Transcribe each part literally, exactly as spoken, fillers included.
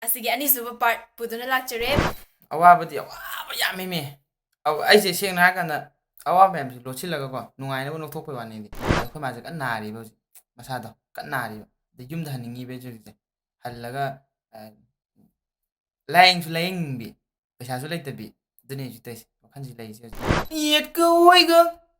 ꯑꯁꯤꯒꯤ ꯑꯅꯤꯁꯨꯕ ꯄꯥꯔꯠ ꯄꯨꯗꯨꯅ ꯂꯥꯛꯆꯔꯦ꯫ ꯑꯋꯥꯕꯗꯤ ꯑꯋꯥꯕ ꯌꯥꯝꯃꯤꯃꯦ꯫ ꯑꯧ, ꯑꯩꯁꯦ ꯁꯦꯡꯅ ꯍꯥꯏꯔꯀꯥꯟꯗ ꯑꯋꯥꯕ ꯃꯌꯥꯝꯁꯦ ꯂꯣꯠꯁꯤꯜꯂꯒꯀꯣ, ꯅꯨꯡꯉꯥꯏꯅꯕ ꯅꯣꯛꯊꯣꯛꯄꯩ ꯋꯥꯅꯤꯗꯤ꯫ ꯑꯩꯈꯣꯏ ꯃꯥꯁꯦ ꯀꯟꯅ ꯅꯥꯔꯤꯕ ꯍꯧꯖꯤꯛ, ꯃꯁꯥꯗꯣ ꯀꯟꯅ ꯅꯥꯔꯤꯕ꯫ ꯑꯗꯩ ꯌꯨꯝꯗ ꯍꯟꯅꯤꯡꯉꯤꯕ ꯑꯩꯁꯦ ꯍꯧꯖꯤꯛꯁꯦ꯫ ꯍꯜꯂꯒ, ꯑ, ꯂꯥꯏꯌꯦꯡꯁꯨ ꯂꯥꯏꯌꯦꯡꯅꯤꯡꯕꯤ, ꯄꯩꯁꯥꯁꯨ ꯂꯩꯇꯕꯤ, ꯑꯗꯨꯅꯦ ꯍꯧꯖꯤꯛ ꯇꯧꯔꯤꯁꯦ, ꯋꯥꯈꯜꯁꯤ ꯂꯩꯔꯤꯁꯦ ꯍꯧꯖꯤꯛ꯫ ꯌꯦꯠꯀ ꯑꯣꯏꯒ,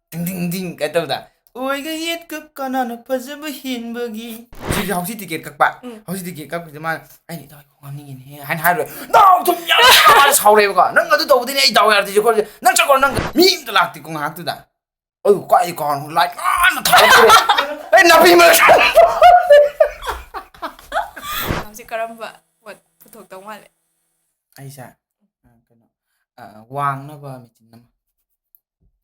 ꯇꯤꯡ ꯇꯤꯡ ꯇꯤꯡ ꯀꯥꯏ ꯇꯧꯗ, ꯑꯣꯏꯒ ꯌꯦꯠꯀ ꯀꯅꯥꯅ ꯐꯖꯕ ꯍꯦꯟꯕꯒꯤ? ꯁꯤꯁꯨ ꯍꯥꯎꯁꯤ ꯇꯤꯀꯦꯠ ꯀꯛꯄ꯫ ꯎꯝ꯫ ꯍꯥꯎꯁꯤ ꯇꯤꯀꯦꯠ ꯀꯛꯄꯁꯤꯗ ꯃꯥꯅ, "ꯑꯩꯅ ꯏꯇꯥꯎ ꯍꯣꯏ ꯈꯣꯡ ꯍꯥꯝꯅꯤꯡꯉꯤꯅꯦ" ꯍꯥꯏꯅ ꯍꯥꯏꯔꯨꯔꯦ꯫ "ꯅꯥꯎ ꯊꯨꯝ ꯌꯥꯝ ꯁꯥꯎꯔꯦꯕꯀꯣ, "ꯅꯪ ꯑꯗꯨ ꯇꯧꯕꯗꯨꯅꯦ ꯑꯩ ꯗꯥꯎ ꯌꯥꯗ꯭ꯔꯤꯁꯦ ꯈꯣꯠꯂꯤꯁꯦ, ꯅꯪ ꯆꯠꯈ꯭ꯔꯣ, ꯅꯪ ꯃꯤ ꯑꯝꯇ ꯂꯥꯛꯇꯦꯀꯣ ꯉꯥꯏꯍꯥꯛꯇꯨꯗ"꯫ ꯑꯗꯨ ꯀꯥꯏ ꯀꯥꯎꯔꯅꯣ ꯂꯥꯏ ꯉꯥꯟꯅ ꯊꯥꯔꯛꯇ꯭ꯔꯦ꯫ ꯑꯩ ꯅꯥꯄꯤ ꯃꯔꯛꯇ꯫ ꯅꯪꯁꯦ ꯀꯔꯝꯕ ꯄꯣꯠ ꯄꯨꯊꯣꯛꯇꯧ ꯃꯥꯜꯂꯦ? ꯑꯩꯁꯦ, ꯑ, ꯀꯩꯅꯣ, ꯑ, ꯋꯥꯡꯅꯕ ꯃꯦꯆꯤꯟ ꯑꯃ꯫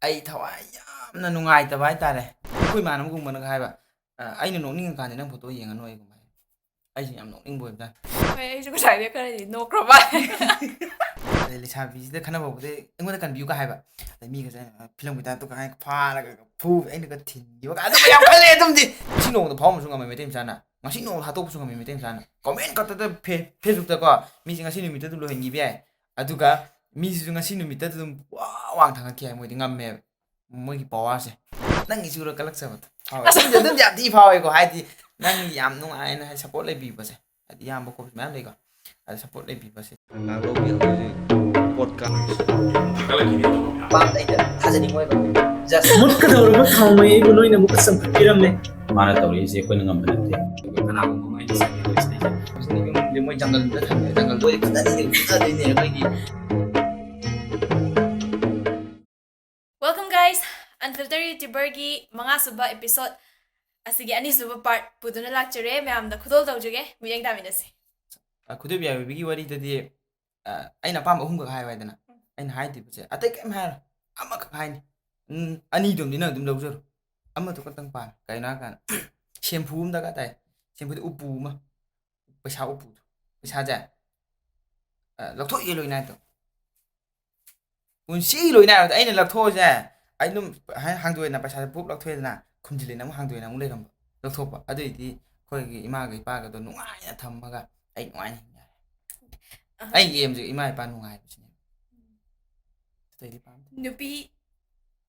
ꯑꯩ ꯊꯋꯥꯏ ꯌꯥꯝꯅ ꯅꯨꯡꯉꯥꯏꯇꯕ ꯍꯥꯏꯇꯥꯔꯦ꯫ ꯑꯩꯈꯣꯏ ꯏꯃꯥꯟꯅꯕꯒꯨꯝꯕꯅꯒ ꯍꯥꯏꯕ, "ꯑ, ꯑꯩꯅ ꯅꯣꯛꯅꯤꯡꯉꯀꯥꯟꯗ ꯅꯪ ꯐꯣꯇꯣ ꯌꯦꯡꯉꯅꯨ" ꯑꯩꯒꯨꯝꯕ ꯍꯥꯏ꯫ ꯑꯩꯁꯦ ꯌꯥꯝ ꯅꯣꯛꯅꯤꯡꯕ ꯑꯣꯏꯕꯖꯥꯠꯅꯤ꯫ ꯍꯣꯏ, ꯑꯩꯁꯨ ꯉꯁꯥꯏꯗꯩ ꯈꯔꯗꯤ ꯅꯣꯛꯈ꯭ꯔꯕ꯫ ꯑꯗꯩ ꯂꯩꯁꯥꯕꯤꯁꯤꯗ ꯈꯟꯅꯕ ꯍꯧꯕꯗꯩ ꯑꯩꯉꯣꯟꯗ ꯀꯟꯕꯤꯌꯨꯒ ꯍꯥꯏꯕ꯫ ꯑꯗꯩ ꯃꯤꯒꯁꯦ, ꯑ, ꯐꯤꯂꯝꯒꯤ ꯇꯥꯏꯞꯇ ꯀꯥꯏꯅ ꯐꯥꯔꯒ ꯐꯨ-, ꯑꯩꯅꯒ ꯊꯤꯟꯈꯤꯕꯒ ꯑꯗꯨꯝꯕ ꯌꯥꯝ ꯈꯜꯂꯦ ꯑꯗꯨꯝꯗꯤ꯫ ꯉꯁꯤ ꯅꯣꯡꯃꯗ ꯐꯥꯎ ꯑꯃꯁꯨ ꯉꯝꯃꯣꯏ ꯃꯩꯇꯩ ꯃꯆꯥꯅ꯫ ꯉꯁꯤ ꯅꯣꯡꯃ ꯍꯥꯠꯇꯣꯛꯄꯁꯨ ꯉꯝꯃꯤ ꯃꯩꯇꯩ ꯃꯆꯥꯅ꯫ ꯀꯣꯃꯦꯟ ꯈꯛꯇꯗ ꯐꯦ-, ꯐꯦꯁꯕꯨꯛꯇꯀꯣ ꯃꯤꯁꯦ ꯉꯁꯤ ꯅꯨꯃꯤꯠꯇ ꯑꯗꯨꯝ ꯂꯣꯏꯍꯟꯈꯤꯕ ꯌꯥꯏ꯫ ꯑꯗꯨꯒ ꯃꯤꯁꯤꯁꯨ ꯉꯁꯤ ꯅꯨꯃꯤꯠꯇ ꯑꯗꯨꯝ ꯋꯥ ꯋꯥꯡ ꯊꯥꯡꯒꯠꯈꯤ ꯍꯥꯏ, ꯃꯣꯏꯗꯤ ꯉꯝꯃꯦꯕ꯫ ꯃꯣꯏꯒꯤ ꯄꯥꯋꯔꯁꯦ꯫ ꯅꯪꯒꯤꯁꯨ ꯎꯔ ꯀꯜꯂꯛꯆꯕꯗꯣ ꯐꯥꯎꯋꯦ꯫ ꯑꯁ! ꯑꯗꯨꯝꯗꯤ, ꯑꯗꯨꯝꯗꯤ ꯌꯥꯝ ꯊꯤ ꯐꯥꯎꯋꯦꯀꯣ, ꯍꯥꯏꯗꯤ ꯅꯪ ꯌꯥꯝ ꯅꯨꯡꯉꯥꯏꯅ ꯍꯥꯏ ꯁꯞꯄꯣꯔꯠ ꯂꯩꯕꯤꯕꯁꯦ꯫ ꯍꯥꯏꯗꯤ ꯏꯌꯥꯝꯕ ꯈꯣꯠꯄꯁꯨ ꯃꯌꯥꯝ ꯂꯩꯀꯣ꯫ ꯑꯗ ꯁꯞꯄꯣꯔꯠ ꯂꯩꯕꯤꯕꯁꯦ꯫ ꯉꯥꯡꯂꯧꯒꯤ ꯍꯧꯖꯤꯛ ꯄꯣꯠꯀꯥꯁ ꯄꯥꯝꯗ ꯑꯩꯅ ꯊꯥꯖꯅꯤꯡꯉꯣꯏꯕ꯫ Just ꯃꯨꯠꯀꯗꯧꯔꯕ ꯊꯥꯎꯃꯩ ꯑꯩꯕꯨ ꯅꯣꯏꯅ ꯑꯃꯨꯛꯀ ꯆꯝꯈꯠꯄꯤꯔꯝꯃꯦ꯫ ꯃꯥꯅ ꯇꯧꯔꯤꯁꯦ ꯑꯩꯈꯣꯏꯅ ꯉꯝꯕ ꯅꯠꯇꯦ꯫ ꯑꯗꯨꯒ ꯀꯅꯥꯒꯨꯝꯕ ꯑꯃ ꯑꯩꯅ ꯆꯠꯀꯦ ꯇꯧꯔꯤꯁꯦ ꯑꯩꯁꯦ꯫ ꯍꯧꯖꯤꯛ ꯌꯨꯝꯗꯤ ꯃꯣꯏ ꯖꯪꯒꯜꯗ ꯊꯝꯃꯦ꯫ ꯖꯪꯒꯜꯗ ꯑꯣꯏꯅ ꯐꯖꯅ ꯐꯨꯊꯗꯣꯏꯅꯦ ꯑꯩꯈꯣꯏꯒꯤ꯫ Welcome guys! Unfilter YouTuberꯒꯤ ꯃꯉꯥꯁꯨꯕ episode, ꯑꯁꯤꯒꯤ ꯑꯅꯤꯁꯨꯕ part ꯄꯨꯗꯨꯅ ꯂꯥꯛꯆꯔꯦ꯫ ꯃꯌꯥꯝꯗ ꯈꯨꯗꯣꯜ ꯇꯧꯖꯒꯦ, ꯃꯤꯠꯌꯦꯡ ꯇꯥꯃꯤꯟꯅꯁꯤ꯫ ꯑ, ꯈꯨꯗꯣꯏꯕꯤ ꯌꯥꯏꯕꯤꯒꯤ ꯋꯥꯔꯤꯗꯗꯤ, ꯑ, ꯑꯩꯅ ꯑꯄꯥꯝꯕ ꯑꯍꯨꯝꯈꯛ ꯍꯥꯏꯌꯨ ꯍꯥꯏꯗꯅ꯫ ꯎꯝ꯫ ꯑꯩꯅ ꯍꯥꯏꯗꯣꯏꯕꯁꯦ ꯑꯇꯩ ꯀꯩꯝ ꯍꯥꯏꯔꯣꯏ, ꯑꯃꯈꯛ ꯍꯥꯏꯅꯤ꯫ ꯎꯝ, ꯑꯅꯤꯗꯨꯝꯗꯤ ꯅꯪ ꯑꯗꯨꯝ ꯂꯧꯖꯔꯣ, ꯑꯃꯗꯨ ꯈꯛꯇꯪ ꯄꯥꯜꯂꯣ꯫ ꯀꯩꯅꯣ ꯍꯥꯏꯔꯀꯥꯟꯗ, ꯁꯦꯝꯐꯨ ꯑꯃ ꯗꯔꯀꯥꯔ ꯇꯥꯏ꯫ ꯁꯦꯝꯐꯨꯗꯤ ꯎꯄꯨ ꯑꯃ, ꯄꯩꯁꯥ ꯎꯄꯨꯗꯣ, ꯄꯩꯁꯥꯁꯦ, ꯑ, ꯂꯧꯊꯣꯛꯏꯒꯦ ꯂꯣꯏꯅ ꯍꯥꯏꯗꯣ꯫ ꯄꯨꯟꯁꯤ ꯂꯣꯏꯅ ꯍꯥꯏꯕꯗ ꯑꯩꯅ ꯂꯧꯊꯣꯛꯑꯁꯦ, ꯑꯩ ꯑꯗꯨꯝ ꯍꯥꯏ-, ꯍꯥꯡꯗꯣꯛꯑꯦꯅ, ꯄꯩꯁꯥꯁꯦ ꯄꯨꯞ ꯂꯧꯊꯣꯛꯑꯦꯗꯅ, ꯈꯨꯝꯖꯤꯜꯂꯦꯅ ꯑꯃꯨꯛ ꯍꯥꯡꯗꯣꯛꯑꯦꯅ ꯑꯃꯨꯛ ꯂꯩꯔꯝꯕ, ꯂꯧꯊꯣꯛꯄ꯫ ꯑꯗꯨꯏꯗꯤ ꯑꯩꯈꯣꯏꯒꯤ ꯏꯃꯥꯒ ꯏꯄꯥꯒꯗꯣ ꯅꯨꯡꯉꯥꯏꯅ ꯊꯝꯃꯒ ꯑꯩ ꯅꯨꯡꯉꯥꯏꯅ ꯍꯤꯡ ꯌꯥꯔꯦ꯫ ꯑꯍ꯫ ꯑꯩꯒꯤ ꯑꯦꯝꯁꯦ ꯏꯃꯥ ꯏꯄꯥ ꯅꯨꯡꯉꯥꯏꯕꯁꯤꯅꯦ꯫ ꯑꯇꯩꯗꯤ ꯄꯥꯝꯗꯦ꯫ ꯅꯨꯄꯤ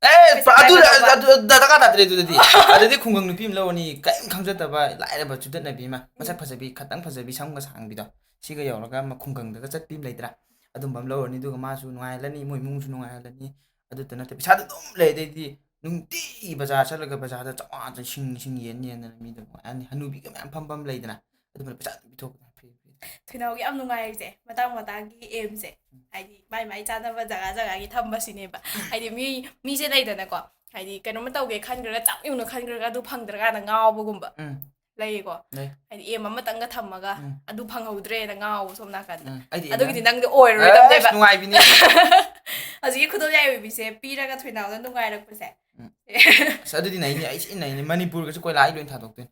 ꯑꯦ ꯄꯩꯁꯥ ꯑꯗꯨ ꯄꯥꯏꯕ ꯑꯗꯨ ꯑꯗꯨ ꯗꯔꯀꯥꯔ ꯇꯥꯗ꯭ꯔꯦ ꯑꯗꯨꯗꯗꯤ꯫ ꯑꯗꯨꯗꯤ ꯈꯨꯡꯒꯪ ꯅꯨꯄꯤ ꯑꯃ ꯂꯧꯔꯅꯤ, ꯀꯔꯤꯝ ꯈꯪꯖꯗꯕ ꯂꯥꯏꯔꯕ ꯆꯨꯗꯠꯅꯕꯤ ꯑꯃ, ꯃꯁꯛ ꯐꯖꯕꯤ, ꯈꯇꯪ ꯐꯖꯕꯤ, ꯁꯝꯒ ꯁꯥꯡꯕꯤꯗꯣ, ꯁꯤꯒ ꯌꯧꯔꯒ ꯑꯃ ꯈꯨꯡꯒꯪꯗꯒ ꯆꯠꯄꯤ ꯑꯃ ꯂꯩꯇ꯭ꯔꯥ? ꯑꯗꯨꯝꯕ ꯑꯃ ꯂꯧꯔꯅꯤ, ꯑꯗꯨꯒ ꯃꯥꯁꯨ ꯅꯨꯡꯉꯥꯏꯍꯜꯂꯅꯤ, ꯃꯣꯏ ꯏꯃꯨꯡꯁꯨ ꯅꯨꯡꯉꯥꯏꯍꯜꯂꯅꯤ꯫ ꯑꯗꯨꯇ ꯅꯠꯇꯦ, ꯄꯩꯁꯥꯗꯣ ꯑꯗꯨꯝ ꯂꯩ, ꯑꯗꯩꯗꯤ ꯅꯨꯡꯇꯤꯒꯤ ꯕꯖꯥꯔ ꯆꯠꯂꯒ ꯕꯖꯥꯔꯗ ꯆꯥꯝꯃꯉꯥ ꯆꯪ ꯁꯤꯡ ꯁꯤꯡ ꯌꯦꯟ ꯌꯦꯟꯗꯅ ꯃꯤꯗꯣ ꯅꯨꯡꯉꯥꯏꯍꯜꯂꯅꯤ꯫ ꯍꯅꯨꯕꯤꯒ ꯃꯌꯥꯝ ꯐꯝꯕ ꯑꯃ ꯂꯩꯗꯅ, ꯑꯗꯨꯝꯕꯅ ꯄꯩꯁꯥ ꯑꯗꯨꯝ ꯄꯤꯊꯣꯛꯀꯗꯅ free free꯫ ꯊꯣꯏꯅꯥꯎꯒꯤ ꯌꯥꯝ ꯅꯨꯡꯉꯥꯏꯔꯤꯁꯦ ꯃꯇꯥꯡ ꯃꯇꯥꯡꯒꯤ ꯑꯦꯝꯁꯦ, ꯍꯥꯏꯗꯤ ꯃꯥꯏ ꯃꯥꯏ ꯆꯥꯅꯕ ꯖꯒꯥ ꯖꯒꯥꯒꯤ ꯊꯝꯕꯁꯤꯅꯦꯕ꯫ ꯍꯥꯏꯗꯤ ꯃꯤ ꯃꯤꯁꯦ ꯂꯩꯗꯅꯀꯣ, ꯍꯥꯏꯗꯤ ꯀꯩꯅꯣꯝꯃ ꯇꯧꯒꯦ ꯈꯟꯈ꯭ꯔꯒ ꯆꯞ ꯌꯨꯡꯅ ꯈꯟꯈ꯭ꯔꯒ ꯑꯗꯨ ꯐꯪꯗ꯭ꯔꯀꯥꯟꯗ ꯉꯥꯎꯕꯒꯨꯝꯕ ꯎꯝ ꯂꯩꯌꯦꯀꯣ꯫ ꯂꯩ꯫ ꯍꯥꯏꯗꯤ ꯑꯦꯝ ꯑꯃꯇꯪꯒ ꯊꯝꯃꯒ ꯎꯝ꯫ ꯑꯗꯨ ꯐꯪꯍꯧꯗ꯭ꯔꯦꯅ ꯉꯥꯎꯕ ꯁꯣꯝ ꯅꯥꯀꯟꯗ꯫ ꯎꯝ꯫ ꯑꯩꯗꯤ ꯑꯗꯨꯒꯤꯗꯤ ꯑꯦꯝ ꯅꯪꯗꯤ ꯑꯣꯏꯔꯔꯣꯏꯗꯕꯅꯦꯕ꯫ ꯑꯁ, ꯅꯨꯡꯉꯥꯏꯕꯤꯅꯦ꯫ ꯍꯧꯖꯤꯛꯀꯤ ꯈꯨꯗꯣꯜ ꯌꯥꯏ ꯑꯣꯏꯕꯤꯁꯦ ꯄꯤꯔꯒ ꯊꯣꯏꯅꯥꯎꯗ ꯅꯨꯡꯉꯥꯏꯔꯛꯄꯁꯦ꯫ ꯎꯝ꯫ ꯑꯁ ꯑꯗꯨꯗꯤ ꯅꯩꯅꯤ, ꯑꯩ ꯁꯤ ꯅꯩꯅꯤ꯫ ꯃꯅꯤꯄꯨꯔꯒꯁꯨ ꯀꯣꯏꯂꯥ ꯑꯩ ꯂꯣꯏ ꯊꯥꯗꯣꯛꯇꯣꯏꯅꯤ꯫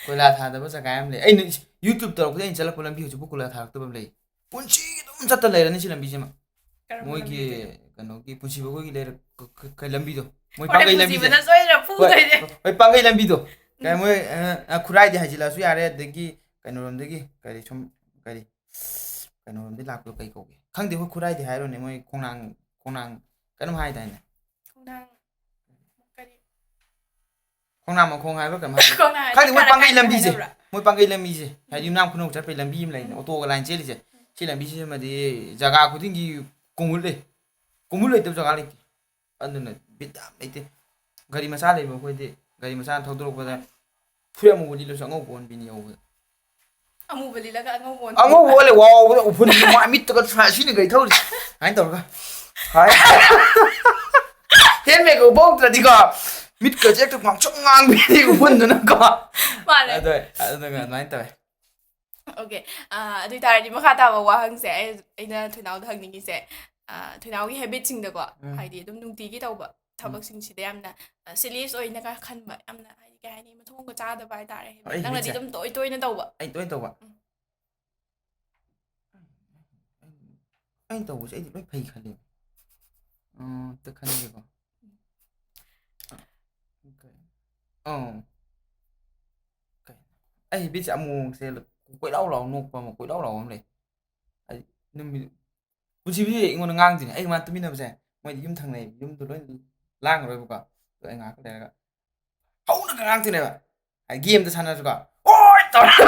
ꯀꯣꯏꯂꯥ ꯊꯥꯗꯕ ꯖꯒꯥ ꯌꯥꯝ ꯂꯩ꯫ ꯑꯩꯅ ꯏꯁ, YouTube ꯇꯧꯔꯛꯄꯗ ꯑꯩꯅ ꯆꯠꯂꯛꯄ ꯂꯝꯕꯤ ꯍꯧꯖꯤꯛꯄꯨ ꯀꯣꯏꯂꯥ ꯊꯥꯔꯛꯇꯕ ꯑꯃ ꯂꯩ꯫ ꯄꯨꯟꯁꯤꯒꯤ ꯑꯗꯨꯝ ꯆꯠꯇ ꯂꯩꯔꯅꯤ ꯁꯤ ꯂꯝꯕꯤꯁꯤꯃ꯫ ꯀꯔꯝꯕ ꯃꯣꯏꯒꯤ ꯂꯝꯕꯤꯗꯨꯅꯣ? ꯀꯩꯅꯣꯒꯤ ꯄꯨꯟꯁꯤꯕ ꯑꯩꯈꯣꯏꯒꯤ ꯂꯩꯔꯛ ꯀ-, ꯀ-, ꯀꯩ ꯂꯝꯕꯤꯗꯣ? ꯃꯣꯏ ꯍꯣꯔꯦꯟ ꯄꯥꯡꯒꯩ ꯂꯝꯕꯤꯁꯦ꯫ ꯄꯨꯟꯁꯤꯕꯅ ꯁꯣꯏꯗꯅ ꯍꯣꯏ, ꯐꯨꯗꯣꯏꯅꯦ꯫ ꯍꯣꯏ, ꯄꯥꯡꯒꯩ ꯂꯝꯕꯤꯗꯣ꯫ ꯀꯩ ꯃꯣꯏ ꯑ, ꯑ, ꯈꯨꯔꯥꯏꯗꯤ ꯍꯥꯏꯖꯤꯜꯂꯛꯑꯁꯨ ꯌꯥꯔꯦ, ꯑꯗꯒꯤ ꯀꯩꯅꯣꯔꯣꯝꯗꯒꯤ ꯀꯔꯤ ꯁꯨꯝ ꯀꯔꯤ ꯀꯩꯅꯣꯔꯣꯝꯗꯒꯤ ꯂꯥꯛꯄꯗꯣ ꯀꯩ ꯀꯧꯒꯦ? ꯈꯪꯗꯦ, ꯑꯩꯈꯣꯏ ꯈꯨꯔꯥꯏꯗꯤ ꯍꯥꯏꯔꯣꯅꯦ, ꯃꯣꯏ ꯈꯣꯡꯅꯥꯡ ꯈꯣꯡꯅꯥꯡ ꯀꯩꯅꯣꯝ ꯍꯥꯏꯗꯥꯏꯅꯦ? ꯈꯣꯡꯅꯥꯡ ꯀꯔꯤ? ꯈꯣꯡꯅꯥꯡ ꯃꯈꯣꯡ ꯍꯥꯏꯕ꯭ꯔꯥ ꯀꯩꯅꯣꯝ ꯍꯥꯏ꯫ ꯈꯣꯡꯅꯥꯡ ꯍꯥꯏꯗꯤ ꯈꯪꯗꯦ, ꯃꯣꯏ ꯀꯥꯏ-, ꯄꯥꯡꯒꯩ ꯀꯥꯏꯗ ꯂꯝꯕꯤꯁꯦ꯫ ꯍꯥꯏꯅꯕ꯭ꯔꯥ? ꯃꯣꯏ ꯄꯥꯡꯒꯩ ꯂꯝꯕꯤꯁꯦ꯫ ꯍꯥꯏꯗꯤ ꯌꯨꯝꯅꯥꯝ ꯈꯨꯅꯧ ꯆꯠꯄꯩ ꯂꯝꯕꯤ ꯑꯃ ꯂꯩꯅꯦ, ꯑꯣꯇꯣꯒ ꯂꯥꯏꯟ ꯆꯦꯜꯂꯤꯁꯦ꯫ ꯁꯤ ꯂꯝꯕꯤꯁꯤꯃꯗꯤ ꯖꯒꯥ ꯈꯨꯗꯤꯡꯒꯤ ꯀꯣꯡꯍꯨꯠ ꯂꯩ꯫ ꯀꯣꯡꯍꯨꯠ ꯂꯩꯇꯕ ꯖꯒꯥ ꯂꯩꯇꯦ꯫ ꯑꯗꯨꯅ ꯕꯤꯠ ꯌꯥꯝ ꯂꯩꯇꯦ꯫ ꯒꯥꯔꯤ ꯃꯆꯥ ꯂꯩꯕ ꯑꯩꯈꯣꯏꯗꯤ ꯒꯥꯔꯤ ꯃꯆꯥꯅ ꯊꯧꯗꯣꯔꯛꯄꯗ ꯐꯨꯔꯤꯠ ꯑꯃꯨꯕ ꯂꯤꯠꯂꯁꯨ ꯑꯉꯧꯕ ꯑꯣꯟꯕꯤꯅꯤ ꯌꯧꯕꯗ꯫ ꯑꯃꯨꯕ ꯂꯤꯠꯂꯒ ꯑꯉꯧꯕ ꯑꯣꯟ-, ꯑꯉꯧꯕ ꯑꯣꯜꯂꯦ, ꯋꯥꯎꯕꯗ ꯎꯐꯨꯟ ꯃꯥ ꯃꯤꯠꯇꯒ ꯁꯤꯅ ꯀꯩ ꯊꯧꯔꯤ? ꯁꯨꯃꯥꯏꯅ ꯇꯧꯔꯒ꯫ ꯍꯥꯏ꯫ ꯍꯦꯜꯃꯦꯠꯀ ꯎꯞꯍꯧꯗ꯭ꯔꯗꯤꯀꯣ, ꯃꯤꯠꯀꯁꯦ ꯍꯦꯛꯇ ꯉꯥꯡꯁꯪ ꯉꯥꯡꯕꯤꯅꯤ ꯎꯐꯨꯟꯗꯨꯅꯀꯣ꯫ ꯃꯥꯅꯦ꯫ ꯑꯗꯣ, ꯑꯗꯨꯒ ꯑꯗꯨꯃꯥꯏꯅ ꯇꯧꯋꯦ꯫ ꯑꯣꯀꯦ꯫ ꯑ, ꯑꯗꯨ ꯑꯣꯏꯇꯥꯔꯗꯤ ꯃꯈꯥ ꯇꯥꯕ ꯋꯥꯍꯪꯁꯦ ꯑꯩ, ꯑꯩꯅ ꯊꯣꯏꯅꯥꯎꯗ ꯍꯪꯅꯤꯡꯉꯤꯁꯦ, ꯑ, ꯊꯣꯏꯅꯥꯎꯒꯤ ꯍꯦꯕꯤꯠꯁꯤꯡꯗꯀꯣ, ꯎꯝ꯫ ꯍꯥꯏꯗꯤ ꯑꯗꯨꯝ ꯅꯨꯡꯇꯤꯒꯤ ꯇꯧꯕ ꯊꯕꯛꯁꯤꯡꯁꯤꯗ ꯌꯥꯝꯅ, ꯑ, ꯁꯤꯔꯤꯌꯁ ꯑꯣꯏꯅꯒ ꯈꯟꯕ, ꯌꯥꯝꯅ ꯍꯥꯏꯗꯤ ꯀꯩ ꯍꯥꯏꯅꯤ, ꯃꯊꯣꯡꯒ ꯆꯥꯗꯕ ꯍꯥꯏꯇꯥꯔꯦ, ꯍꯦꯕꯤꯠ꯫ ꯑꯩ ꯅꯪꯅꯗꯤ ꯍꯦꯕꯤꯠꯁꯦ? ꯑꯗꯨꯝ ꯇꯣꯏ ꯇꯣꯏꯅ ꯇꯧꯕ꯫ ꯑꯩ ꯇꯣꯏꯅ ꯇꯧꯕ꯫ ꯎꯝ꯫ ꯑꯩꯅ ꯇꯧꯕꯁꯦ ꯑꯩꯗꯤ ꯂꯣꯏ ꯐꯩ ꯈꯜꯂꯦ꯫ ꯑꯝꯇ ꯈꯟꯒꯦꯀꯣ꯫ ꯑꯥ꯫ ꯀꯩ-, ꯑꯩ ꯍꯦꯕꯤꯠꯁꯦ ꯑꯃꯨꯛꯁꯦ ꯀꯣꯏꯂꯥꯎ ꯂꯥꯎ ꯅꯣꯛꯄ ꯑꯃ, ꯀꯣꯏꯂꯥꯎ ꯂꯥꯎꯕ ꯑꯃ ꯂꯩ꯫ ꯅꯨꯃꯤꯠ ꯄꯨꯟꯁꯤꯕꯨꯗꯤ ꯑꯩꯉꯣꯟꯗ ꯉꯥꯡꯗꯣꯏꯅꯦ꯫ ꯑꯩꯒ ꯃꯥ ꯇꯨꯃꯤꯟꯅꯕꯁꯦ ꯃꯣꯏꯗꯤ ꯌꯨꯝ ꯊꯪꯅꯩ, ꯌꯨꯝꯗꯣ ꯂꯣꯏ ꯂꯥꯡꯉꯔꯣꯏꯕꯀꯣ꯫ ꯑꯗꯣ ꯑꯩ ꯉꯥꯏꯍꯥꯛ ꯂꯩꯔꯒ ꯍꯧꯅꯒ ꯉꯥꯡꯗꯣꯏꯅꯦꯕ꯫ ꯍꯥꯏꯗꯤ ꯒꯦꯝꯗ ꯁꯥꯟꯅꯔꯁꯨꯀꯣ, "ꯑꯣꯏ!" ꯇꯧꯔꯒ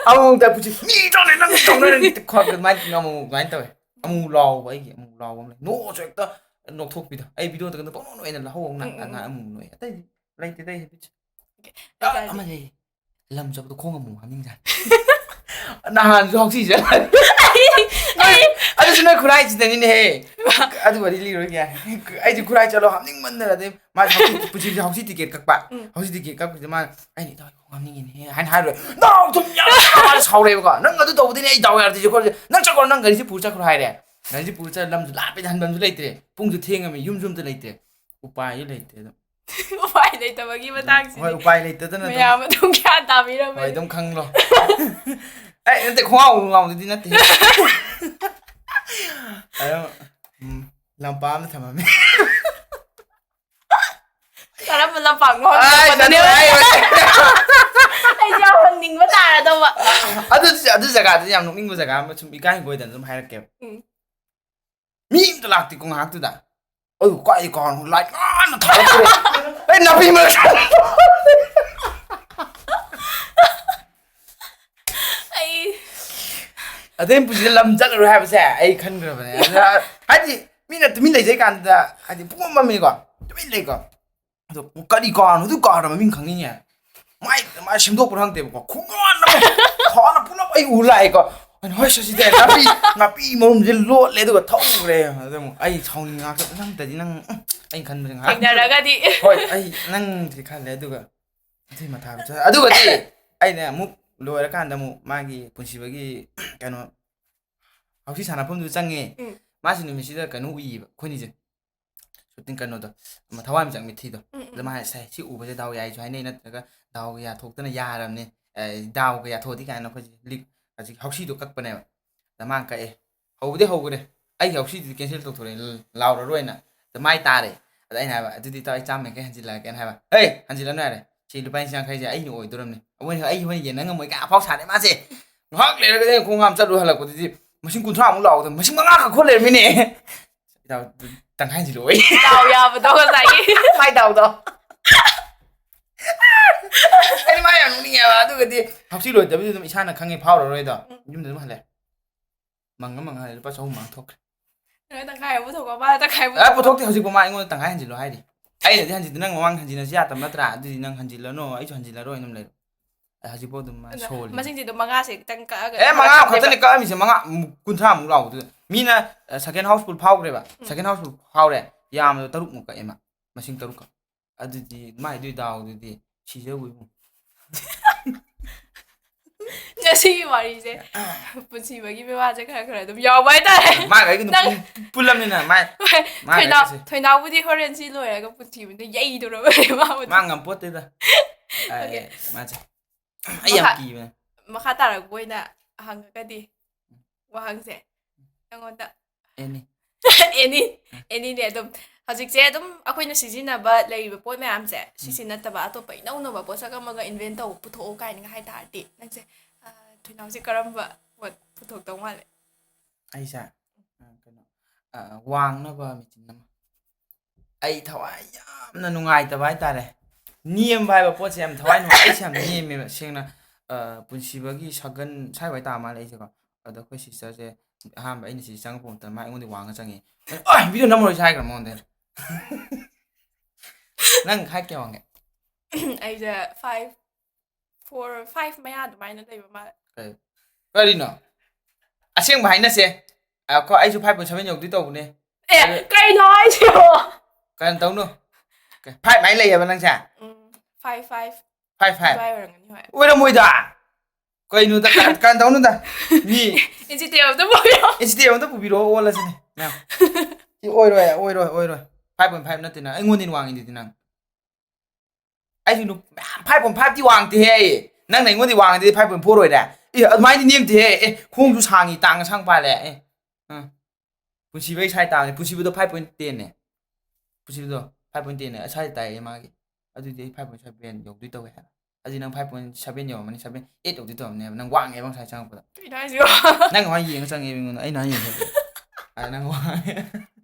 ꯑꯃꯨꯛꯇ ꯄꯨꯟꯁꯤ ꯃꯤ ꯇꯧꯅꯤ ꯅꯪ ꯇꯧꯅꯔꯅꯤ ꯈꯣꯠꯄ ꯑꯗꯨꯃꯥꯏꯅ ꯑꯃꯨꯛ ꯑꯗꯨꯃꯥꯏꯅ ꯇꯧꯋꯦ꯫ ꯑꯃꯨꯛ ꯂꯥꯎꯕ, ꯑꯩꯒꯤ ꯑꯃꯨꯛ ꯂꯥꯎꯕ ꯑꯃ ꯂꯩ꯫ ꯅꯣꯛꯑꯁꯨ ꯍꯦꯛꯇ ꯅꯣꯛꯊꯣꯛꯄꯤꯗꯣ꯫ ꯑꯩ ꯚꯤꯗꯤꯑꯣꯗꯒ ꯄꯪꯅꯣꯛ ꯅꯣꯛꯑꯦꯅ ꯂꯧꯍꯧꯕ ꯑꯃ ꯎꯝ, ꯎꯝ, ꯂꯥꯛꯑ ꯎꯝ꯫ ꯑꯃꯨꯛ ꯅꯣꯛꯑꯦ꯫ ꯑꯇꯩꯗꯤ ꯂꯩꯇꯦꯗ ꯑꯩ ꯍꯦꯕꯤꯠꯁꯦ꯫ ꯑ, ꯀꯩꯀꯥꯗꯤ? ꯑꯃ ꯂꯩ꯫ ꯂꯝ ꯆꯠꯄꯗꯣ ꯈꯣꯡ ꯑꯃꯨꯛ ꯍꯥꯝꯅꯤꯡꯖꯥꯠꯅꯤ꯫ ꯅꯍꯥꯟꯁꯨ ꯍꯧꯁꯤ ꯆꯠꯂꯦ꯫ ꯑꯩ ꯑꯗꯨꯁꯨ ꯅꯣꯏ ꯈꯨꯔꯥꯏꯁꯤꯗꯅꯤꯅꯦꯍꯦ꯫ ꯑꯗꯨ ꯋꯥꯔꯤ ꯂꯤꯔꯣꯏꯒꯦ꯫ ꯑꯩꯁꯨ ꯈꯨꯔꯥꯏ ꯆꯠꯂꯣ ꯍꯥꯞꯅꯤꯡꯃꯟꯗꯅ ꯑꯗꯩ ꯃꯥꯁꯦ ꯍꯧꯁꯤ, ꯄꯨꯟꯁꯤꯁꯦ ꯍꯧꯁꯤ ꯇꯤꯀꯦꯠ ꯀꯛꯄ꯫ ꯎꯝ꯫ ꯍꯧꯁꯤ ꯇꯤꯀꯦꯠ ꯀꯛꯄꯁꯤꯗ ꯃꯥꯅ "ꯑꯩꯅ ꯏꯇꯥꯎ ꯈꯣꯡ ꯍꯥꯝꯅꯤꯡꯉꯤꯅꯦꯍꯦ" ꯍꯥꯏꯅ ꯍꯥꯏꯔꯨꯔꯦ꯫ "ꯅꯥꯎ ꯊꯨꯝ ꯌꯥꯝ ꯁꯥꯎꯔꯦꯕꯀꯣ꯫ "ꯅꯪ ꯑꯗꯨ ꯇꯧꯕꯗꯩꯅꯦ ꯑꯩ ꯗꯥꯎ ꯌꯥꯗ꯭ꯔꯤꯁꯦ ꯈꯣꯠꯂꯤꯁꯦ꯫ ꯅꯪ ꯆꯠꯈ꯭ꯔꯣ, ꯅꯪ ꯒꯥꯔꯤꯁꯦ ꯄꯨꯔ ꯆꯠꯈ꯭ꯔꯣ" ꯍꯥꯏꯔꯦ꯫ ꯒꯥꯔꯤꯁꯦ ꯄꯨꯔ ꯆꯠꯂ ꯂꯝꯁꯨ ꯂꯥꯞꯄꯦꯗ, ꯍꯟꯐꯝꯁꯨ ꯂꯩꯇ꯭ꯔꯦ꯫ ꯄꯨꯡꯁꯨ ꯊꯦꯡꯉꯝꯃꯤ, ꯌꯨꯝꯁꯨ ꯑꯝꯇ ꯂꯩꯇ꯭ꯔꯦ꯫ ꯎꯄꯥꯏꯁꯨ ꯂꯩꯇꯦ ꯑꯗꯨꯝ꯫ ꯎꯄꯥꯏ ꯂꯩꯇꯕꯒꯤ ꯃꯇꯥꯡꯁꯤꯗꯤ ꯍꯣꯏ, ꯎꯄꯥꯏ ꯂꯩꯇꯗꯅ ꯑꯗꯨꯝ ꯃꯌꯥꯝ ꯑꯗꯨꯝ ꯒ꯭ꯌꯥꯟ ꯍꯣꯏ, ꯇꯥꯕꯤꯔꯝꯃꯅꯤ꯫ ꯑꯗꯨꯝ ꯈꯪꯂꯣ꯫ ꯑꯦ, ꯅꯠꯇꯦ, ꯈꯣꯡꯒ꯭ꯔꯥꯎ ꯅꯨꯡꯒ꯭ꯔꯥꯎꯗꯨꯗꯤ ꯅꯠꯇꯦ꯫ ꯑꯗꯨꯝ, ꯎꯝ, ꯂꯝꯄꯥꯛ ꯑꯃ ꯊꯝꯃꯝꯃꯦ꯫ ꯀꯔꯝꯕ ꯂꯝꯄꯥꯛꯅꯣ ꯑꯥꯏ, ꯍꯪꯉꯛꯄꯗꯅꯦ꯫ ꯆꯠꯂꯣ, ꯑꯩ ꯑꯣꯏ-, ꯑꯩꯁꯦ ꯌꯥꯝ ꯍꯪꯅꯤꯡꯕ ꯇꯥꯔꯗꯧꯕ꯫ ꯑꯗꯨ, ꯑꯗꯨ ꯖꯒꯥꯗꯨꯗꯤ ꯌꯥꯝ ꯅꯣꯛꯅꯤꯡꯕ ꯖꯒꯥ ꯑꯃ, ꯁꯨꯝ ꯏꯀꯥꯏ ꯍꯪꯒꯣꯏꯗꯅ ꯑꯗꯨꯝ ꯍꯥꯏꯔꯛꯀꯦꯕ꯫ ꯎꯝ꯫ ꯃꯤ ꯑꯝꯇ ꯂꯥꯛꯇꯦꯀꯣ ꯉꯥꯏꯍꯥꯛꯇꯨꯗ꯫ ꯑꯗꯨ ꯀꯥꯏ ꯀꯥꯎꯔꯝꯅꯣ ꯂꯥꯏꯠ ꯉꯥꯟꯅ ꯊꯥꯜꯂ ꯊꯣꯛꯂꯛꯑꯦ꯫ ꯑꯩ ꯅꯥꯄꯤ ꯃꯔꯛꯇ꯫ ꯑꯩ ꯑꯗꯩ ꯄꯨꯟꯁꯤꯗ ꯂꯝ ꯆꯠꯂꯔꯣꯏ ꯍꯥꯏꯕꯁꯦ ꯑꯩ ꯈꯟꯈ꯭ꯔꯕꯅꯦ꯫ ꯑꯗꯨꯅ ꯍꯥꯏꯗꯤ ꯃꯤꯅ ꯇꯨꯃꯤꯟ ꯂꯩꯖꯩ ꯀꯥꯟꯗ ꯍꯥꯏꯗꯤ ꯄꯨꯡꯃꯝ ꯃꯝꯃꯤꯀꯣ, ꯇꯨꯃꯤꯟ ꯂꯩꯀꯣ꯫ ꯑꯗꯣ ꯀꯔꯤ ꯀꯥꯔꯅꯣ? ꯑꯗꯨ ꯀꯥꯔꯅꯣ ꯃꯃꯤꯡ ꯈꯪꯅꯤꯡꯉꯦ꯫ ꯃꯥꯏ, ꯃꯥꯏ ꯁꯦꯝꯗꯣꯛꯄ꯭ꯔꯥ ꯈꯪꯗꯦꯕꯀꯣ, ꯈꯣꯡꯒꯥꯟ ꯑꯃ ꯊꯥꯅ ꯄꯨꯂꯞ ꯑꯩ ꯎ ꯂꯥꯛꯑꯦꯀꯣ꯫ ꯑꯩꯅ, "ꯍꯣꯏ, ꯁꯤꯗꯤ ꯅꯥꯄꯤ, ꯅꯥꯄꯤ ꯃꯔꯨꯝꯁꯦ ꯂꯣꯠꯂꯦ", ꯑꯗꯨꯒ ꯊꯧꯈ꯭ꯔꯦ꯫ ꯑꯗꯨ ꯑꯃꯨꯛ ꯑꯩ ꯁꯥꯎꯅꯤꯡꯉꯛꯇ, "ꯅꯪꯇꯗꯤ ꯅꯪ, ꯎꯝ", ꯑꯩꯅ ꯈꯟꯕꯁꯦ ꯉꯥꯏꯍꯥꯛ ꯊꯦꯡꯅꯔꯒꯗꯤ꯫ ꯍꯣꯏ, ꯑꯩ ꯅꯪꯗꯤ ꯈꯜꯂꯦ꯫ ꯑꯗꯨꯒ ꯑꯗꯨꯏ ꯃꯊꯥ ꯁꯥ-, ꯑꯗꯨꯒꯗꯤ ꯑꯩꯅ ꯑꯃꯨꯛ ꯂꯣꯏꯔꯀꯥꯟꯗ ꯑꯃꯨꯛ ꯃꯥꯒꯤ ꯄꯨꯟꯁꯤꯕꯒꯤ ꯀꯩꯅꯣ, ꯍꯧꯁꯤ ꯁꯥꯟꯅꯐꯝꯗꯨ ꯆꯪꯉꯦ꯫ ꯎꯝ꯫ ꯃꯥꯁꯤ ꯅꯨꯃꯤꯠꯁꯤꯗ ꯀꯩꯅꯣ ꯎꯏꯌꯦꯕ ꯑꯩꯈꯣꯏꯅꯤꯁꯦ꯫ ꯁꯨꯇꯤꯡ ꯀꯩꯅꯣꯗꯣ, ꯑꯃ ꯊꯋꯥꯏꯃꯤꯆꯥꯛ ꯃꯤꯊꯤꯗꯣ꯫ ꯎꯝ, ꯎꯝ꯫ ꯑꯗ ꯃꯥ ꯍꯥꯏ, "ꯁꯦ, ꯁꯤ ꯎꯕꯁꯦ ꯗꯥꯎ ꯌꯥꯏꯁꯨ ꯍꯥꯏꯅꯩ, ꯅꯠꯇ꯭ꯔꯒ ꯗꯥꯎ ꯌꯥꯊꯣꯛꯇꯅ ꯌꯥꯔꯕꯅꯦ꯫ ꯑꯦ, ꯗꯥꯎꯒ ꯌꯥꯊꯣꯛꯑꯗꯤ" ꯀꯥꯏꯅ ꯑꯩꯈꯣꯏꯁꯦ ꯂꯤꯛ-, ꯍꯧꯖꯤꯛ ꯍꯧꯁꯤꯗꯣ ꯀꯛꯄꯅꯦꯕ꯫ ꯑꯗ ꯃꯥ ꯀꯛꯑꯦ꯫ ꯍꯧꯕꯗꯤ ꯍꯧꯈ꯭ꯔꯦ꯫ ꯑꯩꯒꯤ ꯍꯧꯁꯤꯗꯨꯗꯤ cancel ꯇꯧꯊꯣꯔꯛꯑꯦ, ꯂ-, ꯂꯥꯎꯔꯔꯣꯏꯅ꯫ ꯑꯗ ꯃꯥꯏ ꯇꯥꯔꯦ꯫ ꯑꯗ ꯑꯩꯅ ꯍꯥꯏꯕ, "ꯑꯗꯨꯗꯤ ꯏꯇꯥꯎ ꯑꯩ ꯆꯥꯝꯃ ꯌꯥꯡꯈꯩ ꯍꯟꯖꯤꯜꯂꯛꯑꯒꯦꯅ" ꯍꯥꯏꯕ꯫ "ꯍꯦ, ꯍꯟꯖꯤꯜꯂꯅꯨ ꯌꯥꯔꯦ꯫ ꯁꯤ ꯂꯨꯄꯥ ꯂꯤꯁꯤꯡ ꯌꯥꯡꯈꯩꯁꯦ ꯑꯩꯅ ꯑꯣꯏꯗꯣꯔꯝꯅꯤ꯫ ꯑꯃꯨꯛ ꯑꯩ ꯍꯣꯔꯦꯟ ꯌꯦꯟꯅ ꯉꯝꯃꯣꯏ" ꯀꯥꯏ ꯑꯐꯥꯎ ꯁꯥꯔꯦ ꯃꯥꯁꯦ꯫ ꯉꯥꯏꯍꯥꯛ ꯂꯩꯔꯒꯗꯤ ꯑꯩꯅ ꯈꯣꯡ ꯍꯥꯝ ꯆꯠꯂꯨ ꯍꯜꯂꯛꯄꯗꯗꯤ ꯃꯁꯤꯡ ꯀꯨꯟꯊ꯭ꯔꯥꯃꯨꯛ ꯂꯥꯛꯑꯣꯗ ꯃꯁꯤꯡ ꯃꯉꯥ ꯈꯛ ꯈꯣꯠ ꯂꯩꯔꯝꯃꯤꯅꯦ꯫ ꯏꯇꯥꯎ, ꯇꯪꯈꯥꯏ ꯍꯟꯖꯤꯜꯂꯛꯑꯣ꯫ ꯗꯥꯎ ꯌꯥꯕꯗꯣ ꯉꯁꯥꯏꯒꯤ꯫ ꯃꯥꯏ ꯗꯥꯎꯗꯣ꯫ ꯑꯩꯗꯤ ꯃꯥ ꯌꯥꯝ ꯅꯣꯛꯅꯤꯡꯉꯦꯕ꯫ ꯑꯗꯨꯒꯗꯤ ꯍꯧꯖꯤꯛ ꯂꯣꯏꯗꯕꯗꯨꯗꯤ ꯑꯗꯨꯝ ꯏꯁꯥꯅ ꯈꯪꯉꯦ, ꯐꯥꯎꯔꯔꯣꯏꯗꯣ꯫ ꯌꯨꯝꯗ ꯑꯗꯨꯝ ꯍꯜꯂꯦ꯫ ꯃꯪꯉ ꯃꯪꯉ ꯍꯜꯂꯦ꯫ ꯂꯨꯄꯥ ꯆꯍꯨꯝ ꯃꯥꯡ ꯊꯣꯛꯈ꯭ꯔꯦ꯫ ꯅꯪ ꯇꯪꯈꯥꯏ ꯑꯃ ꯄꯨꯊꯣꯛꯄ, ꯃꯥꯅ ꯇꯪꯈꯥꯏ ꯑꯃ ꯑ, ꯄꯨꯊꯣꯛꯇꯦ꯫ ꯍꯧꯖꯤꯛ ꯃꯥ ꯑꯩꯉꯣꯟꯗ ꯇꯪꯈꯥꯏ ꯍꯟꯖꯤꯜꯂꯣ ꯍꯥꯏꯔꯤ꯫ ꯑꯩꯅꯗꯤ ꯍꯟꯖꯤꯟꯗꯦ, ꯅꯪ ꯃꯃꯥꯡ ꯍꯟꯖꯤꯟꯅꯁꯤ ꯌꯥꯗꯕ ꯅꯠꯇ꯭ꯔꯥ? ꯑꯗꯨꯗꯤ ꯅꯪ ꯍꯟꯖꯤꯜꯂꯅꯨ, ꯑꯩꯁꯨ ꯍꯟꯖꯤꯜꯂꯔꯣꯏ ꯑꯗꯨꯝ ꯂꯩꯔꯣ꯫ ꯑ, ꯍꯧꯖꯤꯛꯐꯥꯎ ꯑꯗꯨꯝ ꯃꯥ ꯁꯣꯜꯂꯤ꯫ ꯃꯁꯤꯡꯁꯤꯗꯣ ꯃꯉꯥꯁꯦ ꯈꯤꯇꯪ ꯀꯛꯑꯒ ꯑꯦ, ꯃꯉꯥ ꯈꯛꯇꯅꯦ ꯀꯛꯑꯝꯃꯤꯁꯦ, ꯃꯉꯥ, ꯀꯨꯟꯊ꯭ꯔꯥꯃꯨꯛ ꯂꯥꯎꯕꯗꯨꯗ꯫ ꯃꯤꯅ, ꯑ, second houseful ꯐꯥꯎꯈ꯭ꯔꯦꯕ꯫ Second houseful ꯐꯥꯎꯔꯦ꯫ ꯌꯥꯝꯕꯗꯣ ꯇꯔꯨꯛꯃꯨꯛ ꯀꯛꯑꯦ ꯃꯥ꯫ ꯃꯁꯤꯡ ꯇꯔꯨꯛ ꯀꯛ꯫ ꯑꯗꯨꯗꯤ ꯃꯥꯏꯗꯨꯒꯤ ꯗꯥꯎꯗꯨꯗꯤ ꯁꯤꯖꯧ ꯏꯕꯨꯡ꯫ ꯉꯁꯤꯒꯤ ꯋꯥꯔꯤꯁꯦ ꯄꯨꯟꯁꯤꯕꯒꯤ ꯃꯤꯋꯥꯁꯦ ꯈꯔ ꯈꯔ ꯑꯗꯨꯝ ꯌꯥꯎꯕ ꯍꯥꯏꯇꯥꯔꯦ꯫ ꯃꯥꯒ ꯑꯩꯒ ꯑꯗꯨꯝ ꯄꯨꯜꯂꯝꯅꯤꯅ ꯃꯥꯏ-, ꯃꯥꯒ ꯑꯩꯒꯁꯦ꯫ ꯊꯣꯏꯅꯥꯎꯕꯨꯗꯤ ꯍꯣꯔꯦꯟ ꯁꯤ ꯂꯣꯏꯔꯒ ꯄꯨꯟꯁꯤꯕꯗ ꯌꯩꯗꯧꯔꯕꯅꯦ ꯃꯥꯕꯨꯗꯤ꯫ ꯃꯥ ꯉꯝꯄꯣꯠꯇꯦꯗ꯫ ꯑꯩ, ꯃꯥꯁꯦ꯫ ꯑꯩ ꯌꯥꯝ ꯀꯤꯕꯅꯦ꯫ ꯃꯈꯥ ꯇꯥꯔꯛꯄ ꯑꯣꯏꯅ ꯍꯪꯉꯒꯗꯤ ꯋꯥꯍꯪꯁꯦ ꯅꯪꯉꯣꯟꯗ꯫ ꯑꯦꯅꯤ꯫ ꯑꯦꯅꯤ꯫ ꯑꯦꯅꯤꯅꯦ꯫ ꯑꯗꯨꯝ ꯍꯧꯖꯤꯛꯁꯦ ꯑꯗꯨꯝ ꯑꯩꯈꯣꯏꯅ ꯁꯤꯖꯤꯟꯅꯕ ꯂꯩꯔꯤꯕ ꯄꯣꯠ ꯃꯌꯥꯝꯁꯦ ꯁꯤꯁꯤ ꯅꯠꯇꯕ ꯑꯇꯣꯞꯄ ꯏꯅꯧ ꯅꯧꯕ ꯄꯣꯠꯁꯛ ꯑꯃꯒ invent ꯇꯧ, ꯄꯨꯊꯣꯛꯑꯣ ꯀꯥꯏꯅꯒ ꯍꯥꯏ ꯇꯥꯔꯗꯤ ꯅꯪꯁꯦ, ꯑ, ꯊꯣꯏꯅꯥꯎꯁꯦ ꯀꯔꯝꯕ ꯄꯣꯠ ꯄꯨꯊꯣꯛꯇꯧ ꯃꯥꯜꯂꯦ? ꯑꯩꯁꯦ, ꯑ, ꯀꯩꯅꯣ, ꯑ, ꯋꯥꯡꯅꯕ ꯃꯦꯆꯤꯟ ꯑꯃ꯫ ꯑꯩ ꯊꯋꯥꯏ ꯌꯥꯝꯅ ꯅꯨꯡꯉꯥꯏꯇꯕ ꯍꯥꯏꯇꯥꯔꯦ꯫ ꯅꯦꯝꯕ ꯍꯥꯏꯕ ꯄꯣꯠꯁꯦ ꯌꯥꯝ ꯊꯋꯥꯏ ꯅꯨꯡꯉꯥꯏ꯫ ꯑꯩꯁꯦ ꯌꯥꯝ ꯅꯦꯝꯃꯦꯕ, ꯁꯦꯡꯅ꯫ ꯑ, ꯄꯨꯟꯁꯤꯕꯒꯤ ꯁꯒꯟ ꯁ꯭ꯋꯥꯏ ꯋꯥꯏ ꯇꯥ ꯃꯥꯜꯂꯦ ꯑꯩꯁꯦꯀꯣ꯫ ꯑꯗꯣ ꯑꯩꯈꯣꯏ sister ꯁꯦ ꯑꯍꯥꯟꯕ ꯑꯩꯅ ꯁꯤ ꯆꯪꯉꯛꯄ ꯃꯇꯝꯗ ꯃꯥ ꯑꯩꯉꯣꯟꯗ ꯋꯥꯡꯉ ꯆꯪꯉꯦ꯫ ꯑꯩꯅ, "ꯑꯣꯏ, video ꯅꯝꯃꯔꯣꯏꯁꯦ" ꯍꯥꯏꯈ꯭ꯔ ꯃꯉꯣꯟꯗ꯫ ꯅꯪ height ꯀꯌꯥ ꯋꯥꯡꯒꯦ? ꯑꯩꯁꯦ five four, five ꯃꯌꯥ ꯑꯗꯨꯃꯥꯏꯅ ꯂꯩꯕ ꯃꯥꯜꯂꯦ꯫ ꯀꯩ-, ꯀꯔꯤꯅꯣ? ꯑꯁꯦꯡꯕ ꯍꯥꯏꯅꯁꯦ꯫ ꯑ, ꯀꯣ, ꯑꯩꯁꯨ five point seven ꯌꯧꯗꯣꯏ ꯇꯧꯕꯅꯦ꯫ ꯑꯦ, ꯑꯗꯨ ꯀꯩꯅꯣ ꯍꯥꯏꯁꯤꯕꯣ? ꯀꯔꯟ ꯇꯧꯅꯨ꯫ ꯀꯩ, five ꯍꯥꯏ ꯂꯩꯌꯦꯕ ꯅꯪꯁꯦ? ꯎꯝ, five five Five five꯫ ꯑꯗꯨꯋꯥꯏ ꯑꯣꯏꯔꯝꯒꯅꯤ, ꯍꯣꯏ꯫ ꯑꯣꯏꯔꯝꯃꯣꯏꯗ꯫ ꯀꯩꯅꯣꯗ ꯀꯔꯟ, ꯀꯔꯟ ꯇꯧꯅꯨꯗ꯫ ꯃꯤ ꯏꯟꯆꯤ ꯇꯦꯞ ꯑꯝꯇ ꯄꯨꯕꯤꯔꯣ꯫ ꯏꯟꯆꯤ ꯇꯦꯞ ꯑꯝꯇ ꯄꯨꯕꯤꯔꯛꯑꯣ, ꯑꯣꯜꯂꯁꯤꯅꯦ꯫ ꯃꯌꯥꯝ꯫ ꯁꯤ ꯑꯣꯏꯔꯣꯏ, ꯑꯣꯏꯔꯣꯏ, ꯑꯣꯏꯔꯣꯏ꯫ Five point five ꯅꯠꯇꯦ ꯅꯪ꯫ ꯑꯩꯉꯣꯟꯗ ꯋꯥꯡꯉꯤꯗꯨꯗꯤ ꯅꯪ꯫ ꯑꯩꯁꯨ ꯅꯨ-, ꯃꯌꯥꯝ five point five ꯇꯤ ꯋꯥꯡꯗꯦꯍꯦ꯫ ꯅꯪꯅ ꯑꯩꯉꯣꯟꯗ ꯋꯥꯡꯉꯤꯗꯨꯗꯤ five point four ꯑꯣꯏꯔꯦ꯫ ꯑꯦ, ꯑꯗꯨꯃꯥꯏꯅꯗꯤ ꯅꯦꯝꯗꯦꯍꯦ꯫ ꯑꯦ, ꯈꯣꯡꯁꯨ ꯁꯥꯡꯉꯤ, ꯇꯥꯡ ꯑꯁꯥꯡ ꯄꯥꯜꯂꯦ꯫ ꯑꯦ, ꯑ꯫ ꯄꯨꯟꯁꯤꯕ ꯑꯩ ꯁꯥꯏ ꯇꯥꯡꯉꯦ꯫ ꯄꯨꯟꯁꯤꯕꯗꯣ five point ten ꯅꯦ꯫ ꯄꯨꯟꯁꯤꯕꯗꯣ five point ten ꯅꯦ꯫ ꯑꯁꯥꯏꯗ ꯇꯥꯏꯌꯦ ꯃꯥꯒꯤ꯫ ꯑꯗꯨꯗꯤ ꯑꯩ five point seven ꯌꯧꯗꯣꯏ ꯇꯧꯋꯦ ꯍꯥꯏꯕ꯫ ꯑꯗꯨꯗꯤ ꯅꯪ five point seven ꯌꯧꯔꯝꯃꯅꯤ, seven eight ꯌꯧꯗꯤ ꯇꯧꯔꯝꯅꯦꯕ, ꯅꯪ ꯋꯥꯡꯉꯦꯕ ꯉꯁꯥꯏ ꯆꯪꯉꯛꯄꯗ. ꯀꯩꯅꯣ ꯍꯥꯏꯁꯤꯕꯣ? ꯅꯪ ꯀꯃꯥꯏꯅ ꯌꯦꯡꯉ ꯆꯪꯉꯦꯕ ꯑꯩꯉꯣꯟꯗ? ꯑꯩꯅ ꯍꯥꯏ ꯌꯦꯡꯉꯦ. ꯑꯗ ꯅꯪ ꯋꯥꯡꯉꯦ.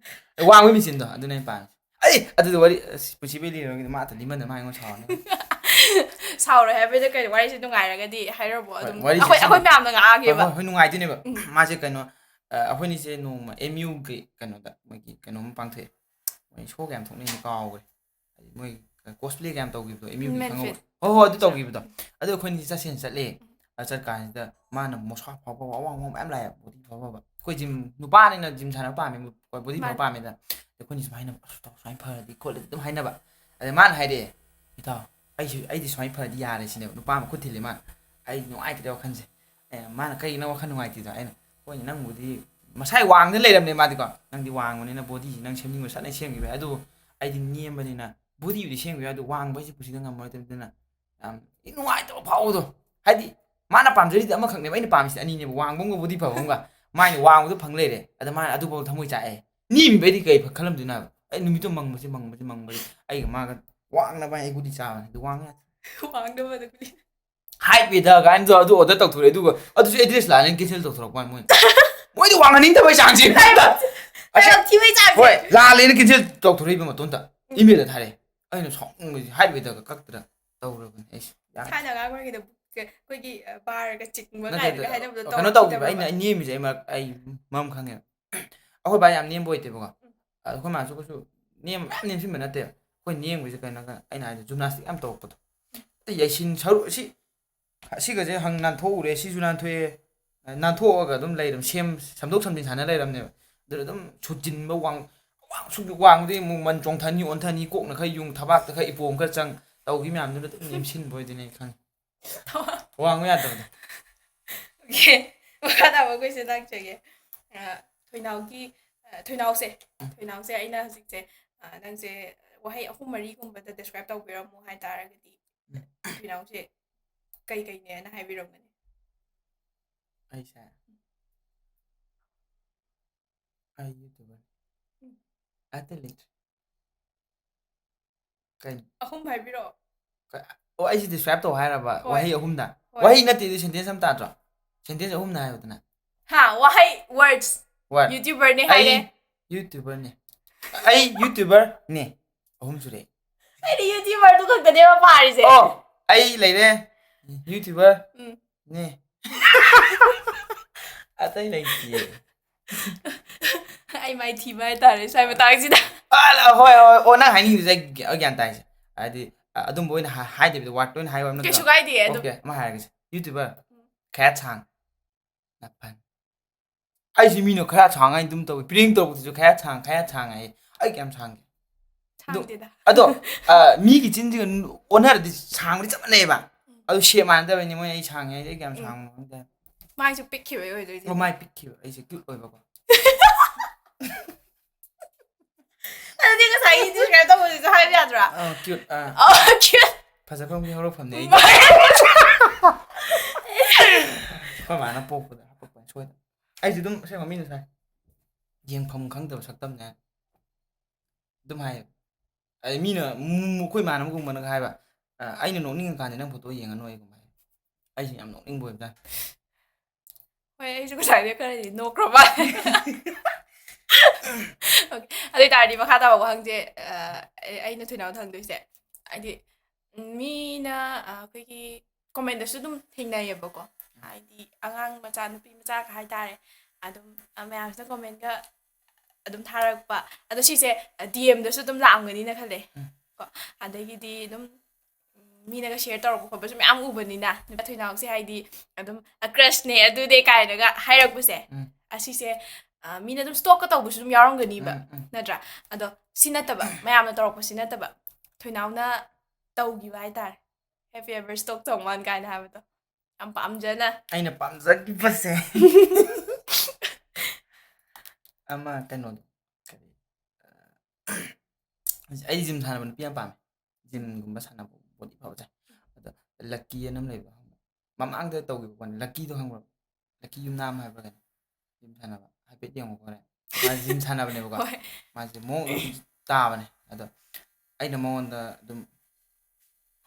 ꯋꯥꯡꯕꯩ ꯃꯦꯆꯤꯟꯗꯣ ꯑꯗꯨꯅ ꯑꯩꯅ ꯄꯥꯝꯃꯤꯁꯦ. ꯑꯩ ꯑꯗꯨꯗꯤ ꯋꯥꯔꯤ ꯑꯁ, ꯄꯨꯟꯁꯤꯕꯩ ꯂꯤꯔꯣꯏꯒꯦ, ꯃꯥ ꯑꯗꯨ ꯂꯤꯃꯟꯗꯅ ꯃꯥ ꯑꯩꯉꯣꯟꯗ ꯁꯥꯎꯔꯅꯤ. ꯁꯥꯎꯔꯣꯏ ꯍꯥꯏꯕꯩꯗ ꯀꯩꯅꯣ, ꯋꯥꯔꯤꯁꯦ ꯅꯨꯡꯉꯥꯏꯔꯒꯗꯤ ꯍꯥꯏꯔꯕꯣ? ꯑꯗꯨꯝ ꯋꯥꯔꯤꯁꯦ ꯑꯩꯈꯣꯏ ꯁꯨꯝ- ꯑꯩꯈꯣꯏ ꯃꯌꯥꯝꯅ ꯍꯣꯏ, ꯉꯥꯡꯉꯒꯦꯕ. ꯍꯣꯏ, ꯍꯣꯏ, ꯅꯨꯡꯉꯥꯏꯗꯣꯏꯅꯦꯕ. ꯃꯥꯁꯦ ꯀꯩꯅꯣ, ꯑ, ꯑꯩꯈꯣꯏꯅꯤꯁꯦ ꯅꯣꯡꯃ M U ꯒꯤ ꯀꯩꯅꯣꯗ ꯃꯣꯏꯒꯤ ꯀꯩꯅꯣꯝ ꯄꯥꯡꯊꯣꯛꯑꯦ. ꯃꯣꯏ ꯁꯣ ꯀꯌꯥꯝ ꯊꯣꯛꯅꯩꯅꯤ ꯀꯥꯎꯈ꯭ꯔꯦ. ꯍꯥꯏꯗꯤ ꯃꯣꯏ cosplay ꯀꯌꯥꯝ ꯇꯧꯈꯤꯕꯗꯣ, M U ꯒꯤ Manfest. ꯈꯪꯍꯧꯕ꯭ꯔꯥ? ꯍꯣꯏ, ꯍꯣꯏ, ꯑꯗꯨ ꯇꯧꯈꯤꯕꯗꯣ. ꯑꯗꯨ ꯑꯩꯈꯣꯏꯅꯤꯁꯦ ꯆꯠꯁꯦꯅ ꯆꯠꯂꯦ. ꯑꯗ ꯆꯠꯀꯥꯟꯁꯤꯗ ꯃꯥꯅ ꯃꯁꯥ ꯐꯕ ꯑꯋꯥꯡ ꯑꯋꯥꯡꯕ ꯃꯌꯥꯝ ꯂꯥꯛꯑꯦ, ꯕꯣꯗꯤ ꯐꯕ ꯐꯕ. ꯑꯩꯈꯣꯏ ꯖꯤꯝ, ꯅꯨꯄꯥꯅꯤꯅ ꯖꯤꯝ ꯁꯥꯟꯅꯕ ꯄꯥꯝꯃꯦ, ꯕꯣꯗꯤ ꯐꯕ ꯃꯥꯅꯦ. ꯄꯥꯝꯃꯦꯗꯅ. ꯑꯗ ꯑꯩꯈꯣꯏꯅ ꯁꯨꯃꯥꯏꯅ, "ꯑꯁ, ꯏꯇꯥꯎ, ꯁꯨꯃꯥꯏꯅ ꯐꯔꯗꯤ ꯈꯣꯠꯂꯗꯤ" ꯑꯗꯨꯝ ꯍꯥꯏꯅꯕ. ꯑꯗ ꯃꯥꯅ ꯍꯥꯏꯔꯛꯑꯦ, "ꯏꯇꯥꯎ, ꯑꯩꯁꯨ, ꯑꯩꯗꯤ ꯁꯨꯃꯥꯏꯅ ꯐꯔꯗꯤ ꯌꯥꯔꯦ" ꯁꯤꯅꯦꯕ. ꯅꯨꯄꯥ ꯑꯃ ꯈꯨꯠ ꯊꯤꯜꯂꯦ ꯃꯥꯅ. ꯑꯩ ꯅꯨꯡꯉꯥꯏꯇ꯭ꯔꯦ ꯋꯥꯈꯜꯁꯦ. ꯑꯦ, ꯃꯥꯅ ꯀꯩꯒꯤꯅꯣ ꯋꯥꯈꯜ ꯅꯨꯡꯉꯥꯏꯇ꯭ꯔꯤꯗꯣ? ꯑꯩꯅ, "ꯍꯣꯏꯅꯦ, ꯅꯪꯕꯨꯗꯤ ꯃꯁꯥꯏ ꯋꯥꯡꯗ ꯂꯩꯔꯝꯅꯦ ꯃꯥꯗꯤꯀꯣ, ꯅꯪꯗꯤ ꯋꯥꯡꯕꯅꯤꯅ ꯕꯣꯗꯤꯁꯤ ꯅꯪ ꯁꯦꯝꯅꯤꯡꯕ ꯁꯠꯅ ꯁꯦꯝꯈꯤꯕ ꯌꯥꯏ, ꯑꯗꯨꯕꯨ ꯑꯩꯗꯤ ꯅꯦꯝꯕꯅꯤꯅ ꯕꯣꯗꯤꯕꯨꯗꯤ ꯁꯦꯝꯈꯤꯕ ꯌꯥꯏ, ꯑꯗꯨ ꯋꯥꯡꯕ ꯍꯥꯏꯁꯤ ꯄꯨꯟꯁꯤꯗ ꯉꯝꯃꯔꯣꯏꯗꯕꯅꯤꯅ ꯌꯥꯝ ꯅꯨꯡꯉꯥꯏꯇꯕ ꯐꯥꯎꯕꯗꯣ"꯫ ꯍꯥꯏꯗꯤ ꯃꯥꯅ ꯄꯥꯝꯖꯔꯤꯗꯤ ꯑꯃꯈꯛꯅꯦꯕ, ꯑꯩꯅ ꯄꯥꯝꯃꯤꯁꯤꯗꯤ ꯑꯅꯤꯅꯦꯕ, ꯋꯥꯡꯕ ꯑꯃꯒ ꯕꯣꯗꯤ ꯐꯕ ꯑꯃꯒ. ꯃꯥꯏꯅ ꯋꯥꯡꯕꯗꯣ ꯐꯪ ꯂꯩꯔꯦ, ꯑꯗ ꯃꯥꯅ ꯑꯗꯨꯐꯥꯎ ꯊꯃꯣꯏ ꯆꯥꯛꯑꯦ꯫ ꯅꯦꯝꯃꯤꯕꯩꯗꯤ ꯀꯩ ꯈꯜꯂꯝꯗꯣꯏꯅꯣ ꯍꯥꯏꯕ? ꯑꯩ ꯅꯨꯃꯤꯠꯇꯣ ꯃꯪꯕꯁꯤ, ꯃꯪꯕꯁꯤ, ꯃꯪꯕꯁꯤ, ꯑꯩꯒ ꯃꯥꯒ ꯋꯥꯡꯅꯕ ꯑꯩ ꯒꯨꯂꯤ ꯆꯥꯕꯅꯤ, ꯑꯗꯨ ꯋꯥꯡ ꯌꯥꯗꯦ꯫ ꯋꯥꯡꯗꯕꯗ ꯒꯨꯂꯤ. ꯍꯥꯏꯠ ꯋꯦꯗ ꯀꯥꯏꯅ ꯑꯗꯨ ꯑꯣꯔꯗꯔ ꯇꯧꯊꯣꯔꯛꯑꯦ, ꯑꯗꯨꯒ ꯑꯗꯨꯁꯨ ꯑꯦꯗ꯭ꯔꯦꯁ ꯂꯥꯜꯂꯦꯅ ꯀꯦꯟꯁꯦꯜ ꯇꯧꯊꯣꯔꯛꯄ ꯃꯣꯏ. ꯃꯣꯏꯗꯤ ꯋꯥꯡꯍꯟꯅꯤꯡꯗꯕꯩ ꯆꯥꯡꯁꯦ. ꯑꯁꯦ- ꯌꯥꯝ ꯊꯤꯕꯩ ꯆꯥꯡꯁꯦ. ꯍꯣꯏ, ꯂꯥꯜꯂꯦꯅ ꯀꯦꯟꯁꯦꯜ ꯇꯧꯊꯣꯔꯛꯏꯕ ꯃꯇꯣꯟꯗ ꯏꯃꯦꯜꯗ ꯊꯥꯔꯛꯑꯦ꯫ ꯑꯩꯅ ꯁꯥꯎꯅꯤꯡꯕꯁꯦ ꯍꯥꯏꯠ ꯋꯦꯗꯒ ꯀꯛꯇꯅ ꯇꯧꯔꯕꯅꯦ ꯑꯩꯁꯦ. ꯌꯥꯝ ꯊꯥꯏꯅ ꯑꯉꯥꯡ ꯑꯣꯏꯔꯤꯉꯩꯗ ꯀ- ꯑꯩꯈꯣꯏꯒꯤ, ꯑ, ꯕꯥꯔꯒ ꯆꯤꯡꯕ ꯅꯠꯇꯦ, ꯀꯥꯏꯅꯒ ꯅꯠꯇꯦ, ꯍꯥꯏꯅꯕꯗꯣ ꯀꯩꯅꯣ ꯇꯧꯔꯛꯈꯤꯗꯕ꯭ꯔꯕ? ꯇꯧꯈꯤꯕ, ꯑꯩꯅ ꯅꯦꯝꯃꯤꯁꯦ ꯑꯩ ꯃꯔꯛ-, ꯑꯩ ꯃꯔꯝ ꯈꯪꯉꯦꯕ꯫ ꯑꯩꯈꯣꯏ ꯕꯥ ꯌꯥꯝ ꯅꯦꯝꯕ ꯑꯣꯏꯗꯦꯕꯀꯣ꯫ ꯑꯗꯣ ꯑꯩꯈꯣꯏ ꯃꯥꯁꯨ ꯀꯩꯁꯨ ꯅꯦꯝ-, ꯃꯌꯥꯝ ꯅꯦꯝꯁꯤꯟꯕ ꯅꯠꯇꯦ꯫ ꯑꯩꯈꯣꯏ ꯅꯦꯝꯕꯁꯦ ꯀꯩꯅꯣ, ꯑꯩꯅ ꯍꯥꯏꯗꯤ ꯖꯤꯝꯅꯥꯁꯇꯤꯛ ꯌꯥꯝ ꯇꯧꯔꯛꯄꯗꯣ꯫ ꯑꯇꯩ ꯌꯩꯁꯤꯟ ꯁꯔꯨ-, ꯁꯤ, ꯑꯁꯤꯒꯁꯦ ꯍꯪ ꯅꯥꯟꯊꯣꯛꯎꯔꯦ, ꯁꯤꯁꯨ ꯅꯥꯟꯊꯣꯛꯑꯦ꯫ ꯅꯥꯟꯊꯣꯛꯑꯒ ꯑꯗꯨꯝ ꯂꯩꯔꯝ-, ꯁꯦꯝ-, ꯁꯦꯝꯗꯣꯛ ꯁꯦꯝꯖꯤꯟ ꯁꯥꯟꯅ ꯂꯩꯔꯝꯅꯦꯕ꯫ ꯑꯗꯨꯗ ꯑꯗꯨꯝ ꯁꯨꯖꯤꯟꯕ, ꯋꯥꯡ-, ꯋꯥꯡ-, ꯁꯨꯛ ꯋꯥꯡꯕꯗꯒꯤ ꯑꯃꯨꯛ ꯃꯟ ꯆꯣꯡꯊꯅꯤ, ꯑꯣꯟꯊꯅꯤ, ꯀꯣꯛꯅ ꯈꯔ ꯌꯨꯡ, ꯊꯕꯥꯛꯇ ꯈꯔ ꯏꯄꯣꯝ ꯈꯔ ꯆꯪ, ꯇꯧꯈꯤ ꯃꯌꯥꯝꯗꯨꯅ ꯑꯗꯨꯝ ꯅꯦꯝꯁꯤꯟꯕ ꯑꯣꯏꯗꯣꯏꯅꯦ ꯑꯩ ꯈꯪꯉꯦ꯫ ꯋꯥꯡꯕ ꯌꯥꯗꯕꯗꯣ꯫ Okay. ꯃꯈꯥ ꯇꯥꯕ question ꯂꯥꯛꯆꯒꯦ꯫ ꯑ, ꯊꯣꯏꯅꯥꯎꯒꯤ, ꯑ, ꯊꯣꯏꯅꯥꯎꯁꯦ, ꯊꯣꯏꯅꯥꯎꯁꯦ ꯑꯩꯅ ꯍꯧꯖꯤꯛꯁꯦ, ꯑ, ꯅꯪꯁꯦ ꯋꯥꯍꯩ ꯑꯍꯨꯝ ꯃꯔꯤꯒꯨꯝꯕꯗ describe ꯇꯧꯕꯤꯔꯝꯃꯣ ꯍꯥꯏꯇꯥꯔꯒꯗꯤ, ꯊꯣꯏꯅꯥꯎꯁꯦ ꯀꯩ ꯀꯩꯅꯦꯅ ꯍꯥꯏꯕꯤꯔꯝꯒꯅꯤ? ꯑꯩꯁꯦ, ꯑꯩ YouTuber꯫ ꯎꯝ. ꯑꯇꯩ ꯂꯩꯇ꯭ꯔꯦ꯫ ꯀꯩꯅꯣ? ꯑꯍꯨꯝ ꯍꯥꯏꯕꯤꯔꯛꯑꯣ꯫ ꯀ-, ꯑꯣ, ꯑꯩꯁꯦ describe ꯇꯧ ꯍꯥꯏꯔꯕ? ꯍꯣꯏ. ꯋꯥꯍꯩ ꯑꯍꯨꯝꯗ? ꯍꯣꯏ. ꯋꯥꯍꯩ ꯅꯠꯇꯦ, ꯑꯗꯨ sentence ꯑꯃ ꯇꯥꯗ꯭ꯔꯣ? Sentence ꯑꯍꯨꯝꯅ ꯍꯥꯏꯌꯨꯗꯅ. ꯍꯥ, ꯋꯥꯍꯩ, words. Word. YouTuber ꯅꯦ ꯑꯩ ꯍꯥꯏꯔꯦ. YouTuber ꯅꯦ. ꯑꯩ YouTuber ꯅꯦ. ꯑꯍꯨꯝ ꯁꯨꯔꯦ. ꯑꯩꯗꯤ YouTuber ꯗꯨ ꯈꯛꯇꯅꯦꯕ ꯄꯥꯔꯤꯁꯦ. ꯑꯣ, ꯑꯩ ꯂꯩꯔꯦ. YouTuber ꯎꯝ. ꯅꯦ. ꯑꯇꯩ ꯂꯩꯇꯤꯌꯦ. ꯑꯩ ꯃꯥꯏꯊꯤꯕ ꯍꯥꯏꯇꯥꯔꯦ ꯁ꯭ꯋꯥꯏ ꯃꯇꯥꯡꯁꯤꯗ. ꯑ, ꯍꯣꯏ, ꯍꯣꯏ, ꯑꯣ, ꯅꯪ ꯍꯥꯏꯅꯤꯡꯉꯤꯁꯦ ꯑꯩ ꯒ꯭ꯌꯥ-, ꯑꯩ ꯒ꯭ꯌꯥꯟ ꯇꯥꯏꯁꯦ. ꯍꯥꯏꯗꯤ, ꯑ, ꯑꯗꯨꯝꯕ ꯑꯣꯏꯅ ꯍꯥ-, ꯍꯥꯏꯗꯕꯤꯗ word ꯇ ꯑꯣꯏꯅ ꯍꯥꯏꯌꯣ ꯍꯥꯏꯕ ꯅꯠꯇ꯭ꯔꯣ? ꯀꯩꯁꯨ ꯀꯥꯏꯗꯦ ꯑꯗꯨꯝ. Okay, ꯑꯃ ꯍꯥꯏꯔꯒꯦꯁꯦ. YouTuber. ꯈꯌꯥꯠ ꯁꯥꯡ. ꯅꯥꯄꯟ. ꯑꯩꯁꯦ ꯃꯤꯅ ꯈꯌꯥꯠ ꯁꯥꯡ ꯍꯥꯏꯅ ꯑꯗꯨꯝ ꯇꯧꯏ꯫ Prank ꯇꯧꯕꯗꯁꯨ ꯈꯌꯥꯠ ꯁꯥꯡ, ꯈꯌꯥꯠ ꯁꯥꯡ ꯍꯥꯏꯌꯦ꯫ ꯑꯩ ꯀꯌꯥꯝ ꯁꯥꯡꯒꯦ? ꯁꯥꯡꯗꯦꯗ. ꯑꯗꯣ, ꯑ, ꯃꯤꯒꯤ ꯆꯤꯟꯁꯤꯒ ꯑꯣꯟꯅꯔꯗꯤ ꯁꯥꯡꯕꯗꯤ ꯆꯞ ꯃꯥꯟꯅꯩꯕ꯫ ꯑꯗꯨ shape ꯃꯥꯟꯅꯗꯕꯩꯅꯤ ꯃꯣꯏ ꯑꯩ ꯁꯥꯡꯉꯦ ꯍꯥꯏꯁꯦ꯫ ꯑꯩ ꯀꯌꯥꯝ ꯎꯝ. ꯁꯥꯡꯕꯅꯣ ꯈꯪꯗꯦ꯫ ꯃꯥꯏꯁꯨ ꯄꯤꯛꯈꯤꯕꯩ ꯑꯣꯏꯗꯣꯏꯅꯦ. ꯑꯣ, ꯃꯥꯏ ꯄꯤꯛꯈꯤꯕ꯫ ꯑꯩꯁꯦ cute ꯑꯣꯏꯕꯀꯣ꯫ ꯑꯗꯨꯗꯤ ꯉꯁꯥꯏꯒꯤ describe ꯇꯧꯕꯗꯨꯁꯨ ꯍꯥꯏꯕ ꯌꯥꯗ꯭ꯔꯥ? ꯑ, cute, ꯑ. ꯑꯣ, cute. ꯐꯖꯐꯝꯒꯤ ꯍꯧꯔꯛꯐꯝꯅꯦ ꯑꯩ꯫ ꯑꯩꯈꯣꯏ ꯃꯥꯅ ꯄꯣꯛꯄꯗ ꯍꯥꯄꯛꯄꯅꯤ ꯁꯣꯏꯗꯅ꯫ ꯑꯩꯁꯦ ꯑꯗꯨꯝ ꯑꯁꯦꯡꯕ ꯃꯤꯅ ꯁꯥꯏ꯫ ꯌꯦꯡꯐꯝ ꯈꯪꯗꯕ ꯁꯛꯇꯝꯅꯦ꯫ ꯑꯗꯨꯝ ꯍꯥꯏꯌꯦ꯫ ꯑꯩ ꯃꯤꯅ ꯃꯨ-, ꯃꯨ-, ꯑꯩꯈꯣꯏ ꯏꯃꯥꯟꯅꯕꯒꯨꯝꯕꯅꯒ ꯍꯥꯏꯕ, "ꯑ, ꯑꯩꯅ ꯅꯣꯛꯅꯤꯡꯉꯀꯥꯟꯗ ꯅꯪ photo ꯌꯦꯡꯉꯅꯨ ꯑꯩꯒꯨꯝꯕ" ꯍꯥꯏ꯫ ꯑꯩꯁꯦ ꯌꯥꯝ ꯅꯣꯛꯅꯤꯡꯕ ꯑꯣꯏꯕꯖꯥꯠꯅꯤ꯫ ꯍꯣꯏ, ꯑꯩꯁꯨ ꯉꯁꯥꯏꯗꯩ ꯈꯔꯗꯤ ꯅꯣꯛꯈ꯭ꯔ ꯃꯥꯜꯂꯦ꯫ Okay, ꯑꯗꯨ ꯑꯣꯏꯇꯥꯔꯗꯤ ꯃꯈꯥ ꯇꯥꯕ ꯋꯥꯍꯪꯁꯦ, ꯑ, ꯑꯩ-, ꯑꯩꯅ ꯊꯣꯏꯅꯥꯎꯗ ꯍꯪꯗꯣꯏꯁꯦ, ꯍꯥꯏꯗꯤ, ꯃꯤꯅ, ꯑ, ꯑꯩꯈꯣꯏꯒꯤ comment ꯇꯁꯨ ꯑꯗꯨꯝ ꯊꯦꯡꯅꯩꯌꯦꯕꯀꯣ, ꯍꯥꯏꯗꯤ ꯑꯉꯥꯡ ꯃꯆꯥ, ꯅꯨꯄꯤ ꯃꯆꯥꯒ ꯍꯥꯏꯇꯥꯔꯦ, ꯑꯗꯨꯝ, ꯑ, ꯃꯌꯥꯝꯁꯤꯅ comment ꯀ ꯑꯗꯨꯝ ꯊꯥꯔꯛꯄ꯫ ꯑꯗꯣ ꯁꯤꯁꯦ, ꯑ, D M ꯗꯁꯨ ꯑꯗꯨꯝ ꯂꯥꯛꯑꯝꯒꯅꯤꯅ ꯈꯜꯂꯦ꯫ ꯎꯝ. ꯀꯣ, ꯑꯗꯒꯤꯗꯤ ꯑꯗꯨꯝ, ꯎꯝ, ꯃꯤꯅꯒ share ꯇꯧꯔꯛꯄ ꯈꯣꯠꯄꯁꯨ ꯃꯌꯥꯝ ꯎꯕꯅꯤꯅ, ꯅꯨꯄꯥ ꯊꯣꯏꯅꯥꯎꯁꯦ ꯍꯥꯏꯗꯤ ꯑꯗꯨꯝ, "ꯑ, crush ꯅꯦ, ꯑꯗꯨꯅꯦ" ꯀꯥꯏꯅꯒ ꯍꯥꯏꯔꯛꯄꯁꯦ, ꯎꯝ. ꯑꯁꯤꯁꯦ, ꯑ, ꯃꯤꯅ ꯑꯗꯨꯝ stalk ꯀ ꯇꯧꯕꯁꯨ ꯑꯗꯨꯝ ꯌꯥꯎꯔꯝꯒꯅꯤꯕ, ꯎꯝ, ꯎꯝ. ꯅꯠꯇ꯭ꯔꯥ? ꯑꯗꯣ ꯁꯤ ꯅꯠꯇꯕ, ꯃꯌꯥꯝꯅ ꯇꯧꯔꯛꯄꯁꯤ ꯅꯠꯇꯕ, ꯊꯣꯏꯅꯥꯎꯅ ꯇꯧꯈꯤꯕ ꯍꯥꯏꯇꯥꯔꯦ, "Have you ever stalk someone?" ꯀꯥꯏꯅ ꯍꯥꯏꯕꯗꯣ, ꯌꯥꯝ ꯄꯥꯝꯖꯅ꯫ ꯑꯩꯅ ꯄꯥꯝꯖꯈꯤꯕꯁꯦ꯫ ꯑꯃ ꯀꯩꯅꯣꯗꯣ, ꯀꯔꯤ, ꯑ, ꯑꯩ gym ꯁꯥꯟꯅꯕ ꯅꯨꯄꯤ ꯌꯥꯝ ꯄꯥꯝꯃꯦ꯫ Gym ꯒꯨꯝꯕ ꯁꯥꯟꯅꯕ, body ꯐꯕꯁꯦ꯫ ꯑꯗꯣ Lucky ꯑꯅ ꯑꯃ ꯂꯩꯕꯗꯣ ꯈꯪꯕ꯭ꯔꯥ? ꯃꯃꯥꯡꯗ ꯇꯧꯈꯤꯕ ꯄꯣꯠꯅꯤ꯫ Lucky ꯗꯣ ꯈꯪꯕ꯭ꯔꯥ? Lucky ꯌꯨꯝꯅꯥꯝ ꯍꯥꯏꯕ꯭ꯔꯥ ꯀꯩꯅꯣ? Gym ꯁꯥꯟꯅꯕ꯫ ꯍꯥꯏꯐꯦꯠ ꯌꯦꯡꯉꯨꯀꯣ ꯍꯣꯔꯦꯟ꯫ ꯃꯥ gym ꯁꯥꯟꯅꯕꯅꯦꯕꯀꯣ꯫ ꯍꯣꯏ. ꯃꯥꯁꯦ ꯃꯑꯣꯡ ꯑꯗꯨꯝ ꯇꯥꯕꯅꯦ꯫ ꯑꯗꯣ ꯑꯩꯅ ꯃꯉꯣꯟꯗ ꯑꯗꯨꯝ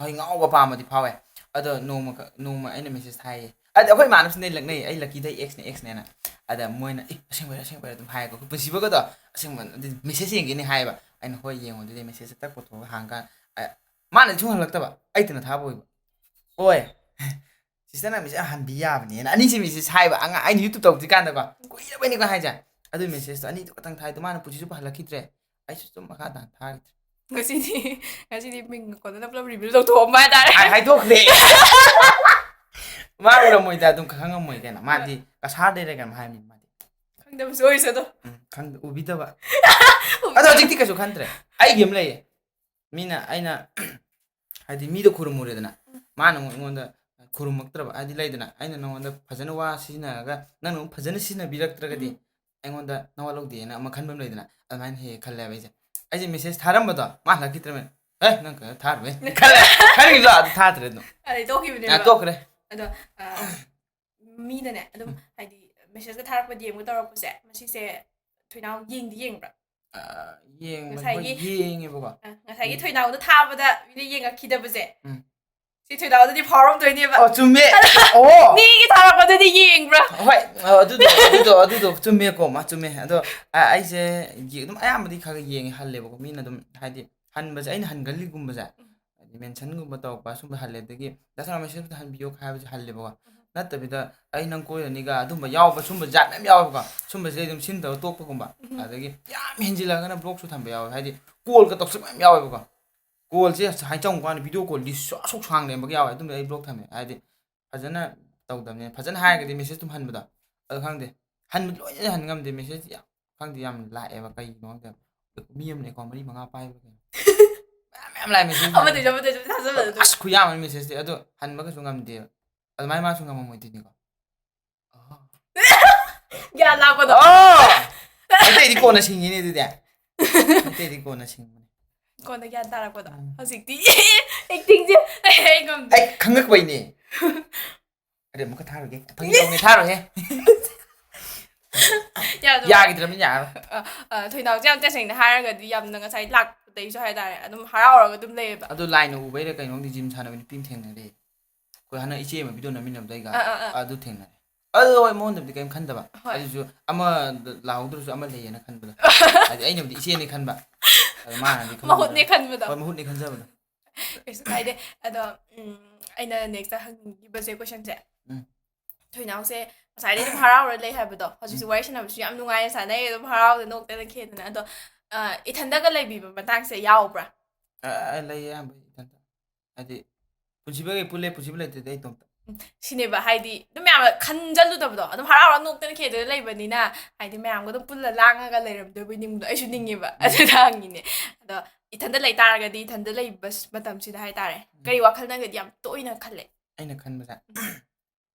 ꯍꯣꯏ, ꯉꯥꯎꯕ ꯄꯥꯝꯕꯗꯤ ꯐꯥꯎꯋꯦ꯫ ꯑꯗꯣ ꯅꯣꯡꯃ ꯈ- ꯅꯣꯡꯃ ꯑꯩꯅ ꯃꯦꯁꯦꯖ ꯊꯥꯏꯌꯦ꯫ ꯑꯗ ꯑꯩꯈꯣꯏ ꯏꯃꯥꯟꯅꯕꯁꯤꯡꯗ ꯂꯛꯅꯩ, "ꯑꯩ ꯂꯛꯀꯤꯗ ꯑꯦꯛꯁꯅꯦ, ꯑꯦꯛꯁꯅꯦꯅ"꯫ ꯑꯗ ꯃꯣꯏꯅ, "ꯑꯦ, ꯑꯁꯦꯡꯕꯩꯔꯣ, ꯑꯁꯦꯡꯕꯩꯔꯣ?" ꯑꯗꯨꯝ ꯍꯥꯏꯌꯦꯀꯣ꯫ ꯑꯩꯈꯣꯏ ꯄꯨꯟꯁꯤꯕꯒꯗꯣ ꯑꯁꯦꯡꯕ ꯃꯦꯁꯦꯖ ꯌꯦꯡꯒꯦꯅꯦ ꯍꯥꯏꯌꯦꯕ꯫ ꯑꯩꯅ, "ꯍꯣꯏ, ꯌꯦꯡꯉꯣ ꯑꯗꯨꯗꯤ", ꯃꯦꯁꯦꯖꯁꯦ ꯇꯛ ꯄꯨꯊꯣꯛꯑꯒ ꯍꯥꯡꯀꯥꯟꯗ, ꯑ, ꯃꯥꯅꯗꯤ ꯁꯨꯝ ꯍꯜꯂꯛꯇꯕ, ꯑꯩ ꯇꯅ ꯊꯥꯕ ꯑꯣꯏꯕ꯫ "ꯍꯣꯏ, ꯁꯤꯁꯇꯔꯅ ꯃꯦꯁꯦꯖ ꯍꯟꯕꯤ ꯌꯥꯕꯅꯦꯅ" ꯑꯅꯤꯁꯦ ꯃꯦꯁꯦꯖ ꯍꯥꯏꯕ꯫ ꯑꯉꯥꯡ, ꯑꯩꯅ YouTube ꯇꯧꯗ꯭ꯔꯤꯀꯥꯟꯗꯀꯣ, ꯀꯨꯏꯔꯕꯩꯅꯤꯀꯣ ꯍꯥꯏꯁꯦ꯫ ꯑꯗꯨ ꯃꯦꯁꯦꯖꯇꯣ ꯑꯅꯤꯗꯨ ꯈꯛꯇꯪ ꯊꯥꯏꯗꯣ, ꯃꯥꯅ ꯄꯨꯟꯁꯤꯁꯨ ꯍꯜꯂꯛꯈꯤꯗ꯭ꯔꯦ꯫ ꯑꯩꯁꯨ ꯑꯗꯨꯝ ꯃꯈꯥ ꯇꯥꯅ ꯊꯥꯈꯤꯗ꯭ꯔꯦ꯫ ꯉꯁꯤꯗꯤ, ꯉꯁꯤꯗꯤ ꯃꯤꯡ ꯀꯣꯟꯅ ꯄꯨꯂꯞ ꯔꯤꯚꯤꯜ ꯇꯧꯊꯣꯛꯑꯝꯕ ꯍꯥꯏꯇꯥꯔꯦ꯫ ꯍꯥꯏ-, ꯍꯥꯏꯗꯣꯛꯈ꯭ꯔꯦ꯫ ꯃꯥ ꯎꯔꯝꯃꯣꯏꯗ, ꯑꯗꯨꯝ ꯈꯪꯉꯝꯃꯣꯏ ꯀꯩꯅꯣ꯫ ꯃꯥꯗꯤ ꯀꯁꯥꯔꯗꯩꯔ ꯀꯩꯅꯣꯝ ꯍꯥꯏꯕꯅꯤ ꯃꯥꯗꯤ꯫ ꯈꯪꯗꯕꯁꯨ ꯑꯣꯏꯁꯅꯨ꯫ ꯎꯝ, ꯈꯪꯗ-, ꯎꯕꯤꯗꯕ꯫ ꯑꯗꯣ ꯍꯧꯖꯤꯛꯇꯤ ꯀꯩꯁꯨ ꯈꯟꯗ꯭ꯔꯦ꯫ ꯑꯩꯒꯤ ꯑꯃ ꯂꯩꯌꯦ꯫ ꯃꯤꯅ, ꯑꯩꯅ, ꯍꯥꯏꯗꯤ, ꯃꯤꯗꯣ ꯈꯨꯔꯨꯝꯃꯨꯔꯦꯗꯅ, ꯃꯥꯅ ꯑꯃꯨꯛ ꯑꯩꯉꯣꯟꯗ ꯈꯨꯔꯨꯝꯃꯛꯇ꯭ꯔꯕ, ꯍꯥꯏꯗꯤ, ꯂꯩꯗꯅ, ꯑꯩꯅ ꯅꯉꯣꯟꯗ ꯐꯖꯅ ꯋꯥ ꯁꯤꯖꯤꯟꯅꯔꯒ ꯅꯪꯅ ꯑꯃꯨꯛ ꯐꯖꯅ ꯁꯤꯖꯤꯟꯅꯕꯤꯔꯛꯇ꯭ꯔꯒꯗꯤ, ꯎꯝ꯫ ꯑꯩꯉꯣꯟꯗ ꯅꯋꯥ ꯂꯧꯗꯦꯅ ꯑꯃ ꯈꯟꯕ ꯑꯃ ꯂꯩꯗꯅ, ꯑꯗꯨꯃꯥꯏꯅ ꯍꯦꯛ ꯍꯦꯛ ꯈꯜꯂꯦꯕ ꯑꯩꯁꯦ꯫ ꯑꯩꯁꯦ ꯃꯦꯁꯦꯖ ꯊꯥꯔꯝꯕꯗꯣ ꯃꯥ ꯍꯜꯂꯛꯈꯤꯗ꯭ꯔꯕꯅꯤ꯫ "ꯑꯦ, ꯅꯪ ꯀꯩꯅꯣ ꯊꯥꯔꯨꯕꯩ?" ꯈꯜꯂꯦ꯫ ꯈꯟꯈꯤꯕꯗꯣ ꯑꯗꯨ ꯊꯥꯗ꯭ꯔꯦ ꯑꯗꯨꯝ꯫ ꯑꯗꯩ ꯇꯣꯛꯈꯤꯕꯅꯦꯕ꯫ ꯑ, ꯇꯣꯛꯈ꯭ꯔꯦ꯫ ꯑꯗꯣ, ꯑ, ꯃꯤꯅꯅꯦ ꯑꯗꯨꯝ, ꯎꯝ꯫ ꯍꯥꯏꯗꯤ, ꯃꯦꯁꯦꯖꯀ ꯊꯥꯔꯛꯄ, ꯗꯤ ꯑꯦꯝꯒ ꯇꯧꯔꯛꯄꯁꯦ, ꯃꯁꯤꯁꯦ ꯊꯣꯏꯅꯥꯎ ꯌꯦꯡꯗꯤ ꯌꯦꯡꯕ꯭ꯔꯥ? ꯑ, ꯌꯦꯡꯕ-, ꯉꯁꯥꯏꯒꯤ ꯍꯣꯏ, ꯌꯦꯡꯉꯦꯕꯀꯣ꯫ ꯑ, ꯉꯁꯥꯏꯒꯤ ꯎꯝ꯫ ꯊꯣꯏꯅꯥꯎꯗ ꯊꯥꯕꯗ ꯃꯤꯅ ꯌꯦꯡꯉꯛꯈꯤꯗꯕꯁꯦ꯫ ꯎꯝ꯫ ꯁꯤ ꯊꯣꯏꯅꯥꯎꯗꯗꯤ ꯐꯥꯎꯔꯝꯗꯣꯏꯅꯦꯕ꯫ ꯑꯣ, ꯆꯨꯝꯃꯦ꯫ ꯑꯣ꯫ ꯃꯤꯒꯤ ꯊꯥꯔꯛꯄꯗꯗꯤ ꯌꯦꯡꯕ꯭ꯔꯥ? ꯍꯣꯏ, ꯑ, ꯑꯗꯨꯗꯣ, ꯑꯗꯨꯗꯣ, ꯑꯗꯨꯗꯣ ꯆꯨꯝꯃꯦꯀꯣ, ꯃꯥ ꯆꯨꯝꯃꯦ꯫ ꯑꯗꯣ, ꯑ, ꯑꯩꯁꯦ ꯌꯦ-, ꯑꯗꯨꯝ ꯑꯌꯥꯝꯕꯗꯤ ꯈꯔ ꯈꯔ ꯌꯦꯡꯉꯦ, ꯍꯜꯂꯦꯕꯀꯣ꯫ ꯃꯤꯅ ꯑꯗꯨꯝ, ꯍꯥꯏꯗꯤ, ꯍꯟꯕꯁꯦ, ꯑꯩꯅ ꯍꯟꯒꯜꯂꯤꯒꯨꯝꯕꯁꯦ, ꯎꯝ꯫ ꯍꯥꯏꯗꯤ, ꯃꯦꯟꯁꯟꯒꯨꯝꯕ ꯇꯧꯔꯛꯄ, ꯁꯨꯝꯕ ꯍꯜꯂꯦ꯫ ꯑꯗꯒꯤ, "ꯗꯥ ꯁꯅꯥ ꯃꯦꯁꯦꯖ ꯑꯝꯇ ꯍꯟꯕꯤꯌꯣ" ꯍꯥꯏꯕꯁꯨ ꯍꯜꯂꯦꯕꯀꯣ꯫ ꯎꯝ꯫ ꯅꯠꯇꯕꯤꯗ, "ꯑꯩ ꯅꯪ ꯀꯣꯏꯔꯅꯤꯒ", ꯑꯗꯨꯝꯕ ꯌꯥꯎꯕ, ꯁꯨꯝꯕ ꯖꯥꯠ ꯃꯌꯥꯝ ꯌꯥꯎꯋꯦꯕꯀꯣ꯫ ꯁꯨꯝꯕꯁꯦ ꯑꯗꯨꯝ ꯁꯤꯟ ꯇꯧꯔ ꯇꯣꯛꯄꯒꯨꯝꯕ꯫ ꯎꯝ꯫ ꯑꯗꯒꯤ ꯌꯥꯝ ꯍꯦꯟꯖꯤꯜꯂꯒꯅ ꯕ꯭ꯂꯣꯛꯁꯨ ꯊꯝꯕ ꯌꯥꯎꯋꯦ꯫ ꯍꯥꯏꯗꯤ, ꯀꯣꯜꯒ ꯇꯧꯁꯟꯕ ꯃꯌꯥꯝ ꯌꯥꯎꯋꯦꯕꯀꯣ꯫ ꯀꯣꯜꯁꯦ ꯍꯥꯏ ꯆꯪꯉꯨ ꯀꯥꯟꯗ ꯚꯤꯗꯤꯑꯣ ꯀꯣꯜ ꯂꯤꯁ ꯑꯁꯨꯛ ꯁꯥꯡ ꯂꯩꯔꯝꯕꯒ ꯌꯥꯎꯋꯦ꯫ ꯑꯗꯨꯝꯕꯗꯤ ꯑꯩ ꯕ꯭ꯂꯣꯛ ꯊꯝꯃꯦ꯫ ꯍꯥꯏꯗꯤ, ꯐꯖꯅ ꯇꯧꯗꯕꯅꯤꯅ꯫ ꯐꯖꯅ ꯍꯥꯏꯔꯒꯗꯤ ꯃꯦꯁꯦꯖ ꯑꯗꯨꯝ ꯍꯟꯕꯗꯣ꯫ ꯑꯗꯨ ꯈꯪꯗꯦ꯫ ꯍꯟꯕ ꯂꯣꯏꯅ ꯍꯟ ꯉꯝꯗꯦ꯫ ꯃꯦꯁꯦꯖ ꯌꯥꯝ, ꯈꯪꯗꯦ, ꯌꯥꯝ ꯂꯥꯛꯑꯦꯕ꯫ ꯀꯩꯒꯤꯅꯣ ꯈꯪꯗꯦ꯫ ꯃꯤ ꯑꯃꯅ ꯑꯦꯀꯥꯎꯟ ꯃꯔꯤ ꯃꯉꯥ ꯄꯥꯏꯕ ꯀꯩꯅꯣ꯫ ꯃꯌꯥꯝ, ꯃꯌꯥꯝ ꯂꯥꯛꯑꯦ ꯃꯦꯁꯦꯖ꯫ ꯑꯃꯗꯩꯁꯨ ꯑꯃꯗꯩꯁꯨ ꯊꯥꯖꯕꯗꯣ ꯑꯗꯨꯝ꯫ ꯑꯁ, ꯈꯨꯌꯥꯝ ꯑꯃ ꯃꯦꯁꯦꯖꯇꯤ꯫ ꯑꯗꯣ ꯍꯟꯕ ꯀꯩꯁꯨ ꯉꯝꯗꯦꯕ꯫ ꯑꯗꯨꯃꯥꯏꯅ ꯃꯥꯁꯨ ꯉꯝꯃꯝꯃꯣꯏꯗꯣꯏꯅꯤꯀꯣ꯫ ꯒ꯭ꯌꯥꯟ ꯂꯥꯛꯄꯗꯣ꯫ ꯑꯣ! ꯑꯇꯩꯗꯤ ꯀꯣꯟꯅ ꯁꯤꯡꯉꯤꯅꯦ ꯑꯗꯨꯗꯤ꯫ ꯑꯇꯩꯗꯤ ꯀꯣꯟꯅ ꯁꯤꯡꯕꯅꯦ꯫ ꯀꯣꯟꯅ ꯒ꯭ꯌꯥꯟ ꯇꯥꯔꯛꯄꯗꯣ꯫ ꯎꯝ꯫ ꯍꯧꯖꯤꯛꯇꯤ ꯑꯦꯛꯇꯤꯡꯁꯦ ꯑꯩ ꯉꯝꯗꯦ꯫ ꯑꯩ ꯈꯪꯉꯛꯄꯩꯅꯦ꯫ ꯑꯗꯩ ꯑꯃꯨꯛꯀ ꯊꯥꯔꯨꯒꯦ꯫ ꯐꯥꯒꯤ ꯇꯧꯅꯦ, ꯊꯥꯔꯣꯏꯍꯦ꯫ ꯌꯥꯗ꯭ꯔꯣ? ꯌꯥꯈꯤꯗ꯭ꯔꯕꯅꯤꯅ ꯌꯥꯔꯣꯏ꯫ ꯑ, ꯑ, ꯊꯣꯏꯅꯥꯎꯁꯦ ꯌꯥꯝ ꯇꯁꯦꯡꯅ ꯍꯥꯏꯔꯒꯗꯤ ꯌꯥꯝꯅ ꯉꯁꯥꯏ ꯂꯥꯛꯄꯗꯣ ꯑꯗꯩꯁꯨ ꯍꯥꯏꯇꯥꯔꯦ, ꯑꯗꯨꯝ ꯍꯔꯥꯎꯔꯒ ꯑꯗꯨꯝ ꯂꯩꯌꯦꯕ꯫ ꯑꯗꯣ ꯂꯥꯏꯅ ꯎꯕꯩꯔ ꯀꯩꯅꯣ ꯈꯪꯗꯦ, ꯖꯤꯝ ꯁꯥꯟꯅꯕ ꯅꯨꯄꯤ ꯑꯃ ꯊꯦꯡꯅꯔꯦ꯫ ꯑꯩꯈꯣꯏ ꯍꯟꯗꯛ ꯏꯆꯦ ꯑꯃ ꯚꯤꯗꯤꯑꯣ ꯅꯝꯃꯤꯟꯅꯕꯗ ꯑꯩꯒ ꯑꯥ, ꯑꯥ, ꯑꯥ꯫ ꯑꯗꯨ ꯊꯦꯡꯅꯔꯦ꯫ ꯑꯗꯣ ꯍꯣꯏ, ꯃꯉꯣꯟꯗꯕꯨꯗꯤ ꯀꯩꯝ ꯈꯟꯗꯕ꯫ ꯍꯣꯏ꯫ ꯑꯗꯨꯁꯨ ꯑꯃ ꯂꯥꯍꯧꯗ꯭ꯔꯁꯨ ꯑꯃ ꯂꯩꯌꯦꯅ ꯈꯟꯕꯗꯣ꯫ ꯍꯥꯏꯗꯤ ꯑꯩꯅꯕꯨꯗꯤ ꯏꯆꯦꯅꯦ ꯈꯟꯕ, ꯑꯗꯣ ꯃꯥꯅꯗꯤ ꯈꯪꯗꯕ꯫ ꯃꯍꯨꯠꯅꯦ ꯈꯟꯕꯗꯣ꯫ ꯍꯣꯏ, ꯃꯍꯨꯠꯅꯦ ꯈꯟꯖꯕꯗꯣ꯫ ꯀꯩꯁꯨ ꯀꯥꯏꯗꯦ꯫ ꯑꯗꯣ, ꯎꯝ, ꯑꯩꯅ ꯅꯦꯛꯁꯇ ꯍꯪꯅꯤꯡꯈꯤꯕꯁꯦ, ꯀꯣꯏꯁꯟꯁꯦ, ꯎꯝ꯫ ꯊꯣꯏꯅꯥꯎꯁꯦ ꯉꯁꯥꯏꯗꯩ ꯑꯗꯨꯝ ꯍꯔꯥꯎꯔ ꯂꯩ ꯍꯥꯏꯕꯗꯣ, ꯍꯧꯖꯤꯛꯁꯨ ꯋꯥꯔꯤ ꯁꯥꯟꯅꯕꯁꯨ ꯌꯥꯝ ꯅꯨꯡꯉꯥꯏꯅ ꯁꯥꯟꯅꯩ, ꯑꯗꯨꯝ ꯍꯔꯥꯎꯗ ꯅꯣꯛꯇꯅ ꯈꯦꯗꯅ꯫ ꯑꯗꯣ, ꯑ, ꯏꯊꯟꯗꯒ ꯂꯩꯕꯤꯕ ꯃꯇꯥꯡꯁꯦ ꯌꯥꯎꯕ꯭ꯔꯥ? ꯑ, ꯑ, ꯂꯩꯌꯦ, ꯑꯌꯥꯝꯕ ꯏꯊꯟꯇ꯫ ꯍꯥꯏꯗꯤ ꯄꯨꯟꯁꯤꯕꯒꯤ ꯄꯨꯜꯂꯦ, ꯄꯨꯟꯁꯤꯕ ꯂꯩꯇ꯭ꯔꯗꯤ ꯑꯩ ꯏꯇꯣꯝꯇ꯫ ꯁꯤꯅꯦꯕ, ꯍꯥꯏꯗꯤ ꯑꯗꯨꯝ ꯌꯥꯝꯅ ꯈꯟꯖꯜꯂꯨꯗꯕꯗꯣ, ꯑꯗꯨꯝ ꯍꯔꯥꯎꯔ ꯅꯣꯛꯇꯅ ꯈꯦꯗꯅ ꯂꯩꯕꯅꯤꯅ, ꯍꯥꯏꯗꯤ ꯃꯌꯥꯝꯒ ꯑꯗꯨꯝ ꯄꯨꯜꯂ ꯂꯥꯡꯉꯒ ꯂꯩꯔꯝꯗꯣꯏꯕꯣꯏ ꯅꯤꯡꯕꯗꯣ ꯑꯩꯁꯨ ꯅꯤꯡꯉꯦꯕ꯫ ꯑꯗꯨꯗ ꯍꯪꯉꯤꯅꯦ꯫ ꯑꯗꯣ ꯏꯊꯟꯗ ꯂꯩ ꯇꯥꯔꯒꯗꯤ, ꯏꯊꯟꯗ ꯂꯩꯕ ꯃꯇꯝꯁꯤꯗ ꯍꯥꯏꯇꯥꯔꯦ, ꯀꯔꯤ ꯋꯥꯈꯜꯅꯒꯗꯤ ꯌꯥꯝ ꯇꯣꯏꯅ ꯈꯜꯂꯦ? ꯑꯩꯅ ꯈꯟꯕꯁꯦ,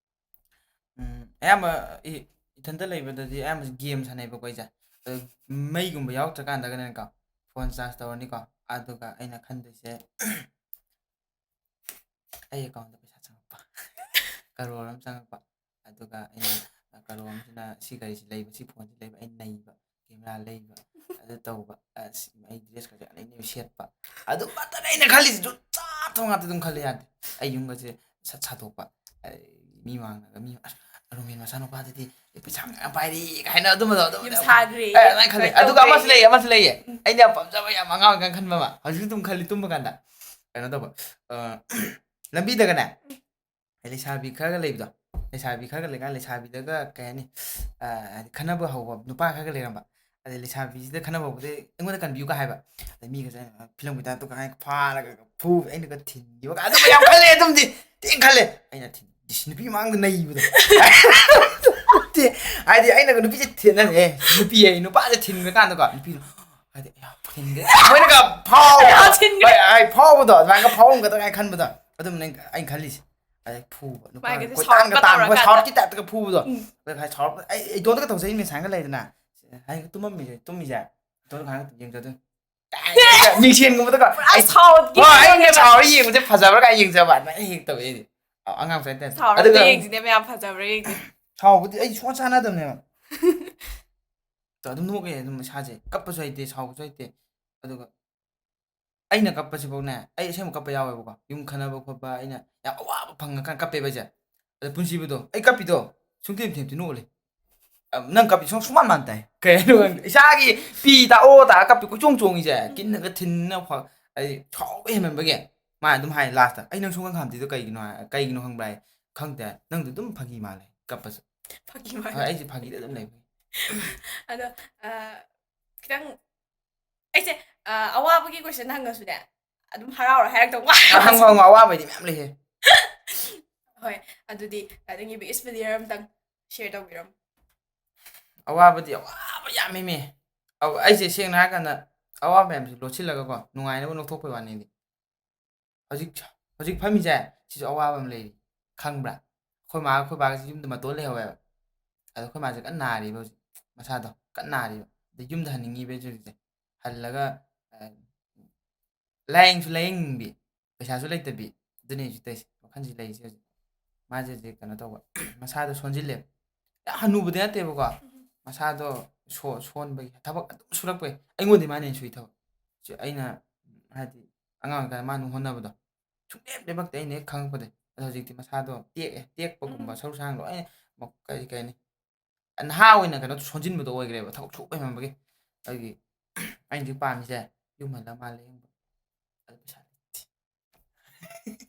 ꯎꯝ, ꯑꯌꯥꯝꯕ ꯏ-, ꯏꯊꯟꯇ ꯂꯩꯕꯗꯗꯤ ꯑꯌꯥꯝꯕꯁꯦ ꯒꯦꯝ ꯁꯥꯟꯅꯩꯕꯀꯣ ꯑꯩꯁꯦ꯫ ꯑꯗꯣ ꯃꯩꯒꯨꯝꯕ ꯌꯥꯎꯔꯛꯇ꯭ꯔꯀꯥꯟꯗꯒꯅꯦꯀꯣ, ꯐꯣꯟ ꯆꯥꯔꯖ ꯇꯧꯔꯅꯤꯀꯣ, ꯑꯗꯨꯒ ꯑꯩꯅ ꯈꯟꯗꯣꯏꯁꯦ, ꯑꯩ ꯑꯦꯀꯥꯎꯟꯗ ꯄꯩꯁꯥ ꯆꯪꯉꯛꯄ, ꯀꯔꯣꯔ ꯑꯃ ꯆꯪꯉꯛꯄ, ꯑꯗꯨꯒ ꯑꯩꯅ ꯀꯔꯣꯔ ꯑꯃꯁꯤꯅ ꯁꯤ ꯒꯥꯔꯤꯁꯤ ꯂꯩꯕ, ꯁꯤ ꯐꯣꯟꯁꯤ ꯂꯩꯕ, ꯑꯩ ꯅꯩꯕ, ꯀꯦꯃꯦꯔꯥ ꯂꯩꯕ, ꯑꯗꯨ ꯇꯧꯕ, ꯑꯁ, ꯑꯩ ꯗ꯭ꯔꯦꯁꯀꯁꯦ ꯑꯅꯩ ꯑꯅꯩꯕ ꯁꯦꯠꯄ, ꯑꯗꯨ ꯈꯛꯇꯅꯦ ꯑꯩꯅ ꯈꯜꯂꯤꯁꯤ꯫ ꯖꯨꯠ ꯆꯥ ꯊꯣꯡ ꯉꯥꯛꯇ ꯑꯗꯨꯝ ꯈꯜꯂꯦ, ꯌꯥꯗꯦ꯫ ꯑꯩ ꯌꯨꯝꯒꯁꯦ ꯁꯠ ꯁꯥꯗꯣꯛꯄ, ꯑꯩ ꯃꯤ ꯃꯥꯡꯗꯒ ꯃꯤ, "ꯑꯁ, ꯑꯔꯨꯃꯦꯟ ꯃꯆꯥꯅꯨꯄꯥꯗꯤ ꯄꯩꯁꯥ ꯃꯌꯥꯝ ꯄꯥꯏꯔꯦ" ꯀꯥꯏꯅ ꯑꯗꯨꯝꯕꯗꯣ, ꯑꯗꯨꯝꯕꯗꯣ ꯌꯨꯝ ꯁꯥꯈ꯭ꯔꯦ, ꯑꯦ, ꯑꯗꯨꯃꯥꯏꯅ ꯈꯜꯂꯦ꯫ ꯀꯩꯅꯣ ꯑꯗꯨꯒ ꯑꯃꯁꯨ ꯇꯧꯈ꯭ꯔꯦ꯫ ꯂꯩꯌꯦ, ꯑꯃꯁꯨ ꯂꯩꯌꯦ꯫ ꯎꯝ꯫ ꯑꯩꯅ ꯌꯥꯝ ꯄꯥꯝꯖꯕ, ꯌꯥꯝ ꯑꯉꯥꯡ ꯑꯣꯏꯔꯤꯀꯥꯟ ꯈꯟꯕ ꯑꯃ ꯍꯧꯖꯤꯛꯁꯨ ꯑꯗꯨꯝ ꯈꯜꯂꯤ ꯇꯨꯝꯕ ꯀꯥꯟꯗ꯫ ꯀꯩꯅꯣ ꯇꯧꯕ, ꯑ, ꯂꯝꯕꯤꯗꯒꯅꯦ, ꯂꯩꯁꯥꯕꯤ ꯈꯔꯒ ꯂꯩꯕꯗꯣ, ꯂꯩꯁꯥꯕꯤ ꯈꯔꯒ ꯂꯩꯀꯥꯟꯗ ꯂꯩꯁꯥꯕꯤꯗꯒ ꯀꯩ ꯍꯥꯏꯅꯤ, ꯑ, ꯍꯥꯏꯗꯤ ꯈꯟꯅꯕ ꯍꯧꯕ ꯅꯨꯄꯥ ꯈꯔꯒ ꯂꯩꯔꯝꯕ꯫ ꯑꯗꯩ ꯂꯩꯁꯥꯕꯤꯁꯤꯗ ꯈꯟꯅꯕ ꯍꯧꯕꯗꯩ ꯑꯩꯉꯣꯟꯗ ꯀꯟꯕꯤꯌꯨꯒ ꯍꯥꯏꯕ꯫ ꯑꯗꯩ ꯃꯤꯒꯁꯦ ꯐꯤꯂꯝꯒꯤ ꯇꯥꯏꯞꯇ ꯀꯥꯏ ꯐꯥꯔꯒ ꯐꯨ, ꯑꯩꯅꯒ ꯊꯤꯟꯈꯤꯕ ꯀꯥꯏ ꯑꯗꯨꯝꯕ ꯌꯥꯝ ꯈꯜꯂꯦ꯫ ꯑꯗꯨꯝꯗꯤ ꯊꯤꯅ ꯈꯜꯂꯦ꯫ ꯑꯩꯅ ꯊꯤꯟ-, ꯏꯁ, ꯅꯨꯄꯤ ꯃꯃꯥꯡꯗ ꯅꯩꯕꯗꯣ꯫ ꯍꯥꯏꯗꯤ ꯑꯩꯅꯒ ꯅꯨꯄꯤꯁꯦ ꯊꯤꯟꯅꯅꯦ, ꯅꯨꯄꯤ ꯍꯥꯏ ꯅꯨꯄꯥꯁꯦ ꯊꯤꯟꯈ꯭ꯔꯀꯥꯟꯗꯀꯣ, ꯅꯨꯄꯤꯗꯣ ꯍꯥꯏꯗꯤ, "ꯑꯌꯥ, ꯊꯤꯟꯈ꯭ꯔꯦ", ꯃꯣꯏꯅꯒ ꯐꯥꯎꯕꯗꯣ, "ꯑꯌꯥ, ꯊꯤꯟꯈ꯭ꯔꯦ"꯫ ꯍꯣꯏ, ꯍꯥꯏ ꯐꯥꯎꯕꯗꯣ, ꯑꯗꯨꯃꯥꯏꯅꯒ ꯐꯥꯎꯔꯝꯒꯗ꯭ꯔꯥ ꯍꯥꯏꯅ ꯈꯟꯕꯗꯣ꯫ ꯑꯗꯨꯝꯅꯦ ꯑꯩꯅ ꯈꯜꯂꯤꯁꯦ꯫ ꯑꯗꯩ ꯐꯨꯕ, ꯅꯨꯄꯥ ꯃꯥꯏꯒꯁꯦ ꯀꯣꯏꯇꯥꯟꯒ ꯁꯥꯎꯔꯛꯄ ꯇꯥꯟꯕ, ꯑꯩꯈꯣꯏ ꯇꯧꯔꯀꯥꯟꯗ꯫ ꯁꯥꯎꯠꯀꯤ ꯇꯥꯏꯞꯇꯒ ꯐꯨꯕꯗꯣ꯫ ꯎꯝ꯫ ꯑꯗꯨꯒ ꯍꯥꯏ ꯁꯥꯎꯔꯛꯄ, ꯑꯩ, ꯑꯩ ꯏꯇꯣꯝꯇꯒ ꯇꯧꯖꯩꯅꯦ, ꯁꯥꯏꯅꯒ ꯂꯩꯗꯅ꯫ ꯍꯥꯏ ꯇꯨꯝꯃꯝꯃꯤꯁꯦ, ꯇꯨꯝꯃꯤꯁꯦ꯫ ꯏꯇꯣꯝꯇ ꯉꯥꯏꯍꯥꯛ ꯌꯦꯡꯖꯗꯣꯏꯅꯦ꯫ ꯃꯤꯡꯁꯦꯟꯒꯨꯝꯕꯗꯒ ꯄꯨꯔꯥ ꯑꯩ, ꯁꯥꯎꯠꯀꯤ ꯍꯣꯏ, ꯑꯩꯅ ꯐꯤꯂꯝꯅꯦꯕ꯫ ꯁꯥꯎꯔ ꯌꯦꯡꯕꯁꯦ ꯐꯖꯕ꯭ꯔꯥ ꯀꯥꯏꯅ ꯌꯦꯡꯖꯕ ꯑꯗꯨꯃꯥꯏꯅ ꯍꯦꯛ ꯇꯧꯋꯦ ꯑꯩꯗꯤ꯫ ꯑ-, ꯑꯉꯥꯡ ꯃꯆꯥꯒꯤ ꯇꯥꯏꯞꯇ꯫ ꯁꯥꯎꯔ ꯑꯗꯨꯒ ꯑꯝꯇ ꯌꯦꯡꯁꯤꯅꯦ ꯃꯌꯥꯝ, ꯐꯖꯕ꯭ꯔꯥ ꯌꯦꯡꯁꯤ꯫ ꯁꯥꯎꯕꯗꯤ ꯑꯩ ꯁꯨꯡꯆꯥꯟ ꯆꯥꯟꯅꯗꯕꯅꯦꯕ꯫ ꯑꯗꯨꯝ ꯅꯣꯛꯑꯦ ꯑꯗꯨꯝ ꯏꯁꯥꯁꯦ꯫ ꯀꯞꯄꯁꯨ ꯍꯩꯇꯦ, ꯁꯥꯎꯕꯁꯨ ꯍꯩꯇꯦ꯫ ꯑꯗꯨꯒ ꯑꯩꯅ ꯀꯞꯄꯁꯤꯐꯥꯎꯅꯦ, ꯑꯩ ꯑꯁꯦꯡꯕ ꯀꯞꯄ ꯌꯥꯎꯋꯦꯕꯀꯣ, ꯌꯨꯝ ꯈꯟꯅꯕ ꯈꯣꯠꯄ, ꯑꯩꯅ ꯌꯥꯝ ꯑꯋꯥꯕ ꯐꯪꯉꯀꯥꯟꯗ ꯀꯞꯄꯦꯕ ꯑꯩꯁꯦ꯫ ꯑꯗ ꯄꯨꯟꯁꯤꯕꯗꯣ ꯑꯩ ꯀꯞꯄꯤꯗꯣ ꯁꯨꯡꯊꯦꯝ ꯊꯦꯝꯇꯤ ꯅꯣꯛꯂꯦ꯫ ꯅꯪ ꯀꯞꯄꯤ ꯁꯨꯡ ꯁꯨꯃꯥꯟ ꯃꯥꯟ ꯇꯥꯏ꯫ ꯀꯩ ꯍꯥꯏꯅꯣ ꯈꯪꯗꯦ, ꯏꯁꯥꯒꯤ ꯄꯤ ꯇꯥꯛꯑꯣ ꯇꯥꯛꯑ ꯀꯞꯄꯤ ꯀꯣꯏꯆꯣꯡ ꯆꯣꯡꯉꯤꯁꯦ꯫ ꯀꯤꯟꯅꯒ ꯊꯤꯟꯅ ꯐ-, ꯑꯩ ꯁꯥꯎꯕ ꯍꯦꯟꯃꯟꯕꯒꯤ꯫ ꯃꯥ ꯑꯗꯨꯝ ꯍꯥꯏ ꯂꯥꯁꯇ, "ꯑꯩ ꯅꯪ ꯁꯨꯡꯈꯪ ꯈꯥꯝꯗꯦꯗꯣ ꯀꯩꯒꯤꯅꯣ ꯍꯥꯏ-, ꯀꯩꯒꯤꯅꯣ ꯈꯪꯕ꯭ꯔꯥ?" ꯍꯥꯏ, "ꯈꯪꯗꯦ, ꯅꯪꯗꯣ ꯑꯗꯨꯝ ꯐꯥꯒꯤ ꯃꯥꯜꯂꯦ ꯀꯞꯄꯁꯨ"꯫ ꯐꯥꯒꯤ ꯃꯥꯜꯂꯦ꯫ ꯍꯣꯏ, ꯑꯩꯁꯦ ꯐꯥꯒꯤꯗ ꯑꯗꯨꯝ ꯂꯩꯕ꯫ ꯑꯗꯣ, ꯑ, ꯈꯤꯇꯪ ꯑꯩꯁꯦ, ꯑ, ꯑꯋꯥꯕꯒꯤ ꯀꯣꯏꯁꯟ ꯍꯪꯉꯁꯨꯅꯦ, ꯑꯗꯨꯝ ꯍꯔꯥꯎꯔ ꯍꯥꯏꯔꯛꯇꯧ ꯃꯥꯜꯂꯦ꯫ ꯑ, ꯍꯪꯉꯣ, ꯍꯪꯉꯣ, ꯑꯋꯥꯕꯩꯗꯤ ꯃꯌꯥꯝ ꯂꯩꯍꯦ꯫ ꯍꯣꯏ, ꯑꯗꯨꯗꯤ, ꯑ, ꯅꯪꯒꯤ biggest failure ꯑꯝꯇꯪ ꯁꯤꯌꯔ ꯇꯧꯕꯤꯔꯝꯃꯣ꯫ ꯑꯋꯥꯕꯗꯤ ꯑꯋꯥꯕ ꯌꯥꯝꯃꯤꯃꯦ꯫ ꯑꯧ, ꯑꯩꯁꯦ ꯁꯦꯡꯅ ꯍꯥꯏꯔꯀꯥꯟꯗ ꯑꯋꯥꯕ ꯃꯌꯥꯝꯁꯦ ꯂꯣꯠꯁꯤꯜꯂꯒꯀꯣ, ꯅꯨꯡꯉꯥꯏꯅꯕ ꯂꯧꯊꯣꯛꯄꯩ ꯋꯥꯅꯤꯗꯤ꯫ ꯍꯧꯖꯤꯛ, ꯍꯧꯖꯤꯛ ꯐꯝꯃꯤꯁꯦ ꯁꯤꯁꯨ ꯑꯋꯥꯕ ꯑꯃ ꯂꯩꯔꯤ, ꯈꯪꯕ꯭ꯔꯥ? ꯑꯩꯈꯣꯏ ꯃꯥꯒ ꯑꯩꯈꯣꯏ ꯕꯥꯒꯁꯦ ꯌꯨꯝꯗ ꯃꯇꯣꯟ ꯂꯩꯍꯧꯋꯦꯕ꯫ ꯑꯗꯣ ꯑꯩꯈꯣꯏ ꯃꯥꯁꯦ ꯀꯟꯅ ꯅꯥꯔꯤꯕ ꯍꯧꯖꯤꯛ, ꯃꯁꯥꯗꯣ ꯀꯟꯅ ꯅꯥꯔꯤꯕ꯫ ꯑꯗ ꯌꯨꯝꯗ ꯍꯟꯅꯤꯡꯉꯤꯕ ꯍꯧꯖꯤꯛꯁꯦ꯫ ꯍꯜꯂꯒ, ꯑ, ꯂꯥꯏꯌꯦꯡꯁꯨ ꯂꯥꯏꯌꯦꯡꯅꯤꯡꯕꯤ, ꯄꯩꯁꯥꯁꯨ ꯂꯩꯇꯕꯤ, ꯑꯗꯨꯅꯤ ꯍꯧꯖꯤꯛ ꯇꯧꯔꯤꯁꯦ, ꯋꯥꯈꯜꯁꯤ ꯂꯩꯔꯤꯁꯦ ꯍꯧꯖꯤꯛ꯫ ꯃꯥꯁꯦ ꯍꯧꯖꯤꯛ ꯀꯩꯅꯣ ꯇꯧꯕ, ꯃꯁꯥꯗꯣ ꯁꯣꯟꯖꯤꯜꯂꯦꯕ꯫ ꯌꯥꯝ ꯍꯅꯨꯕꯗꯤ ꯅꯠꯇꯦꯕꯀꯣ, ꯃꯁꯥꯗꯣ ꯁꯣ-, ꯁꯣꯟꯕꯒꯤ ꯊꯕꯛ ꯑꯗꯨꯝ ꯁꯨꯔꯛꯄꯒꯤ꯫ ꯑꯩꯉꯣꯟꯗꯩ ꯃꯥꯅ ꯍꯦꯟꯅ ꯁꯨꯏ ꯊꯕꯛ꯫ ꯁꯤ ꯑꯩꯅ, ꯍꯥꯏꯗꯤ, ꯑꯉꯥꯡ ꯑꯣꯏꯔꯤꯀꯥꯟꯗ ꯃꯥꯅ ꯍꯣꯠꯅꯕꯗꯣ ꯁꯨꯡꯂꯦꯞ ꯂꯦꯞꯄꯛꯇꯦ ꯑꯩꯅ ꯍꯦꯛ ꯈꯪꯉꯛꯄꯗꯩ꯫ ꯑꯗꯣ ꯍꯧꯖꯤꯛꯇꯤ ꯃꯁꯥꯗꯣ ꯇꯦꯛꯑꯦ, ꯇꯦꯛꯄꯒꯨꯝꯕ, ꯎꯝ꯫ ꯁꯔꯨ ꯁꯔꯥꯡ ꯂꯣꯏꯅ ꯃ-, ꯀꯔꯤ, ꯀꯔꯤ ꯍꯥꯏꯅꯤ, ꯅꯍꯥ ꯑꯣꯏꯅ ꯀꯩꯅꯣ ꯁꯣꯟꯖꯤꯟꯕꯗꯣ ꯑꯣꯏꯈ꯭ꯔꯦꯕ, ꯊꯕꯛ ꯁꯨꯕ ꯍꯦꯟꯃꯟꯕꯒꯤ꯫ ꯑꯗꯨꯒꯤ ꯑꯩꯅ ꯍꯧꯖꯤꯛ ꯄꯥꯝꯃꯤꯁꯦ ꯌꯨꯝ ꯍꯜꯂ ꯃꯥ ꯂꯥꯏꯌꯦꯡꯕ꯫ ꯑꯗꯨ ꯄꯩꯁꯥ ꯂꯩꯇꯦ꯫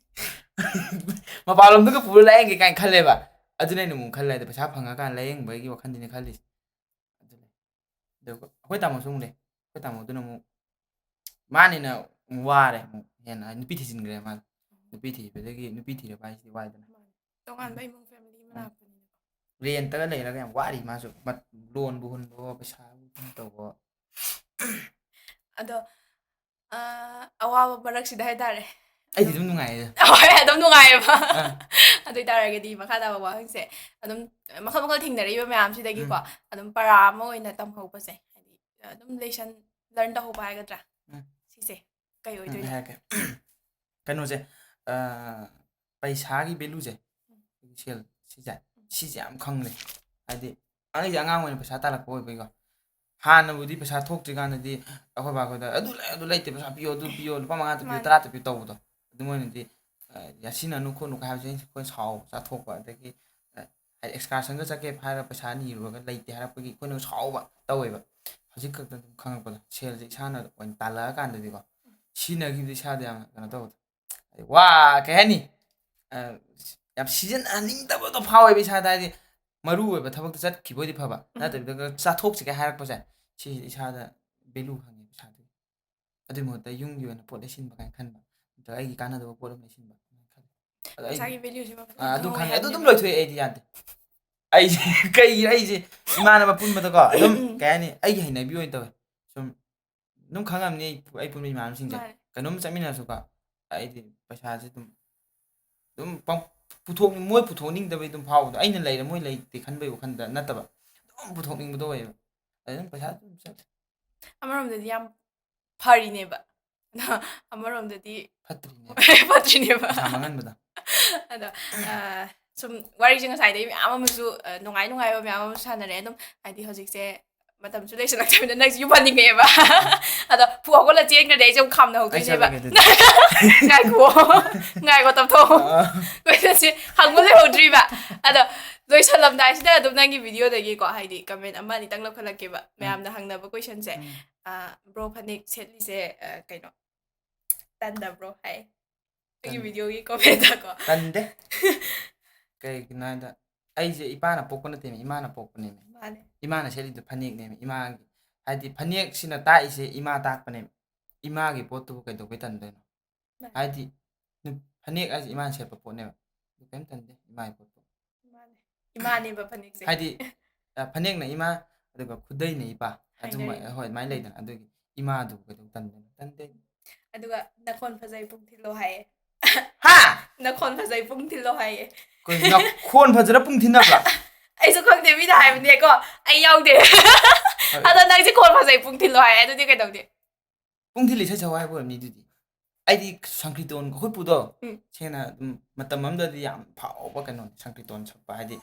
ꯃꯄꯥꯟꯂꯣꯝꯗꯒ ꯄꯨꯔ ꯂꯥꯏꯌꯦꯡꯒꯦ ꯀꯥꯏꯅ ꯈꯜꯂꯦꯕ꯫ ꯑꯗꯨꯅ ꯑꯩꯅ ꯑꯃꯨꯛ ꯈꯜꯂꯦ, ꯑꯗꯣ ꯄꯩꯁꯥ ꯐꯪꯉꯀꯥꯟꯗ ꯂꯥꯏꯌꯦꯡꯕꯒꯤ ꯋꯥꯈꯜꯗꯅꯦ ꯈꯜꯂꯤꯁꯦ꯫ ꯑꯗꯨ ꯂꯩ꯫ ꯑꯗꯨꯒ ꯑꯩꯈꯣꯏ ꯇꯥꯃꯣꯁꯨ ꯑꯃꯨꯛ ꯂꯩ꯫ ꯑꯩꯈꯣꯏ ꯇꯥꯃꯣꯗꯨꯅ ꯑꯃꯨꯛ, ꯃꯥꯅ ꯍꯦꯟꯅ ꯑꯃꯨꯛ ꯋꯥꯔꯦ, ꯑꯃꯨꯛ ꯍꯦꯟꯅ, ꯍꯥꯏꯗꯤ, ꯅꯨꯄꯤ ꯊꯤꯖꯤꯟꯈ꯭ꯔꯦ ꯃꯥꯗꯣ꯫ ꯅꯨꯄꯤ ꯊꯤꯕꯗꯒꯤ, ꯅꯨꯄꯤ ꯊꯤꯔꯕ ꯍꯥꯏꯁꯤꯗꯤ ꯋꯥꯏꯗꯅ꯫ ꯃꯥꯅꯦ꯫ ꯇꯣꯉꯥꯟꯕ ꯏꯃꯨꯡ ꯐꯦꯃꯤꯂꯤ ꯑꯃ ꯎꯝ꯫ ꯂꯥꯛꯄꯅꯤꯅꯀꯣ꯫ ꯔꯦꯟꯇꯒ ꯂꯩꯔꯒ ꯌꯥꯝ ꯋꯥꯔꯤ ꯃꯥꯁꯨ, ꯃꯠ-, ꯂꯣꯟꯕꯨ ꯍꯨꯟꯕꯣ, ꯄꯩꯁꯥꯕꯨ ꯀꯩꯅꯣ ꯇꯧꯕꯣ꯫ ꯑꯗꯣ, ꯑ, ꯑꯋꯥꯕ ꯃꯔꯛꯁꯤꯗ ꯍꯥꯏꯇꯥꯔꯦ꯫ ꯑꯩꯗꯤ ꯑꯗꯨꯝ ꯑꯗꯨꯝ ꯅꯨꯡꯉꯥꯏꯌꯦ꯫ ꯍꯣꯏ, ꯑꯗꯨꯝ ꯅꯨꯡꯉꯥꯏꯌꯦꯕ꯫ ꯑꯥ꯫ ꯑꯗꯨ ꯑꯣꯏ ꯇꯥꯔꯒꯗꯤ ꯃꯈꯥ ꯇꯥꯕ ꯋꯥꯍꯪꯁꯦ ꯑꯗꯨꯝ ꯃꯈꯜ ꯃꯈꯜ ꯊꯦꯡꯅꯔꯛꯏꯕ ꯃꯌꯥꯝꯁꯤꯗꯒꯤꯀꯣ, ꯎꯝ꯫ ꯑꯗꯨꯝ ꯄꯔꯥ ꯑꯃ ꯑꯣꯏꯅ ꯇꯝꯍꯧꯕꯁꯦ, ꯍꯥꯏꯗꯤ ꯑꯗꯨꯝ ꯂꯦꯁꯟ ꯂꯔꯟ ꯇꯧꯍꯧꯕ ꯍꯥꯏꯒꯗ꯭ꯔꯥ? ꯎꯝ꯫ ꯁꯤꯁꯦ ꯀꯩ ꯎꯝ, ꯑꯩ ꯑꯣꯏꯗꯣꯏꯅꯣ? ꯍꯥꯏꯔꯛꯀꯦ꯫ ꯀꯩꯅꯣꯁꯦ, ꯑ, ꯄꯩꯁꯥꯒꯤ ꯚꯦꯂꯨꯁꯦ, ꯎꯝ꯫ ꯁꯦꯜ, ꯁꯤꯁꯦ, ꯎꯝ꯫ ꯁꯤꯁꯦ ꯌꯥꯝ ꯈꯪꯂꯦ꯫ ꯍꯥꯏꯗꯤ, ꯑꯩꯁꯦ ꯑꯉꯥꯡ ꯑꯣꯏꯅ ꯄꯩꯁꯥ ꯇꯥꯜꯂꯛꯄ ꯑꯣꯏꯕꯒꯤꯀꯣ, ꯍꯥꯟꯅꯕꯨꯗꯤ ꯄꯩꯁꯥ ꯊꯣꯛꯇ꯭ꯔꯤꯀꯥꯟꯗꯗꯤ ꯑꯩꯈꯣꯏ ꯕꯥ ꯑꯩꯈꯣꯏꯗ "ꯑꯗꯨ ꯂꯩ, ꯑꯗꯨ ꯂꯩꯇꯦ, ꯄꯩꯁꯥ ꯄꯤꯌꯣ, ꯑꯗꯨ ꯄꯤꯌꯣ, ꯂꯨꯄꯥ ꯃꯉꯥ ꯇ ꯄꯤꯌꯣ, ꯃꯥꯅꯦ꯫ ꯇꯔꯥ ꯇ ꯄꯤꯌꯣ" ꯇꯧꯕꯗꯣ꯫ ꯑꯗꯨ ꯃꯣꯏꯅꯗꯤ, ꯑ, "ꯌꯥꯁꯤꯟꯅꯅꯨ ꯈꯣꯠꯅꯨ" ꯀꯥꯏ ꯍꯥꯏꯕꯁꯦ ꯑꯩꯈꯣꯏꯅ ꯁꯥꯎꯕ, ꯆꯥꯊꯣꯛꯄ, ꯑꯗꯒꯤ, ꯑ, ꯍꯥꯏꯗꯤ excursionꯒ ꯆꯠꯀꯦ ꯍꯥꯏꯔꯒ ꯄꯩꯁꯥ ꯅꯤꯔꯨꯔꯒ ꯂꯩꯇꯦ ꯍꯥꯏꯔꯛꯄꯒꯤ ꯑꯩꯈꯣꯏꯅ ꯁꯥꯎꯕ ꯇꯧꯋꯦꯕ꯫ ꯍꯧꯖꯤꯛ ꯈꯛꯇ ꯑꯗꯨꯝ ꯈꯪꯉꯛꯄꯗꯣ, ꯁꯦꯜꯁꯦ ꯏꯁꯥꯅ ꯑꯣꯏꯅ ꯇꯥꯜꯂꯛꯑꯀꯥꯟꯗꯗꯤꯀꯣ, ꯁꯤꯖꯤꯟꯅꯈꯤꯕꯗ ꯏꯁꯥꯗ ꯌꯥꯝꯅ ꯀꯩꯅꯣ ꯇꯧꯕꯗꯣ꯫ ꯍꯥꯏꯗꯤ ꯋꯥ, ꯀꯩ ꯍꯥꯏꯅꯤ? ꯑ, ꯌꯥꯝ ꯁꯤꯖꯤꯟꯅꯍꯟꯅꯤꯡꯗꯕꯗꯣ ꯐꯥꯎꯋꯦꯕ ꯏꯁꯥꯗ, ꯍꯥꯏꯗꯤ ꯃꯔꯨ ꯑꯣꯏꯕ ꯊꯕꯛꯇ ꯆꯠꯈꯤꯕ ꯑꯣꯏꯗꯤ ꯐꯕ, ꯎꯝ꯫ ꯅꯠꯇꯕꯤꯗ ꯆꯥꯊꯣꯛꯁꯤꯒꯦ ꯍꯥꯏꯔꯛꯄꯁꯦ, ꯁꯤꯁꯤꯗ ꯏꯁꯥꯗ value ꯈꯪꯉꯦ ꯄꯩꯁꯥꯗꯨꯒꯤ꯫ ꯑꯗꯨꯒꯤ ꯃꯍꯨꯠꯇ ꯌꯨꯝꯒꯤ ꯑꯣꯏꯅ ꯄꯣꯠ ꯂꯩꯁꯤꯟꯕ ꯀꯥꯏꯅ ꯈꯟꯕ, ꯅꯠꯇ꯭ꯔꯒ ꯑꯩꯒꯤ ꯀꯥꯟꯅꯗꯕ ꯄꯣꯠ ꯑꯃ ꯂꯩꯁꯤꯟꯕ ꯑꯗꯨꯃꯥꯏꯅ ꯈꯜꯂꯦ꯫ ꯑꯗꯣ ꯑꯩ, ꯄꯩꯁꯥꯒꯤ valueꯁꯦ ꯃꯐꯝ ꯑ, ꯑꯗꯨ ꯈꯪꯉꯦ, ꯈꯪꯍꯧꯋꯦ ꯑꯗꯨ ꯑꯗꯨꯝ ꯍꯥꯏꯕꯅꯦꯕ꯫ ꯂꯣꯏꯊꯣꯛꯑꯦ ꯑꯩꯗꯤ, ꯌꯥꯗꯦ꯫ ꯑꯩꯁꯦ ꯀꯩꯒꯤꯔ, ꯑꯩꯁꯦ ꯏꯃꯥꯟꯅꯕ ꯄꯨꯟꯕꯗꯀꯣ ꯑꯗꯨꯝ, ꯎꯝ꯫ ꯀꯩ ꯍꯥꯏꯅꯤ, ꯑꯩꯒꯤ ꯍꯩꯅꯕꯤ ꯑꯣꯏꯅ ꯇꯧꯋꯦ꯫ ꯁꯨꯝ ꯑꯗꯨꯝ ꯈꯪꯉꯝꯅꯤ ꯑꯩ, ꯑꯩ ꯄꯨꯟꯕ ꯏꯃꯥꯟꯅꯕꯁꯤꯡꯁꯦ꯫ ꯃꯥꯅꯦ꯫ ꯀꯩꯅꯣꯝ ꯆꯠꯃꯤꯟꯅꯔꯁꯨꯀꯣ, ꯑꯩꯗꯤ ꯄꯩꯁꯥꯁꯦ ꯑꯗꯨꯝ, ꯑꯗꯨꯝ ꯄꯪ-, ꯄꯨꯊꯣꯛ-, ꯃꯣꯏ ꯄꯨꯊꯣꯛꯅꯤꯡꯗꯕꯩ ꯑꯗꯨꯝ ꯐꯥꯎꯕꯗꯣ, ꯑꯩꯅ ꯂꯩꯔꯦ ꯃꯣꯏ ꯂꯩꯇꯦ ꯈꯟꯕꯩ ꯋꯥꯈꯟꯗ ꯅꯠꯇꯕ, ꯑꯗꯨꯝ ꯄꯨꯊꯣꯛꯅꯤꯡꯕꯗꯣ ꯑꯣꯏꯌꯦꯕ꯫ ꯑꯗꯨꯝ ꯄꯩꯁꯥ ꯑꯗꯨꯝ ꯆꯠꯂꯦ꯫ ꯑꯃꯔꯣꯝꯗꯗꯤ ꯌꯥꯝ ꯐꯔꯤꯅꯦꯕ꯫ ꯑꯃꯔꯣꯝꯗꯗꯤ ꯐꯠꯇ꯭ꯔꯤꯅꯦ꯫ ꯐꯠꯇ꯭ꯔꯤꯅꯦꯕ꯫ ꯄꯩꯁꯥ ꯃꯥꯡꯍꯟꯕꯗꯣ꯫ ꯑꯗꯣ, ꯑ, ꯁꯨꯝ ꯋꯥꯔꯤꯁꯦ ꯉꯁꯥꯏꯗꯩ ꯃꯌꯥꯝ ꯑꯃꯁꯨ, ꯑ, ꯅꯨꯡꯉꯥꯏ ꯅꯨꯡꯉꯥꯏꯕ ꯃꯌꯥꯝ ꯑꯃꯁꯨ ꯁꯥꯟꯅꯔꯦ꯫ ꯑꯗꯨꯝ ꯍꯥꯏꯗꯤ ꯍꯧꯖꯤꯛꯁꯦ ꯃꯇꯝꯁꯨ ꯂꯩꯁꯜꯂꯛꯇꯕꯅꯤꯅ ꯅꯪꯁꯨ ꯌꯨꯝ ꯍꯟꯅꯤꯡꯉꯛꯑꯦꯕ꯫ ꯑꯗꯣ ꯐꯨ ꯍꯧꯒꯠꯂ ꯆꯦꯟꯈ꯭ꯔꯗꯤ ꯑꯩꯁꯦ ꯑꯃꯨꯛ ꯈꯥꯝꯅꯍꯧꯗꯣꯏꯅꯦꯕ꯫ ꯑꯩ ꯆꯠꯂꯒꯦ ꯑꯗꯨꯗꯤ꯫ ꯉꯥꯏꯈꯣ꯫ ꯉꯥꯏꯈꯣ, ꯇꯞꯊꯣꯛꯑꯣ꯫ ꯑꯥ꯫ ꯀꯣꯏꯁꯟꯁꯦ ꯍꯪꯕ ꯂꯣꯏꯍꯧꯗ꯭ꯔꯤꯕ꯫ ꯑꯗꯣ ꯂꯣꯏꯁꯜꯂꯝꯗꯥꯏꯁꯤꯗ ꯑꯗꯨꯝ ꯅꯪꯒꯤ videoꯗꯒꯤꯀꯣ, ꯍꯥꯏꯗꯤ comment ꯑꯃ ꯑꯅꯤꯇꯪ ꯂꯧꯈꯠꯂꯛꯀꯦꯕ꯫ ꯎꯝ꯫ ꯃꯌꯥꯝꯅ ꯍꯪꯅꯕ questionꯁꯦ꯫ ꯎꯝ꯫ ꯑ, "Bro, ꯐꯅꯦꯛ ꯁꯦꯠꯂꯤꯁꯦ, ꯑ, ꯀꯩꯅꯣ, ꯇꯟꯗꯕ꯭ꯔꯣ?" ꯍꯥꯏ꯫ ꯑꯩꯒꯤ ꯇꯟ-, videoꯒꯤ commentꯇꯀꯣ꯫ ꯇꯟꯗꯦ꯫ ꯀꯩꯒꯤꯅꯣ ꯍꯥꯏꯗ, ꯑꯩꯁꯦ ꯏꯄꯥꯅ ꯄꯣꯛꯄ ꯅꯠꯇꯦꯃꯤ, ꯏꯃꯥꯅ ꯄꯣꯛꯄꯅꯦꯃꯤ꯫ ꯃꯥꯅꯦ꯫ ꯏꯃꯥꯅ ꯁꯦꯠꯂꯤꯗꯣ ꯐꯅꯦꯛꯅꯦꯃꯤ, ꯏꯃꯥꯒꯤ꯫ ꯍꯥꯏꯗꯤ ꯐꯅꯦꯛꯁꯤꯅ ꯇꯥꯛꯏꯁꯦ ꯏꯃꯥ ꯇꯥꯛꯄꯅꯦꯃꯤ꯫ ꯏꯃꯥꯒꯤ ꯄꯣꯠꯇꯨꯕꯨ ꯀꯩꯗꯧꯕꯩ ꯇꯟꯗꯣꯏꯅꯣ? ꯃꯥꯅꯦ꯫ ꯍꯥꯏꯗꯤ ꯅꯨ-, ꯐꯅꯦꯛ ꯍꯥꯏꯁꯦ ꯏꯃꯥꯅ ꯁꯦꯠꯄ ꯄꯣꯠꯅꯦꯕ꯫ ꯑꯗꯨ ꯀꯩꯝ ꯇꯟꯗꯦ ꯏꯃꯥꯒꯤ ꯄꯣꯠꯇꯣ꯫ ꯃꯥꯅꯦ꯫ ꯏꯃꯥꯅꯦꯕ ꯐꯅꯦꯛꯁꯦ꯫ ꯍꯥꯏꯗꯤ, ꯑ, ꯐꯅꯦꯛꯅ ꯏꯃꯥ, ꯑꯗꯨꯒ ꯈꯨꯗꯩꯅ ꯏꯄꯥ꯫ ꯑꯗꯨꯃ-, ꯍꯥꯏꯅꯔꯤꯅꯦ꯫ ꯍꯣꯏ, ꯑꯗꯨꯃꯥꯏꯅ ꯎꯝ꯫ ꯂꯩꯗꯅ꯫ ꯑꯗꯨꯒꯤ ꯏꯃꯥꯗꯨꯕꯨ ꯀꯩꯗꯧ ꯇꯟꯗꯣꯏꯅꯣ? ꯇꯟꯗꯦ꯫ ꯑꯗꯨꯒ "ꯅꯈꯣꯟ ꯐꯖꯩ, ꯄꯨꯡ ꯊꯤꯜꯂꯣ" ꯍꯥꯏꯌꯦ꯫ ꯍꯥ? "ꯅꯈꯣꯟ ꯐꯖꯩ, ꯄꯨꯡ ꯊꯤꯜꯂꯣ" ꯍꯥꯏꯌꯦ꯫ ꯀꯩꯅꯣ, ꯅꯈꯣꯟ ꯐꯖꯔ ꯄꯨꯡ ꯊꯤꯟꯅꯕ꯭ꯔꯥ? ꯑꯩꯁꯨ ꯈꯪꯗꯦ, ꯃꯤꯅ ꯍꯥꯏꯕꯅꯦꯀꯣ, ꯑꯩ ꯌꯥꯎꯗꯦ꯫ ꯍꯣꯏ꯫ "ꯑꯗꯣ ꯅꯪꯁꯦ ꯈꯣꯟ ꯐꯖꯩ, ꯄꯨꯡ ꯊꯤꯜꯂꯣ" ꯍꯥꯏꯌꯦ, ꯑꯗꯨꯗꯤ ꯀꯩꯗꯧꯅꯤ? ꯄꯨꯡ ꯊꯤꯜꯂ ꯏꯁꯩ ꯁꯛꯑꯣ ꯍꯥꯏꯕ ꯑꯣꯏꯔꯝꯅꯤ ꯑꯗꯨꯗꯤ꯫ ꯑꯩꯗꯤ ꯁꯪꯀ꯭ꯔꯤꯇꯣꯟ, ꯑꯩꯈꯣꯏ ꯄꯨꯗꯣ, ꯎꯝ꯫ ꯁꯦꯡꯅ ꯑꯗꯨꯝ ꯃꯇꯝ ꯑꯃꯗꯗꯤ ꯌꯥꯝ ꯐꯥꯎꯕ ꯀꯩꯅꯣꯅꯤ, ꯁꯪꯀ꯭ꯔꯤꯇꯣꯟ ꯁꯛꯄ ꯍꯥꯏꯗꯤ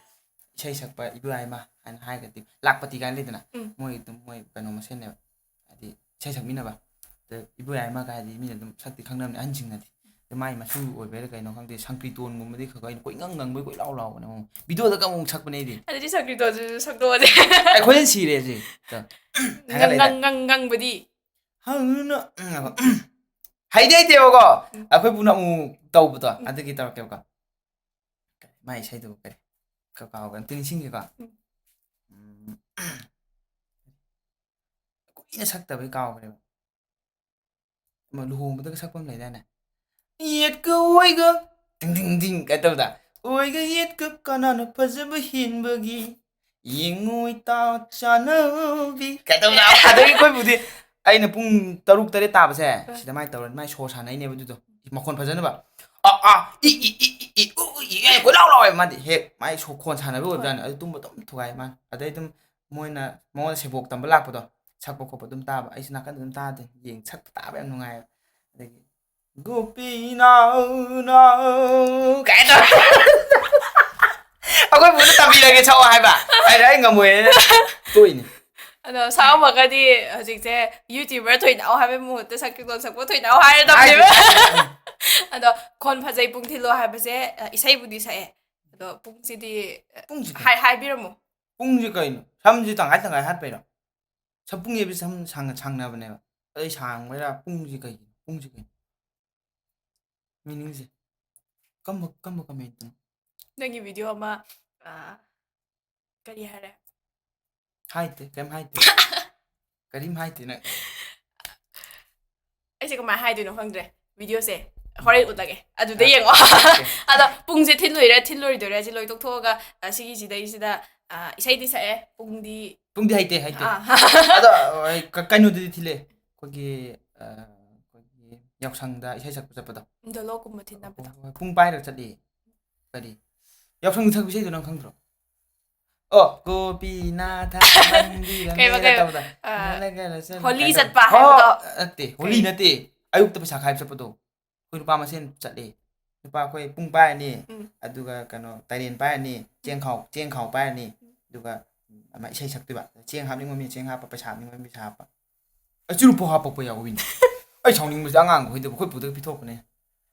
ꯏꯁꯩ ꯁꯛꯄ ꯏꯕꯣꯌꯥꯏꯃ ꯍꯥꯏꯅ ꯍꯥꯏꯔꯒꯗꯤ, ꯂꯥꯛꯄꯇꯤ ꯀꯥꯏꯅ ꯂꯩꯗꯅ, ꯎꯝ. ꯃꯣꯏ ꯑꯗꯨꯝ ꯃꯣꯏ ꯀꯩꯅꯣ ꯃꯁꯦꯟꯅꯦꯕ, ꯍꯥꯏꯗꯤ ꯏꯁꯩ ꯁꯛꯃꯤꯟꯅꯕ꯫ ꯑꯗ ꯏꯕꯣꯌꯥꯏꯃꯒ ꯍꯥꯏꯗꯤ ꯃꯤꯅ ꯑꯗꯨꯝ ꯁꯛꯇꯤ ꯈꯪꯅꯕꯅꯦ, ꯑꯍꯟꯁꯤꯡꯅꯗꯤ꯫ ꯑꯗ ꯃꯥꯏ ꯃꯁꯨ ꯑꯣꯏꯕꯩꯔꯥ ꯀꯩꯅꯣ ꯈꯪꯗꯦ, ꯁꯪꯀ꯭ꯔꯤꯇꯣꯟꯒꯨꯝꯕꯗꯤ ꯈꯔ ꯈꯔ ꯑꯩꯅ ꯀꯣꯏꯉꯪ ꯉꯪꯕꯩ ꯀꯣꯏꯂꯥꯎ ꯂꯥꯎꯕꯅꯦ ꯑꯃꯨꯛ꯫ ꯚꯤꯗꯤꯑꯣꯗꯒ ꯑꯃꯨꯛ ꯁꯛꯄꯅꯦ ꯑꯩꯗꯤ꯫ ꯑꯗꯨꯗꯤ ꯁꯪꯀ꯭ꯔꯤꯇꯣꯟꯁꯨ ꯁꯛꯇꯣꯛꯑꯗꯤ ꯑꯩꯈꯣꯏꯅ ꯁꯤꯔꯦ ꯁꯤ꯫ ꯊꯥꯒꯠꯂꯛꯏꯅꯦ꯫ ꯉꯪ ꯉꯪ ꯉꯪꯕꯗꯤ꯫ ꯍꯪꯅ ꯍꯩꯗꯤ ꯍꯩꯇꯦꯕꯀꯣ꯫ ꯎꯝ. ꯑꯩꯈꯣꯏ ꯄꯨꯅ ꯑꯃꯨꯛ ꯇꯧꯕꯗꯣ ꯎꯝ. ꯑꯗꯨꯒꯤ ꯇꯧꯔꯛꯀꯦꯕꯀꯣ꯫ ꯃꯥꯏ ꯏꯁꯩꯗꯨꯕꯨ ꯀꯔꯤ? ꯀ- ꯀꯥꯎꯈ꯭ꯔꯦ, ꯑꯝꯇ ꯅꯤꯡꯁꯤꯡꯒꯦꯀꯣ꯫ ꯎꯝ. ꯎꯝ. ꯀꯨꯏꯅ ꯁꯛꯇꯕꯩ ꯀꯥꯎꯈ꯭ꯔꯦꯕ꯫ ꯑꯃ ꯂꯨꯍꯣꯡꯕꯗꯒ ꯁꯛꯄ ꯑꯃ ꯂꯩꯗꯥꯏꯅꯦ? "ꯌꯦꯠꯀ ꯑꯣꯏꯒ ꯇꯤꯡ ꯇꯤꯡ ꯇꯤꯡ" ꯀꯥꯏ ꯇꯧꯗ, "ꯑꯣꯏꯒ ꯌꯦꯠꯀ ꯀꯅꯥꯅ ꯐꯖꯕ ꯍꯦꯟꯕꯒꯤ, ꯌꯦꯡꯉꯨ ꯏꯇꯥꯎ ꯆꯥꯅꯕꯤ" ꯀꯥꯏ ꯇꯧꯗ꯫ ꯑꯗꯒꯤ ꯑꯩꯈꯣꯏꯕꯨꯗꯤ, ꯑꯩꯅ ꯄꯨꯡ ꯇꯔꯨꯛ ꯇꯔꯦꯠ ꯇꯥꯕꯁꯦ ꯁꯤꯗ ꯃꯥꯏ ꯇꯧꯔꯅꯤ, ꯃꯥꯏ ꯁꯣ ꯁꯥꯟꯅꯩꯅꯦꯕ ꯑꯗꯨꯗꯣ꯫ ꯃꯈꯣꯟ ꯐꯖꯅꯕ, "ꯑ ꯑꯥ E E E E E ꯎ ꯎ ꯏ ꯑꯦ" ꯀꯣꯏꯂꯥꯎ ꯂꯥꯎꯋꯦ꯫ ꯃꯥꯗꯤ ꯍꯦꯛ ꯃꯥꯏ ꯁꯣ ꯈꯣꯟ ꯁꯥꯟꯅꯕ ꯑꯣꯏꯕꯖꯥꯠꯅꯤ꯫ ꯑꯗꯨ ꯇꯨꯝꯕ ꯑꯗꯨꯝ ꯊꯨꯒꯥꯏ ꯃꯥꯅ꯫ ꯑꯗꯩ ꯑꯗꯨꯝ ꯃꯣꯏꯅ ꯃꯉꯣꯟꯗ ꯁꯦꯕꯣꯛ ꯇꯝꯕ ꯂꯥꯛꯄꯗꯣ, ꯁꯛꯄ ꯈꯣꯠꯄ ꯑꯗꯨꯝ ꯇꯥꯕ, ꯑꯩꯁꯨ ꯅꯥꯀꯟꯗ ꯑꯗꯨꯝ ꯇꯥꯗꯦ, ꯌꯦꯡ ꯁꯛꯄ ꯇꯥꯕ ꯌꯥꯝ ꯅꯨꯡꯉꯥꯏꯌꯦꯕ꯫ ꯑꯗꯒꯤ "ꯒꯣꯄꯤ ꯅꯥꯎ ꯅꯥꯎ" ꯀꯥꯏꯅ ꯇꯧꯔ ꯑꯩꯈꯣꯏ ꯄꯨꯅ "ꯇꯝꯕꯤꯔꯒꯦ ꯁꯛꯑꯣ" ꯍꯥꯏꯕ, ꯑꯩꯅ "ꯑꯩ ꯉꯝꯃꯣꯏꯅ" ꯇꯣꯛꯏꯅꯦ꯫ ꯑꯗꯣ ꯁꯛꯑꯝꯃꯒꯗꯤ ꯍꯧꯖꯤꯛꯁꯦ YouTuber ꯊꯣꯏꯅꯥꯎ ꯍꯥꯏꯕꯩ ꯃꯍꯨꯠꯇ ꯁꯪꯀ꯭ꯔꯤꯇꯣꯟ ꯁꯛꯄ ꯊꯣꯏꯅꯥꯎ ꯍꯥꯏꯔꯗꯕꯅꯦꯕ꯫ ꯍꯥꯏꯗꯤ, ꯑꯗꯣ "ꯈꯣꯟ ꯐꯖꯩ ꯄꯨꯡ ꯊꯤꯜꯂꯣ" ꯍꯥꯏꯕꯁꯦ, ꯑ, ꯏꯁꯩꯕꯨꯗꯤ ꯁꯛꯑꯦ, ꯑꯗꯣ ꯄꯨꯡꯁꯤꯗꯤ, ꯑ, ꯄꯨꯡꯁꯤ ꯀꯩ- ꯍꯥꯏ ꯍꯥꯏꯕꯤꯔꯝꯃꯣ꯫ ꯄꯨꯡꯁꯤ ꯀꯩꯅꯣ? ꯁꯝꯁꯤ ꯇꯪꯈꯥꯏ ꯇꯪꯈꯥꯏ ꯍꯥꯠꯄꯩꯔꯣ? ꯁꯝ ꯄꯨꯡ ꯌꯩꯕꯁꯤ ꯁꯝ ꯁꯥꯡ ꯁꯥꯡꯅꯕꯅꯦꯕ꯫ ꯑꯗꯩ ꯁꯥꯡꯕꯩꯔꯥ ꯄꯨꯡꯁꯤ ꯀꯩꯒꯤꯅꯣ? ꯄꯨꯡꯁꯤ ꯀꯩꯅꯣ? ꯃꯤꯅꯤꯡꯁꯦ ꯀꯝꯕ ꯀꯝꯕ ꯀꯃꯦꯟꯇꯅꯣ? ꯅꯪꯒꯤ ꯚꯤꯗꯤꯑꯣ ꯑꯃ, ꯑ, ꯀꯔꯤ ꯍꯥꯏꯔꯦ? ꯍꯥꯏꯗꯦ, ꯀꯩꯝ ꯍꯥꯏꯗꯦ꯫ ꯀꯔꯤꯝ ꯍꯥꯏꯗꯦ ꯅꯪ꯫ ꯑꯩꯁꯦ ꯀꯃꯥꯏꯅ ꯍꯥꯏꯗꯣꯏꯅꯣ ꯈꯪꯗ꯭ꯔꯦ꯫ ꯚꯤꯗꯤꯑꯣꯁꯦ ꯍꯣꯔꯦꯟ ꯎꯠꯂꯒꯦ, ꯑꯗꯨꯗ ꯑ, ꯌꯦꯡꯉꯣ꯫ ꯑꯣꯀꯦ꯫ ꯑꯗꯣ ꯄꯨꯡꯁꯦ ꯊꯤꯜꯂꯣꯏꯔꯥ ꯊꯤꯜꯂꯣꯏꯗꯣꯏꯔꯥ ꯁꯤ ꯂꯣꯏ ꯇꯣꯛꯊꯣꯛꯑꯒ, ꯑ, ꯁꯤꯒꯤꯁꯤꯗꯩꯁꯤꯗ, ꯑ, ꯏꯁꯩꯗꯤ ꯁꯛꯑꯦ, ꯄꯨꯡꯗꯤ, ꯄꯨꯡꯗꯤ ꯍꯩꯇꯦ, ꯍꯩꯇꯦ꯫ ꯑꯥ. ꯑꯗꯣ, ꯑꯩ ꯀ-, ꯀꯩꯅꯣꯗꯗꯤ ꯊꯤꯜꯂꯦ꯫ ꯑꯩꯈꯣꯏꯒꯤ, ꯑ, ꯑꯩꯈꯣꯏꯒꯤ ꯌꯥꯎꯁꯪꯗ ꯏꯁꯩ ꯁꯛꯄ ꯆꯠꯄꯗꯣ꯫ ꯏꯟꯗꯣꯂꯣꯛꯀꯨꯝꯕ ꯊꯤꯟꯅꯕꯗꯣ꯫ ꯍꯣꯏ, ꯍꯣꯏ, ꯄꯨꯡ ꯄꯥꯏꯔꯒ ꯆꯠꯂꯤ꯫ ꯀꯔꯤ? ꯌꯥꯎꯁꯪꯗ ꯁꯛꯄ ꯏꯁꯩꯗꯣ ꯅꯪ ꯈꯪꯗ꯭ꯔꯣ? ꯑꯣ, "ꯒꯣꯄꯤꯅꯥꯊ ꯃꯟꯗꯤꯔ ꯀꯩꯕ, ꯃꯦꯔꯥ" ꯀꯩꯕ? ꯇꯧꯕꯗꯣ꯫ ꯑ, ꯅꯂ ꯒꯂ ꯆꯂ ꯍꯣꯂꯤ ꯀꯥꯏꯅ ꯆꯠꯄ ꯇꯧꯕꯗꯣ꯫ ꯍꯥꯏꯕꯗꯣ꯫ ꯑꯣ, ꯅꯠꯇꯦ, ꯍꯣꯂꯤ ꯀꯩ? ꯅꯠꯇꯦ꯫ ꯑꯌꯨꯛꯇ ꯄꯩꯁꯥ ꯈꯥꯏꯕ ꯆꯠꯄꯗꯣ꯫ ꯑꯩꯈꯣꯏ ꯅꯨꯄꯥ ꯃꯁꯦꯟ ꯆꯠꯂꯦ꯫ ꯂꯨꯄꯥ ꯑꯩꯈꯣꯏ ꯄꯨꯡ ꯄꯥꯏꯔꯅꯤ, ꯎꯝ. ꯑꯗꯨꯒ ꯀꯩꯅꯣ ꯇꯥꯏꯔꯦꯟ ꯄꯥꯏꯔꯅꯤ, ꯆꯦꯡ ꯈꯥꯎ ꯆꯦꯡ ꯈꯥꯎ ꯄꯥꯏꯔꯅꯤ, ꯑꯗꯨꯒ ꯑꯃ ꯏꯁꯩ ꯁꯛꯇꯣꯏꯕ꯫ ꯆꯦꯡ ꯍꯥꯞꯅꯤꯡꯕ ꯃꯤ ꯆꯦꯡ ꯍꯥꯞꯄ, ꯄꯩꯁꯥ ꯍꯥꯞꯅꯤꯡꯕ ꯃꯤ ꯄꯩꯁꯥ ꯍꯥꯞꯄ꯫ ꯑꯩ ꯆꯨꯔꯨꯞ ꯐꯥꯎ ꯍꯥꯞꯄꯛꯄ ꯌꯥꯎꯕꯤꯅꯤ꯫ ꯑꯩ ꯁꯥꯎꯅꯤꯡꯕꯁꯦ ꯑꯉꯥꯡꯈꯣꯏꯗꯕꯨ ꯑꯩꯈꯣꯏ ꯄꯨꯗꯒ ꯄꯤꯊꯣꯛꯄꯅꯦ꯫